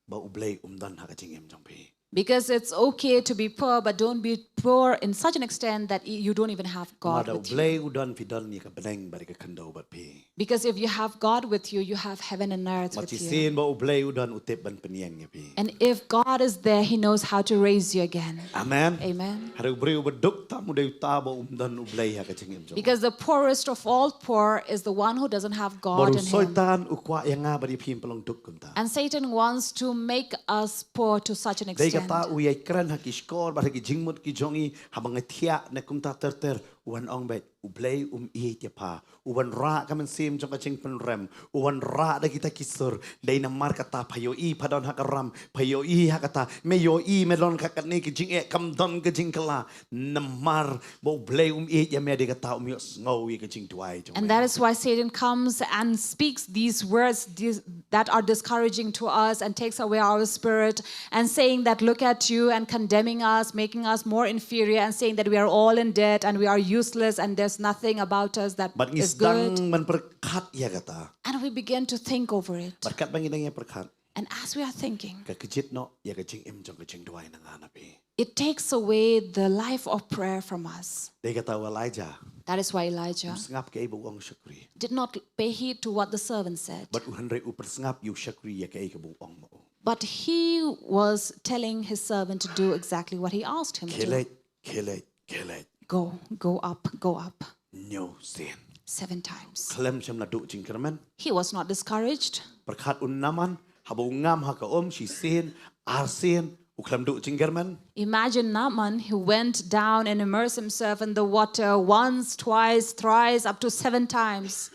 ba U Blei um don ha ka jingim jong phi. Because it's okay to be poor, but don't be poor in such an extent that y- you don't even have God Lada U with you. Blei u don, phi don ïa ka bneng bad ïa ka khyndew bad phi. Because if you have God with you, you have heaven and earth Bad with you. shisien ba U Blei u don, u tip ban pynïeng ïa phi. And if God is there, He knows how to raise you again. Amen. Amen. Hynrei u briew ba duk tam, u dei uta ba um don U Blei ha ka jingim jong u. Because the poorest of all poor is the one who doesn't have God Bad u in him. Soitan u kwah ïa nga bad ïa phi ban long duk kumta. And Satan wants to make us poor to such an Dei extent. kata u ïai kren ha ki shkor bad ha ki jingmut ki jong i, haba nga thiah ne kumta ter ter, u wan ong beit, U Blei um ïeit ïa pha. U wan rah ka mynsiem jong ka jingpynrem. U wan rah da kita ki sur. Dei namar kata pha ïohi pha don ha ka ram. Pha ïohi ha kata. Me ïohi me don ha katne ka jingeh, kam don ka jingkylla. Namar ba U Blei um ïeit ïa me, dei kata um ïohsngew ïa ka jingduwai jong me. And that is why Satan comes and speaks these words dis- that are discouraging to us and takes away our spirit and saying that, "Look at you," and condemning us, making us more inferior and saying that we are all in debt and we are useless and there's nothing about us that Bad ngi is good. Sdang ban pyrkhat ïa kata. And we begin to think over it. Bad katba ngi dang ïa pyrkhat, And as we are thinking, ka kjit noh ïa ka jingim jong ka jingduwai na nga na phi. It takes away the life of prayer from us. Dei kata u Elijah. That is why Elijah Um sngap kaei ba u ong shakri. Did not pay heed to what the servant said. Bad u hynrei u pyrsngap ïa u shakri ïa kaei kaba u ong ma u. But he was telling his servant to do exactly what he asked him to. Khie leit, khie leit, khie leit. Go, go up, go up. Hynñiew sien. Seven times. Khlem shym la duh jingkyrmen. He was not discouraged. Pyrkhat u Naaman, haba u ngam ha ka um shisien, arsien, u khlem duh jingkyrmen. Imagine Naaman, who went down and immersed himself in the water once, twice, thrice, up to seven times.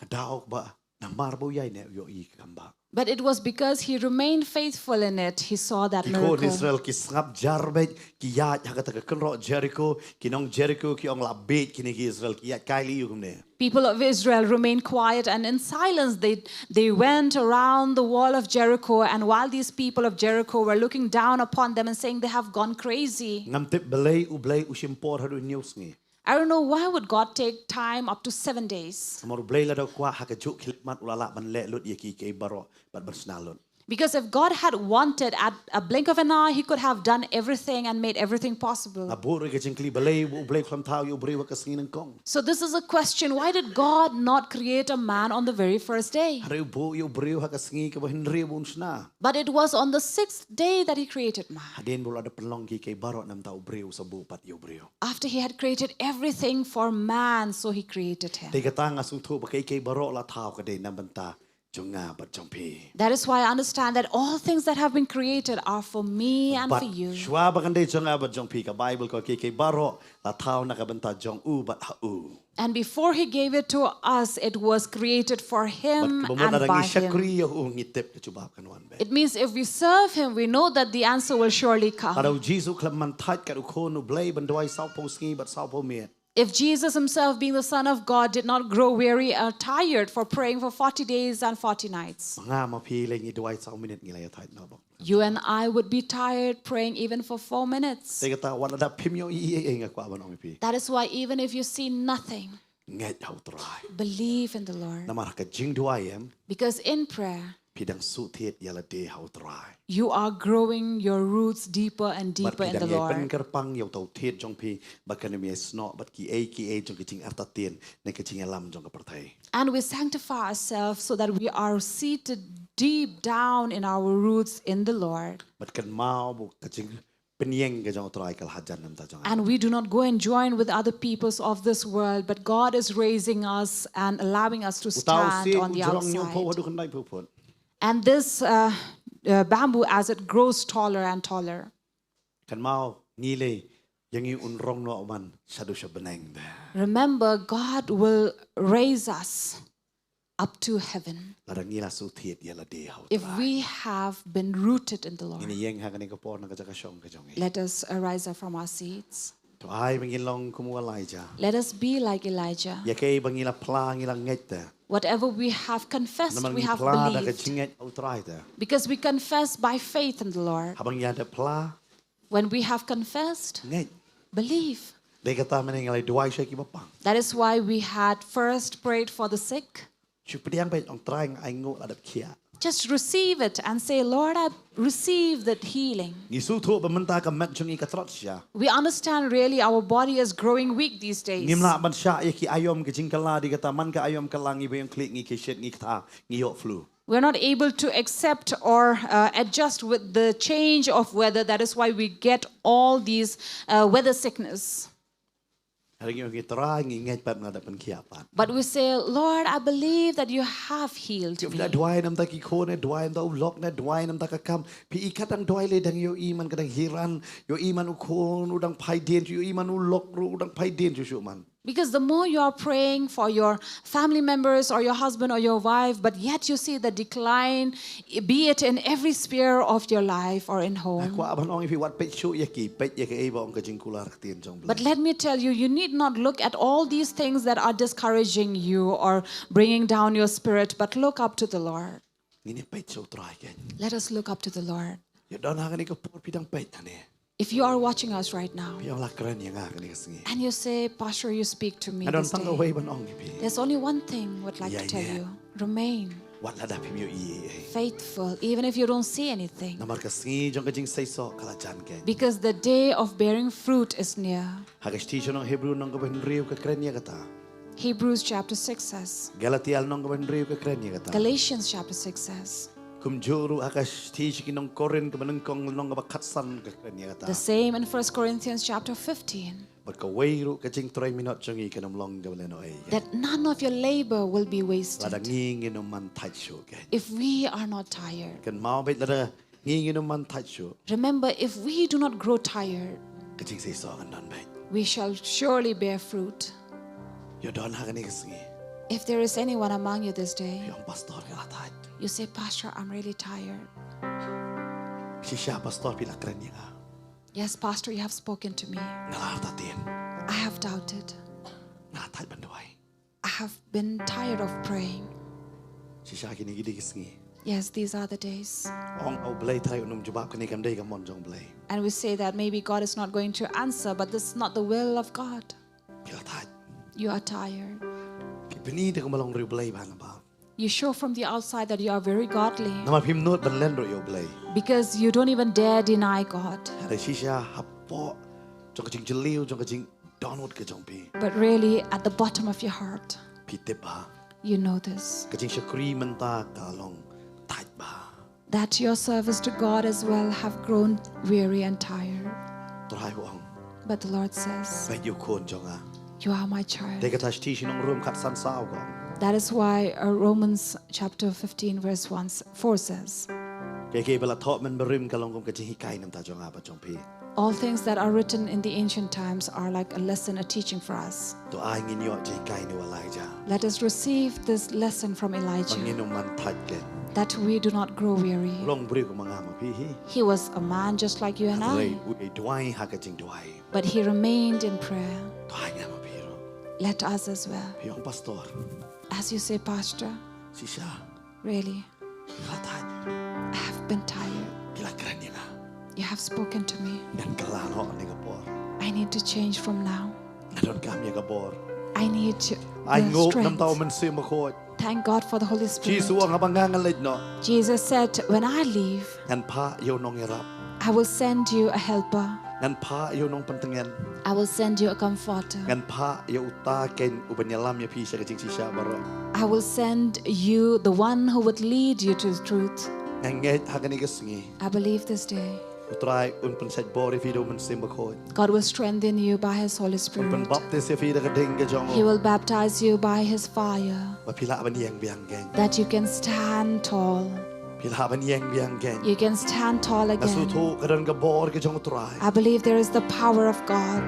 Ka daw ba namar ba u ïai ne u ïohi ka kam ba. But it was because he remained faithful in it, he saw that Ki khun miracle. Israel ki sngap jar beit, ki ïaid ha kata ka kynroh Jericho, ki nong Jericho ki ong la beit kine ki Israel, ki ïaid kai lei kumne. People of Israel remained quiet and in silence. They, they went around the wall of Jericho, and while these people of Jericho were looking down upon them and saying, "They have gone crazy." Ngam tip balei U Blei u shim por haduh hynñiew sngi. I don't know why would God take time up to seven days. Namar U Blei lada u kwah ha kajuh khlieh mat u la lah ban leh lut ïa kiei kiei baroh bad ban shna lut. Because if God had wanted, at a blink of an eye, he could have done everything and made everything possible. Nga buh ruh ïa ka jingkylli, balei U Blei u khlem thaw ïa u briew ha ka sngi nyngkong. So this is a question. Why did God not create a man on the very first day? Hynrei u buh ïa u briew ha ka sngi kaba hynriew ba un shna. But it was on the sixth day that he created man. Hadien ba u la dep pynlong kiei kiei baroh, namar u briew, sa buh pat ïa u briew. After he had created everything for man, so he created him. Te kata nga sngewthuh ba kiei kiei baroh la thaw ka dei na bynta jong nga bad jong phi. That is why I understand that all things that have been created are for me and Bad for you. shuwa ba kan dei jong nga bad jong phi, ka Bible ka ong kiei kiei baroh la thaw na ka bynta jong u bad ha u. And before he gave it to us, it was created for him Bad kaba mut and lada by ngi him. shakri ïa u, ngi tip ka jubab kan wan beit. It means if we serve him, we know that the answer will surely come. Lada u Jisu u khlem man thait kat u Khun U Blei ban duwai sawphew sngi bad sawphew miet. If Jesus himself, being the Son of God, did not grow weary or tired for praying for forty days and forty nights, Ma nga ma phi lei ngi duwai saw minit ngi la ïa thait noh bok. you and I would be tired praying even for four minutes. Te kata wat lada phim ïohi ei ei, nga kwah ban ong ïa phi, That is why even if you see nothing, ngeit ha u Trai. believe in the Lord. Namar ha ka jingduwai em, Because in prayer, phi dang shu thied ïa lade ha u Trai. you are growing your roots deeper and Bad deeper phi in the dang ïai Lord. pynkyrpang ïa uta u thied jong phi, bad kan ym ïai snoh bad kiei kiei jong ki jingïartatien ne ka jingïalam jong ka pyrthei. And we sanctify ourselves so that we are seated deep down in our roots in the Lord. Bad kynmaw ba ka jingpynieng ka jong u Trai ka la hajan na ka bynta jong nga. And we do not go and join with other peoples of this world, but God is raising us and allowing us to Uta u stand siej on u the jrong hynñiewphew outside. haduh khyndai phew phut. And this uh, uh, bamboo, as it grows taller and taller, Kynmaw, ngi lei Ïa ngi un rong noh man shaduh sha bneng te. Remember, God will raise us up to heaven Lada ngi la shu thied ïa lade ha U if Trai. We have been rooted in the Ngin Lord. ïeng ha kane ka por na ka jaka shong ka jong ngi. Let us arise from our seats. To ai ba ngin long kum u Elijah. Let us be like Elijah. Ïa kaei ba ngi la phla ngi la ngeit te. Whatever we have confessed, Namar we ngi have phla da ka believed. jingngeit ha U Trai te. Because we confess by faith in the Lord. Haba ngi ïa da phla When we have confessed, ngeit. Believe. Dei kata mynne ngi la duwai sha ki ba pang. That is why we had first prayed for the sick. Shu pdiang beit, ong Trai, nga ai nguh la dep khiah. Just receive it and say, "Lord, I receive that healing." Ngi sngewthuh ba mynta ka met jong ngi ka tlot sha. We understand really our body is growing weak these days. Ngim lah ban shah ïa ki aïom ka jingkylla, dei kata man ka aïom kylla ngi ba ïong khlieh, ngi khie shit, ngi ktah, ngi ïoh flu. We're not able to accept or uh, adjust with the change of weather. That is why we get all these uh, weather sickness. Hynrei ngi ong, Trai, ngi ngeit pat nga da pynkhiah pat. But we say, "Lord, I believe that you have healed Ïoh me." da duwai namar ki khun ne, duwai namar u lok ne, duwai namar ka kam. Phi i kat dang duwai lei dang ïohi man ka dang hiran, ïohi man u khun u dang phai dien, ïohi man u lok ruh u dang phai dien shuh shuh man. Because the more you are praying for your family members or your husband or your wife, but yet you see the decline, be it in every sphere of your life or in Nga home. kwah ban ong ïa phi, wat peit shuh ïa ki, peit ïa kaei ba ong ka jingkular ktien jong U Blei. But let me tell you, you need not look at all these things that are discouraging you or bringing down your spirit, but look up to the Lord. Ngin ïa peit sha U Trai kein. Let us look up to the Lord. Ïa don ha kane ka por phi dang peit hangne. If you are watching us right now Phi ong, la kren ïa nga kane ka sngi. And you say, "Pastor, you speak to me Nga don this tang day." kawei ban ong ïa phi. There's only one thing I would like to tell you. Remain Wat lada phim ïohi ei ei. Faithful, even if you don't see anything. Namar ka sngi jong ka jingseisoh ka la jan kein. Because the day of bearing fruit is near. Ha ka shithi sha ki nong Hebru lynnong kaba hynriew ka kren ïa kata. Hebrews chapter six says. Galatia lynnong kaba hynriew ka kren ïa kata. Galatians chapter six says. Kumjuh ruh ha ka shithi sha ki nong Korinth kaba nyngkong lynnong kaba khatsan ka kren ïa kata. The same in First Corinthians chapter fifteen. Bad kawei ruh ka jingtrei minot jong ngi kan ym long kaba lehnohei. That none of your labor will be wasted. Lada ngi ngin ym man thait shuh kein. If we are not tired. Kynmaw beit, lada ngi ngin ym man thait shuh. Remember, if we do not grow tired, ka jingseisoh kan don beit. We shall surely bear fruit. Ïa don ha kane ka sngi. If there is anyone among you this day, Phi ong, Pastor, nga la thait. You say, "Pastor, I'm really tired." Shisha, Pastor, phi la kren ïa nga. "Yes, Pastor, you have spoken to me. Nga la artatien. I have doubted. Nga la thait ban duwai. I have been tired of praying." Shisha, kine ki dei ki sngi. Yes, these are the days. Ong, U Blei trai un ym jubab, kane kam dei ka mon jong U Blei. And we say that maybe God is not going to answer, but this is not the will of God. Phi la thait. You are tired. Phi pyni da ka malong riewblei bha namar. You show from the outside that you are very godly. Namar phim nud ban len ruh ïa U Blei. Because you don't even dare deny God. Hynrei shisha hapoh jong ka jingjylliew, jong ka jingdohnud ka jong phi. But really, at the bottom of your heart, Phi tip bha. You know this. Ka jingshakri mynta ka long thait bha. That your service to God as well have grown weary and tired. Trai u ong. But the Lord says, Peit, ïa u khun jong nga. "You are my child." Dei kata ka shithi sha ki nong Rom khatsan saw ka ong. That is why uh, Romans chapter fifteen verse one, four says, Kaei kaei ba la thoh mynbarim ka long kum ka jinghikai na ka bynta jong nga bad jong phi. "All things that are written in the ancient times are like a lesson, a teaching for us." To ai ngin ïoh jinghikai na u Elijah. Let us receive this lesson from Ba Elijah, ngin ym man thait kein. that we do not grow weary. U long briew kum ma nga ma phi hi. He was a man just like you and Hynrei I, u ïai duwai ha ka jingduwai. but he remained in prayer. To ai nga ma phi ruh. Let us as well. Phi ong, Pastor. As you say, "Pastor, Shisha. Really, Nga la thait. I have been tired. Phi la kren ïa nga. You have spoken to me. Ngan kylla noh na kane ka por. I need to change from now. Nga donkam ïa ka bor. I need to Ai the nguh na ka bynta u strength. Mynsiem Bakhuid. Thank God for the Holy Spirit. Jisu u ong, haba nga ngan leit noh, Jesus said, "When I leave, ngan phah ïa u nongïarap. I will send you a helper. Ngan phah ïa u nongpyntngen. I will send you a comforter. Ngan phah ïa uta kein uban ïalam ïa phi sha ka jingshisha baroh." I will send you the one who would lead you to the truth." Nga ngeit ha kane ka sngi, I believe this day, U Trai un pynsait bor ïa phi da u Mynsiem Bakhuid. God will strengthen you by His Holy Un Spirit. pynbaptis ïa phi da ka ding ka jong He u. will baptize you by His fire, Ba phi lah ban ïeng biang kein. that you can stand tall. Phi lah ban ïeng biang kein. You can stand tall again. Nga sngewthuh ka don ka bor ka jong U Trai. I believe there is the power of God.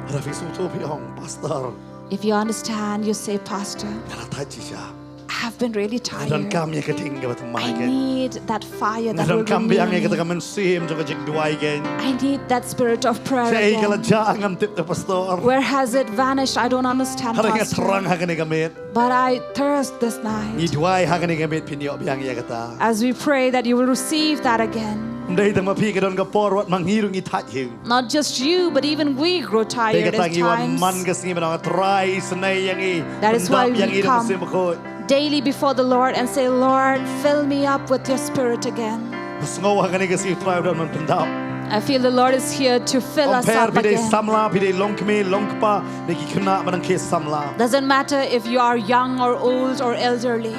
Lada phi sngewthuh phi ong, Pastor, if you understand, you say, Pastor, nga la thait shisha. I have been really tired. Nga donkam ïa ka ding kaba thymmai kein. I need that fire that will renew me. Nga donkam biang ïa kata ka mynsiem jong ka jingduwai kein. I need that spirit of prayer again. Shaei ka la jah ngam tip te, Pastor. Where has it vanished? I don't understand, Pastor. Hynrei nga thrang ha kane ka miet. But I thirst this night. Ngi duwai ha kane ka miet phin ïoh biang ïa kata. As we pray that you will receive that again. Ym dei tang ma phi, ka don ka por wat ma ngi ruh ngi thait hi. Not just you, but even we grow tired at times. Te kata ngi wan man ka sngi ban ong, Trai, isynei ïa ngi. That is why we come daily before the Lord and say, Lord, fill me up with your spirit again. Nga sngew ha kane ka sngi U Trai u don ban pyndap. I feel the Lord is here to fill us up again. Ym pher phi dei samla, phi dei longkmie, longkpa, ne ki khynnah ba nang khie samla. Doesn't matter if you are young or old or elderly.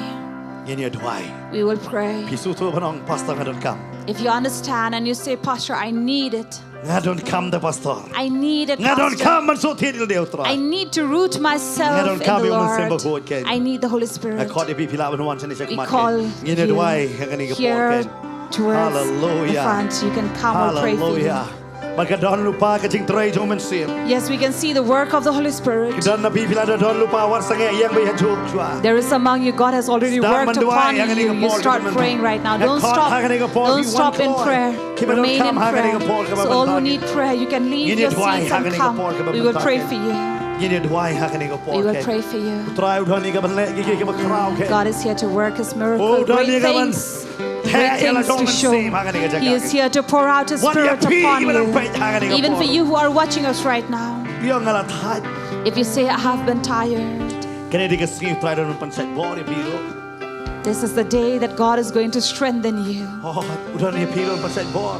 Ngin ïa duwai. We will pray. Phi sngewthuh ban ong, Pastor, nga donkam. If you understand and you say, Pastor, I need it. Nga donkam te, Pastor. I need it, Pastor. Nga donkam ban sngewthuh ïa lade U Trai. I need to root myself in the Lord. Nga donkam ïa U Mynsiem Bakhuid kein. I need the Holy Spirit. Nga khot ïa phi, phi lah ban wan shane shakhmat kein. We call you here towards the front. Ngin ïa duwai ha kane ka por kein. Hallelujah. You can come, I'll pray for you. Hallelujah. Bad ka don lypa ka jingtrei jong U Mynsiem. Yes, we can see the work of the Holy Spirit. Ki don na phi, phi la da don lypa, wat sangeh ïeng beit ha juh shuwa. There is among you, God has already worked upon you. Sdang ban duwai ha kane ka por. You start praying right now. Nga khot ha kane ka por, phi wan kloi. Don't stop. Don't stop in prayer. Remain in prayer. Kiba donkam ha kane ka por kaba mynta kein. So all who need prayer, you can leave your seats and come. Ngin ïa duwai ha kane ka por kaba mynta kein. We will pray for you. Ngin ïa duwai ha kane ka por kein. We will pray for you. U Trai u don ïa ka ban leh kiei kiei kiba khraw kein. God is here to work his miracle. Great things. U don ïa ka ban theh ïa la ka jong U Mynsiem ha kane ka jaka kein. He is here to pour out his spirit upon you. Wan ïa phi kiba nang peit ha kane ka por. Even for you who are watching us right now. Phi ong, nga la thait. If you say, I have been tired. Kane dei ka sngi U Trai u don ban pynshait bor ïa phi ruh. This is the day that God is going to strengthen you. Oh, u don ïa phi ruh ban pynshait bor.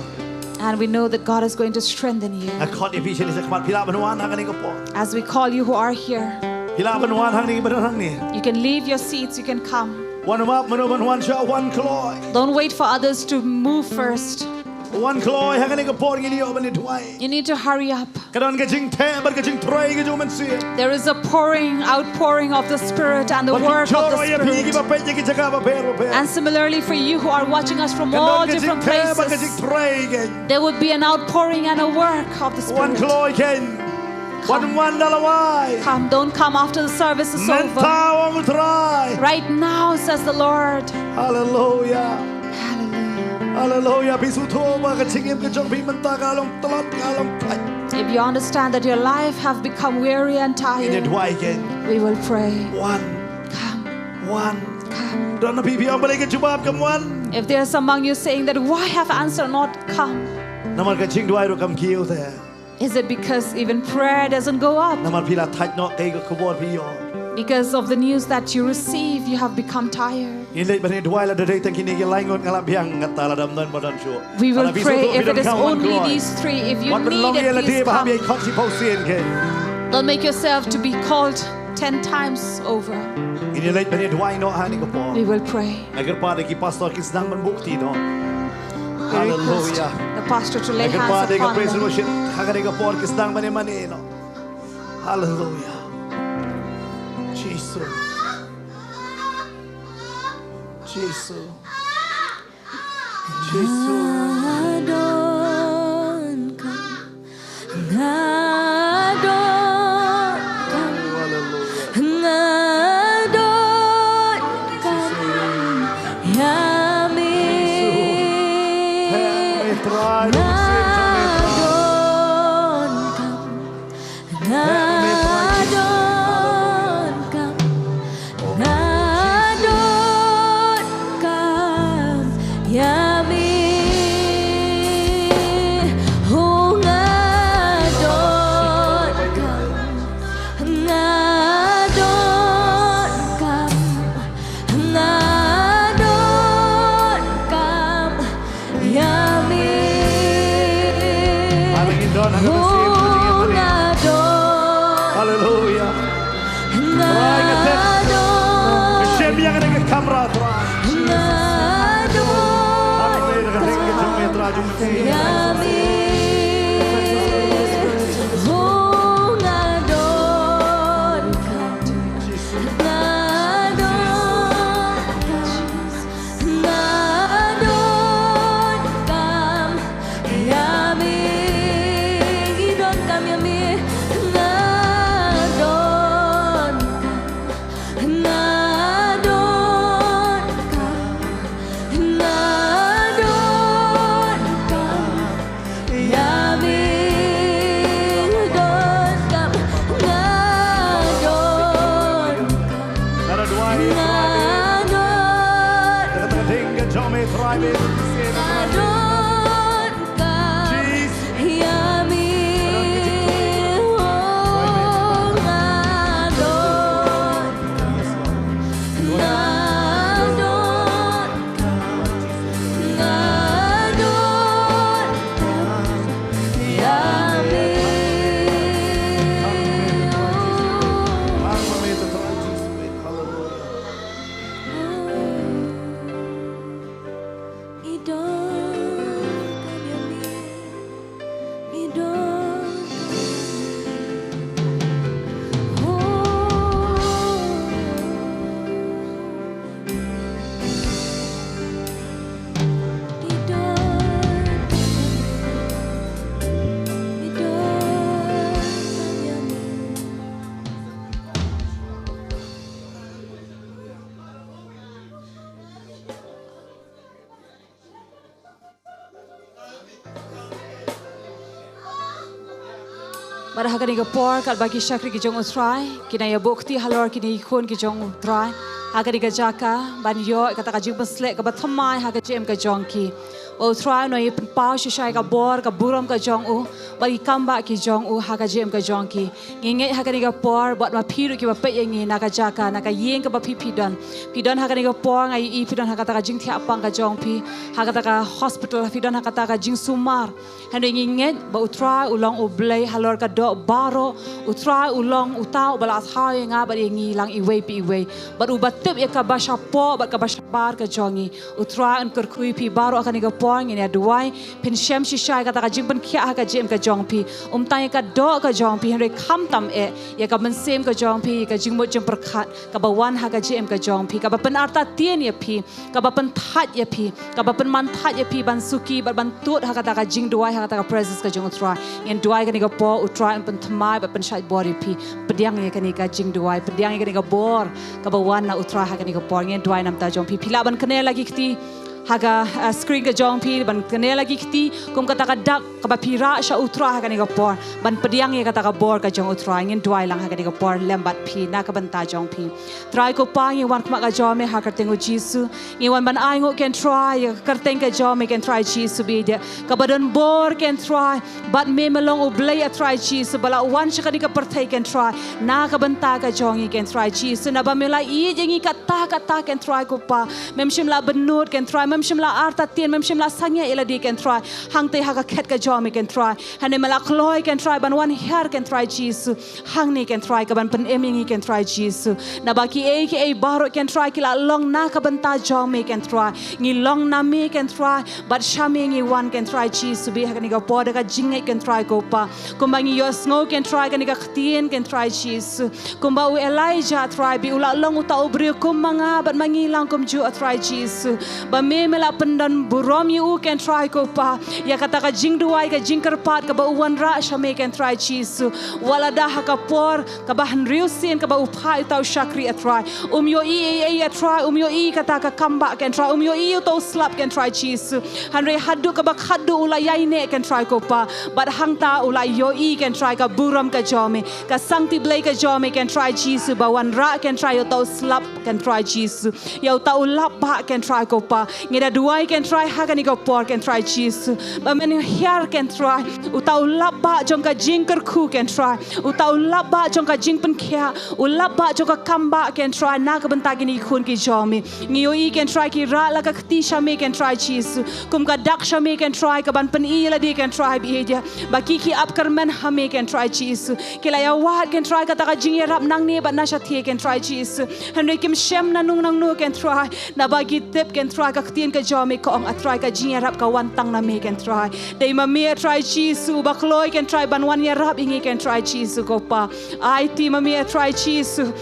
And we know that God is going to strengthen you. Nga khot ïa phi shane shakhmat, phi lah ban wan ha kane ka por. As we call you who are here. Phi lah ban wan hangne, ban hangne. You can leave your seats, you can come. Wat nym ap mano ban wan shuh, wan kloi. Don't wait for others to move first. Wan kloi ha kane ka por, ngin ïoh ban ïa duwai. You need to hurry up. Ka don ka jingtheh bad ka jingtrei ka jong U Mynsiem. There is a pouring, outpouring of the Spirit and the work of the Spirit. Bad kin jur ïa phi kiba peit ïa ki jaka bapher bapher. And similarly for you who are watching us from all different places, ka don ka jingtheh bad ka jingtrei kein. There would be an outpouring and a work of the Spirit. Wan kloi kein. Come. Wat nym wan da lawei. Come, don't come after the service is over. Mynta, ong U Trai. Right now, says the Lord. Hallelujah. Hallelujah. Hallelujah. Phi sngewthuh ba ka jingim ka jong phi mynta ka long tlot, ka long tlot. If you understand that your life have become weary and tired, ngin ïa duwai kein. We will pray. Wan. Come. Wan. Come. Don na phi, phi ong, balei ka jubab kam wan? If there's among you saying that, why have answer not come? Namar ka jingduwai ruh kam kiew te. Is it because even prayer doesn't go up? Namar phi la thait noh, kaei ka khubor phi ïoh? Because of the news that you receive, you have become tired. Ngin leit ban ïa duwai, lada dei tang kine ki lai ngut nga la biang, kata lada ym don ba don shuh. We will pray if it is only these three. If you need it, please come. Wat ban long ïa lade ba hap ïa khot shiphew sien kein. Don't make yourself to be called ten times over. Ngin ïa leit ban ïa duwai noh ha kane ka por. We will pray. Nga kyrpad ïa ki pastor kin sdang ban buh kti noh. Hallelujah. I request the pastor to lay hands upon them. Nga kyrpad ïa ka praise and worship ha kane ka por kin sdang ban ïa mane noh. Hallelujah. Jisu. Jisu. Jisu. Nga donkam, nga donkam, nga donkam ïa me. Nga donkam. Nga donkam, nga donkam ïa me. Oh, nga donkam, nga donkam. Nga donkam ïa me. Hallelujah. Nga donkam. Hallelujah. Nga donkam. Shem ïa kane ka kamra, Trai. Nga donkam ïa me. Oh, nga donkam. Nga donkam. Nga donkam ïa me, oh, nga donkam, nga donkam, nga donkam ïa me, oh. Ngi donkam ïa me, ngi donkam ïa me. Oh. Ngi donkam ïa me, ngi donkam ïa me. Bad ha kane ka por katba ki shakri ki jong U Trai ki nang ïa buh kti halor kine ki khun ki jong U Trai ha kane ka jaka ban ïoh kata ka jingpynshlur kaba thymmai ha ka jingim ka jong ki. Ba U Trai un ïa pynpaw shisha ïa ka bor ka burom ka jong u bad ki kam ba ki jong u ha ka jingim ka jong ki. Ngi ngeit ha kane ka por bad ma phi ruh kiba peit ïa ngi na ka jaka na ka ïing kaba phi phi don. Phi don ha kane ka por nga ïohi phi don ha kata ka jingthiah pang ka jong phi, ha kata ka hospital, phi don ha kata ka jingsumar. Hynrei ngi ngeit ba U Trai u long U Blei halor ka doh baroh. U Trai u long uta uba la thaw ïa nga bad ïa ngi lang iwei pa iwei. Bad uba tip ïa kaba shapoh bad kaba shabar ka jong ngi. U Trai un kyrkhu ïa phi baroh ha kane ka por, ngin ïa duwai. Phin shem shisha ïa kata ka jingpynkhiah ha ka jingim ka jong phi. Ym tang ïa ka doh ka jong phi hynrei khamtam eh ïa ka mynsiem ka jong phi, ïa ka jingmut jingpyrkhat kaba wan ha ka jingim ka jong phi, kaba pynartatien ïa phi, kaba pynthait ïa phi, kaba pynmanthat ïa phi ban suki bad ban tud ha kata ka jingduwai ha kata ka presence ka jong U Trai. Ngin duwai kane ka por, U Trai un pynthymmai bad pynshait bor ïa phi. Pdiang ïa kane ka jingduwai, pdiang ïa kane ka bor kaba wan na U Trai ha kane ka por. Ngin duwai namar ta jong phi. Phi lah ban kane la ki kti ha ka, ah, screen ka jong phi, ban kane la ki kti kum kata ka dak kaba phi rah sha U Trai ha kane ka por ban pdiang ïa kata ka bor ka jong U Trai. Ngin duwai lang ha kane ka por lem bad phi na ka bynta jong phi. Trai ko Pa, ngi wan khmat ka jong me ha ka kyrteng U Jisu. Ngi wan ban ai nguh ken Trai ïa ka kyrteng ka jong me ken Trai Jisu bad ïa kaba don bor ken Trai. Bad me me long U Blei A Trai Jisu ba la wan sha kane ka pyrthei ken Trai na ka bynta ka jong ngi ken Trai Jisu, naba me la ïeit ïa ngi katta katta ken Trai ko Pa. Mem shym la bynnud ken Trai, mem shym la artatien, mem shym la sangeh ïa lade ken Trai. Hangta ha ka khet ka jong me ken Trai, hynrei me la kloi ken Trai ban wan hiar ken Trai Jisu. Hangne ken Trai kaban pynim ïa ngi ken Trai Jisu, naba kiei kiei baroh ken Trai ki la long na ka bynta jong me ken Trai. Ngi long na me ken Trai, bad sha me ngi wan ken Trai Jisu bad ha kane ka por da ka jingngeit ken Trai ko Pa. Kumba ngi ïohsngew ken Trai kane ka ktien ken Trai Jisu, kumba u Elijah Trai bad u la long uta u briew kum ma nga bad ma ngi lang kumjuh A Trai Jisu. Ba me me la pyndon burom ïa u ken Trai ko Pa ïa kata ka jingduwai ka jingkyrpad kaba u wanrah sha me ken Trai Jisu. Wat la da ha ka por kaba hynriew sien kaba u phai uta u shakri A Trai, um ïohi ei ei A Trai, um ïohi kata ka kam ba ken Trai, um ïohi uta u slap ken Trai Jisu. Hynrei haduh kaba khatduh u la ïaineh ken Trai ko Pa, bad hangta u la ïohi ken Trai ka burom ka jong me, ka sangti Blei ka jong me ken Trai Jisu ba wanrah ken Trai ïa uta u slap ken Trai Jisu, ïa uta u lap ba ken Trai ko Pa. Ngi da duwai ken Trai ha kane ka por ken Trai Jisu ba men hiar ken Trai uta u lap ba jong ka jingkyrkhu ken Trai, uta u lap ba jong ka jingpynkhiah, u lap ba jong ka kam ba ken Trai na ka bynta kine ki khun ki jong me. Ngi ïohi ken Trai ki rah la ka kti sha me ken Trai Jisu, kum ka dak sha me ken Trai kaban pyni ïa lade ken Trai bad ïa ba ki ki ap kyrmen ha me ken Trai Jisu. Ki la ïa wad ken Trai kata ka jingïarap nangne bad na shathie ken Trai Jisu, hynrei kim shem na nung nangno ken Trai, naba ki tip ken Trai ka ktien ka jong me ka ong A Trai ka jingïarap ka wan tang na me ken Trai. Dei ma me A Trai Jisu uba kloi ken Trai ban wan ïarap ïa ngi ken Trai Jisu ko Pa. Aiti ma me A Trai Jisu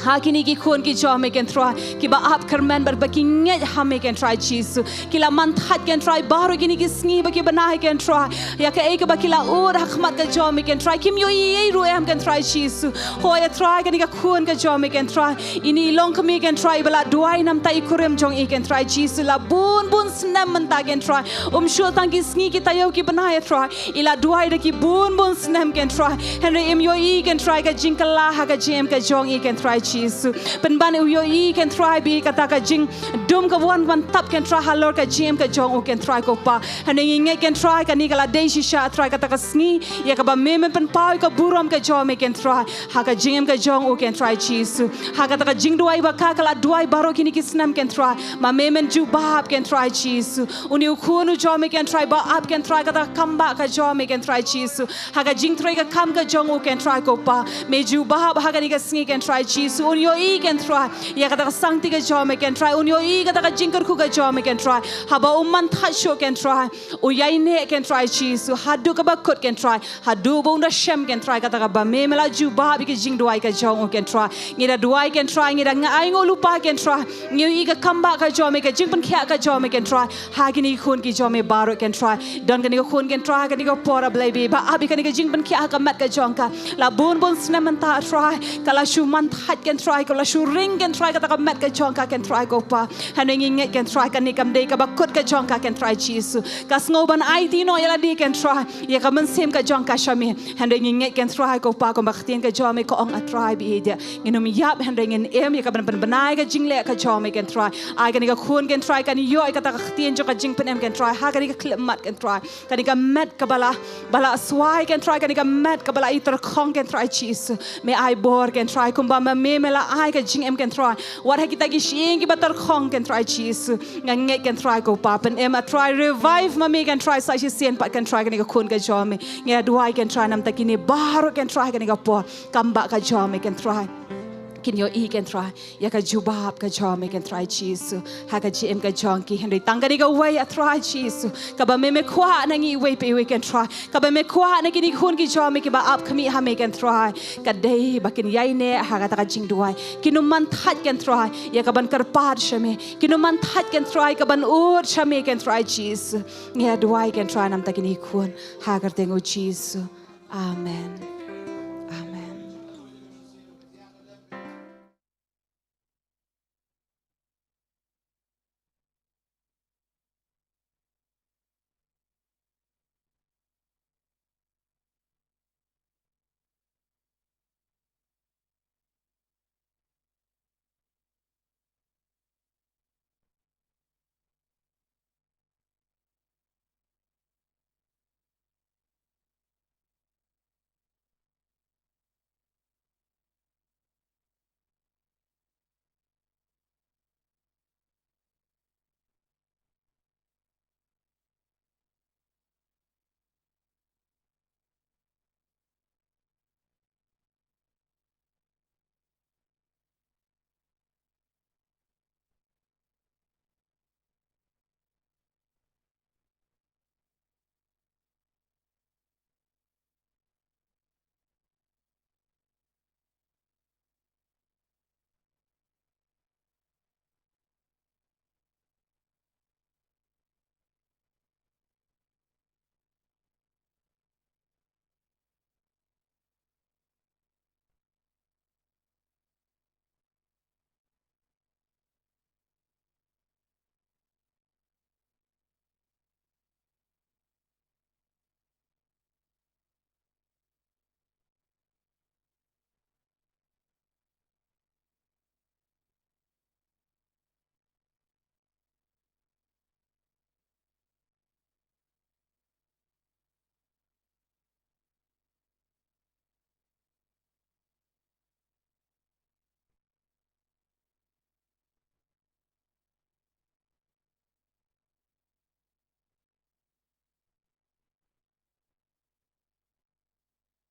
ha kine ki khun ki jong me ken Trai kiba ap kyrmen bad ba ki ngeit ha me ken Trai Jisu. Ki la manthait ken Trai baroh kine ki sngi bad ki bnai ken Trai ïa kaei kaba ki la ud ha khmat ka jong me ken Trai, kim ïohi ei ruh em ken Trai Jisu. Hooid A Trai kane ka khun ka jong me ken Trai, ini i longkmie ken Trai iba la duwai namar i kurim jong i ken Trai Jisu la bun bun snem mynta ken Trai. Um shu tang ki sngi ki taïew ki bnai A Trai, i la duwai da ki bun bun snem ken Trai, hynrei im ïohi ken Trai ka jingkylla ha ka jingim ka jong i ken Trai Jisu. Pynban u ïohi ken Trai ba kata ka jingdum ka wan ban tap ken Trai halor ka jingim ka jong u ken Trai ko Pa. Hynrei ngi ngeit ken Trai kane ka la dei shisha Trai kata ka sngi ïa kaba me men pynpaw ïa ka burom ka jong me ken Trai ha ka jingim ka jong u ken Trai Jisu. Ha kata ka jingduwai ba ka ka la duwai baroh kine ki snem ken Trai, ma me men jubab ken Trai Jisu. Une u khun u jong me ken Trai ba ap ken Trai kata ka kam ba ka jong me ken Trai Jisu. Ha ka jingtrei ka kam ka jong u ken Trai ko Pa, me jubab ha kane ka sngi ken Trai Jisu. Un ïohi ken Trai ïa kata ka sangti ka jong me ken Trai, un ïohi kata ka jingkyrkhu ka jong me ken Trai. Haba u man thait shuh ken Trai, u ïaineh ken Trai Jisu haduh kaba kut ken Trai, haduh ba un da shem ken Trai kata kaba me me la jubab ïa ka jingduwai ka jong u ken Trai. Ngi da duwai ken Trai, ngi da nga ai nguh lypa ken Trai. Ngi ïohi ka kam ba ka jong me, ka jingpynkhiah ka jong me ken Trai. Ha kine ki khun ki jong me baroh ken Trai. Don kane ka khun ken Trai ha kane ka por, a Blei ba ap ïa kane ka jingpynkhiah ha ka met ka jong ka. La bun bun snem mynta Trai, ka la shu man thait ken Trai, ka la shu ring ken Trai kata ka met ka jong ka ken Trai ko Pa. Hynrei ngi ngeit ken Trai kane kam dei kaba kut ka jong ka ken Trai Jisu. Ka sngew ban aiti noh ïa lade ken Trai ïa ka mynsiem ka jong ka sha me. Hynrei ngi ngeit ken Trai ko Pa, kumba ka ktien ka jong me ka ong, a Trai ba ïeit, ngin ym ïap hynrei ngin im, ïa ka ban pynbna ïa ka jingleh ka jong me ken Trai. Ai kane ka khun ken Trai kan ïoh ïa kata ka ktien jong ka jingpynim ken Trai ha kane ka khyllipmat ken Trai. Kane ka met kaba la, ba la swai ken Trai, kane ka met kaba la i tyrkhong ken Trai Jisu. Me ai bor ken Trai kumba ma me me la ai ka jingim ken Trai wat ha kita ki shyieng kiba tyrkhong ken Trai Jisu. Nga ngeit ken Trai ko Pa, pynim, a Trai, revive ma me ken Trai sa shisien pat ken Trai kane ka khun ka jong me. Nga duwai ken Trai namta kine baroh ken Trai kane ka por, kam ba ka jong me ken Trai, kin ïohi ken Trai ïa ka jubab ka jong me ken Trai Jisu ha ka jingim ka jong ki. Hynrei tang kane kawei, a Trai Jisu, kaba me me kwah na ngi iwei pa iwei ken Trai, kaba me kwah na kine ki khun ki jong me kiba ap khmih ha me ken Trai, ka dei ba kin ïaineh ha kata ka jingduwai, kin ym man thait ken Trai ïa ka ban kyrpad sha me, kin ym man thait ken Trai ka ban ud sha me ken Trai Jisu. Nga duwai ken Trai namta kine ki khun ha ka kyrteng u Jisu. Amen.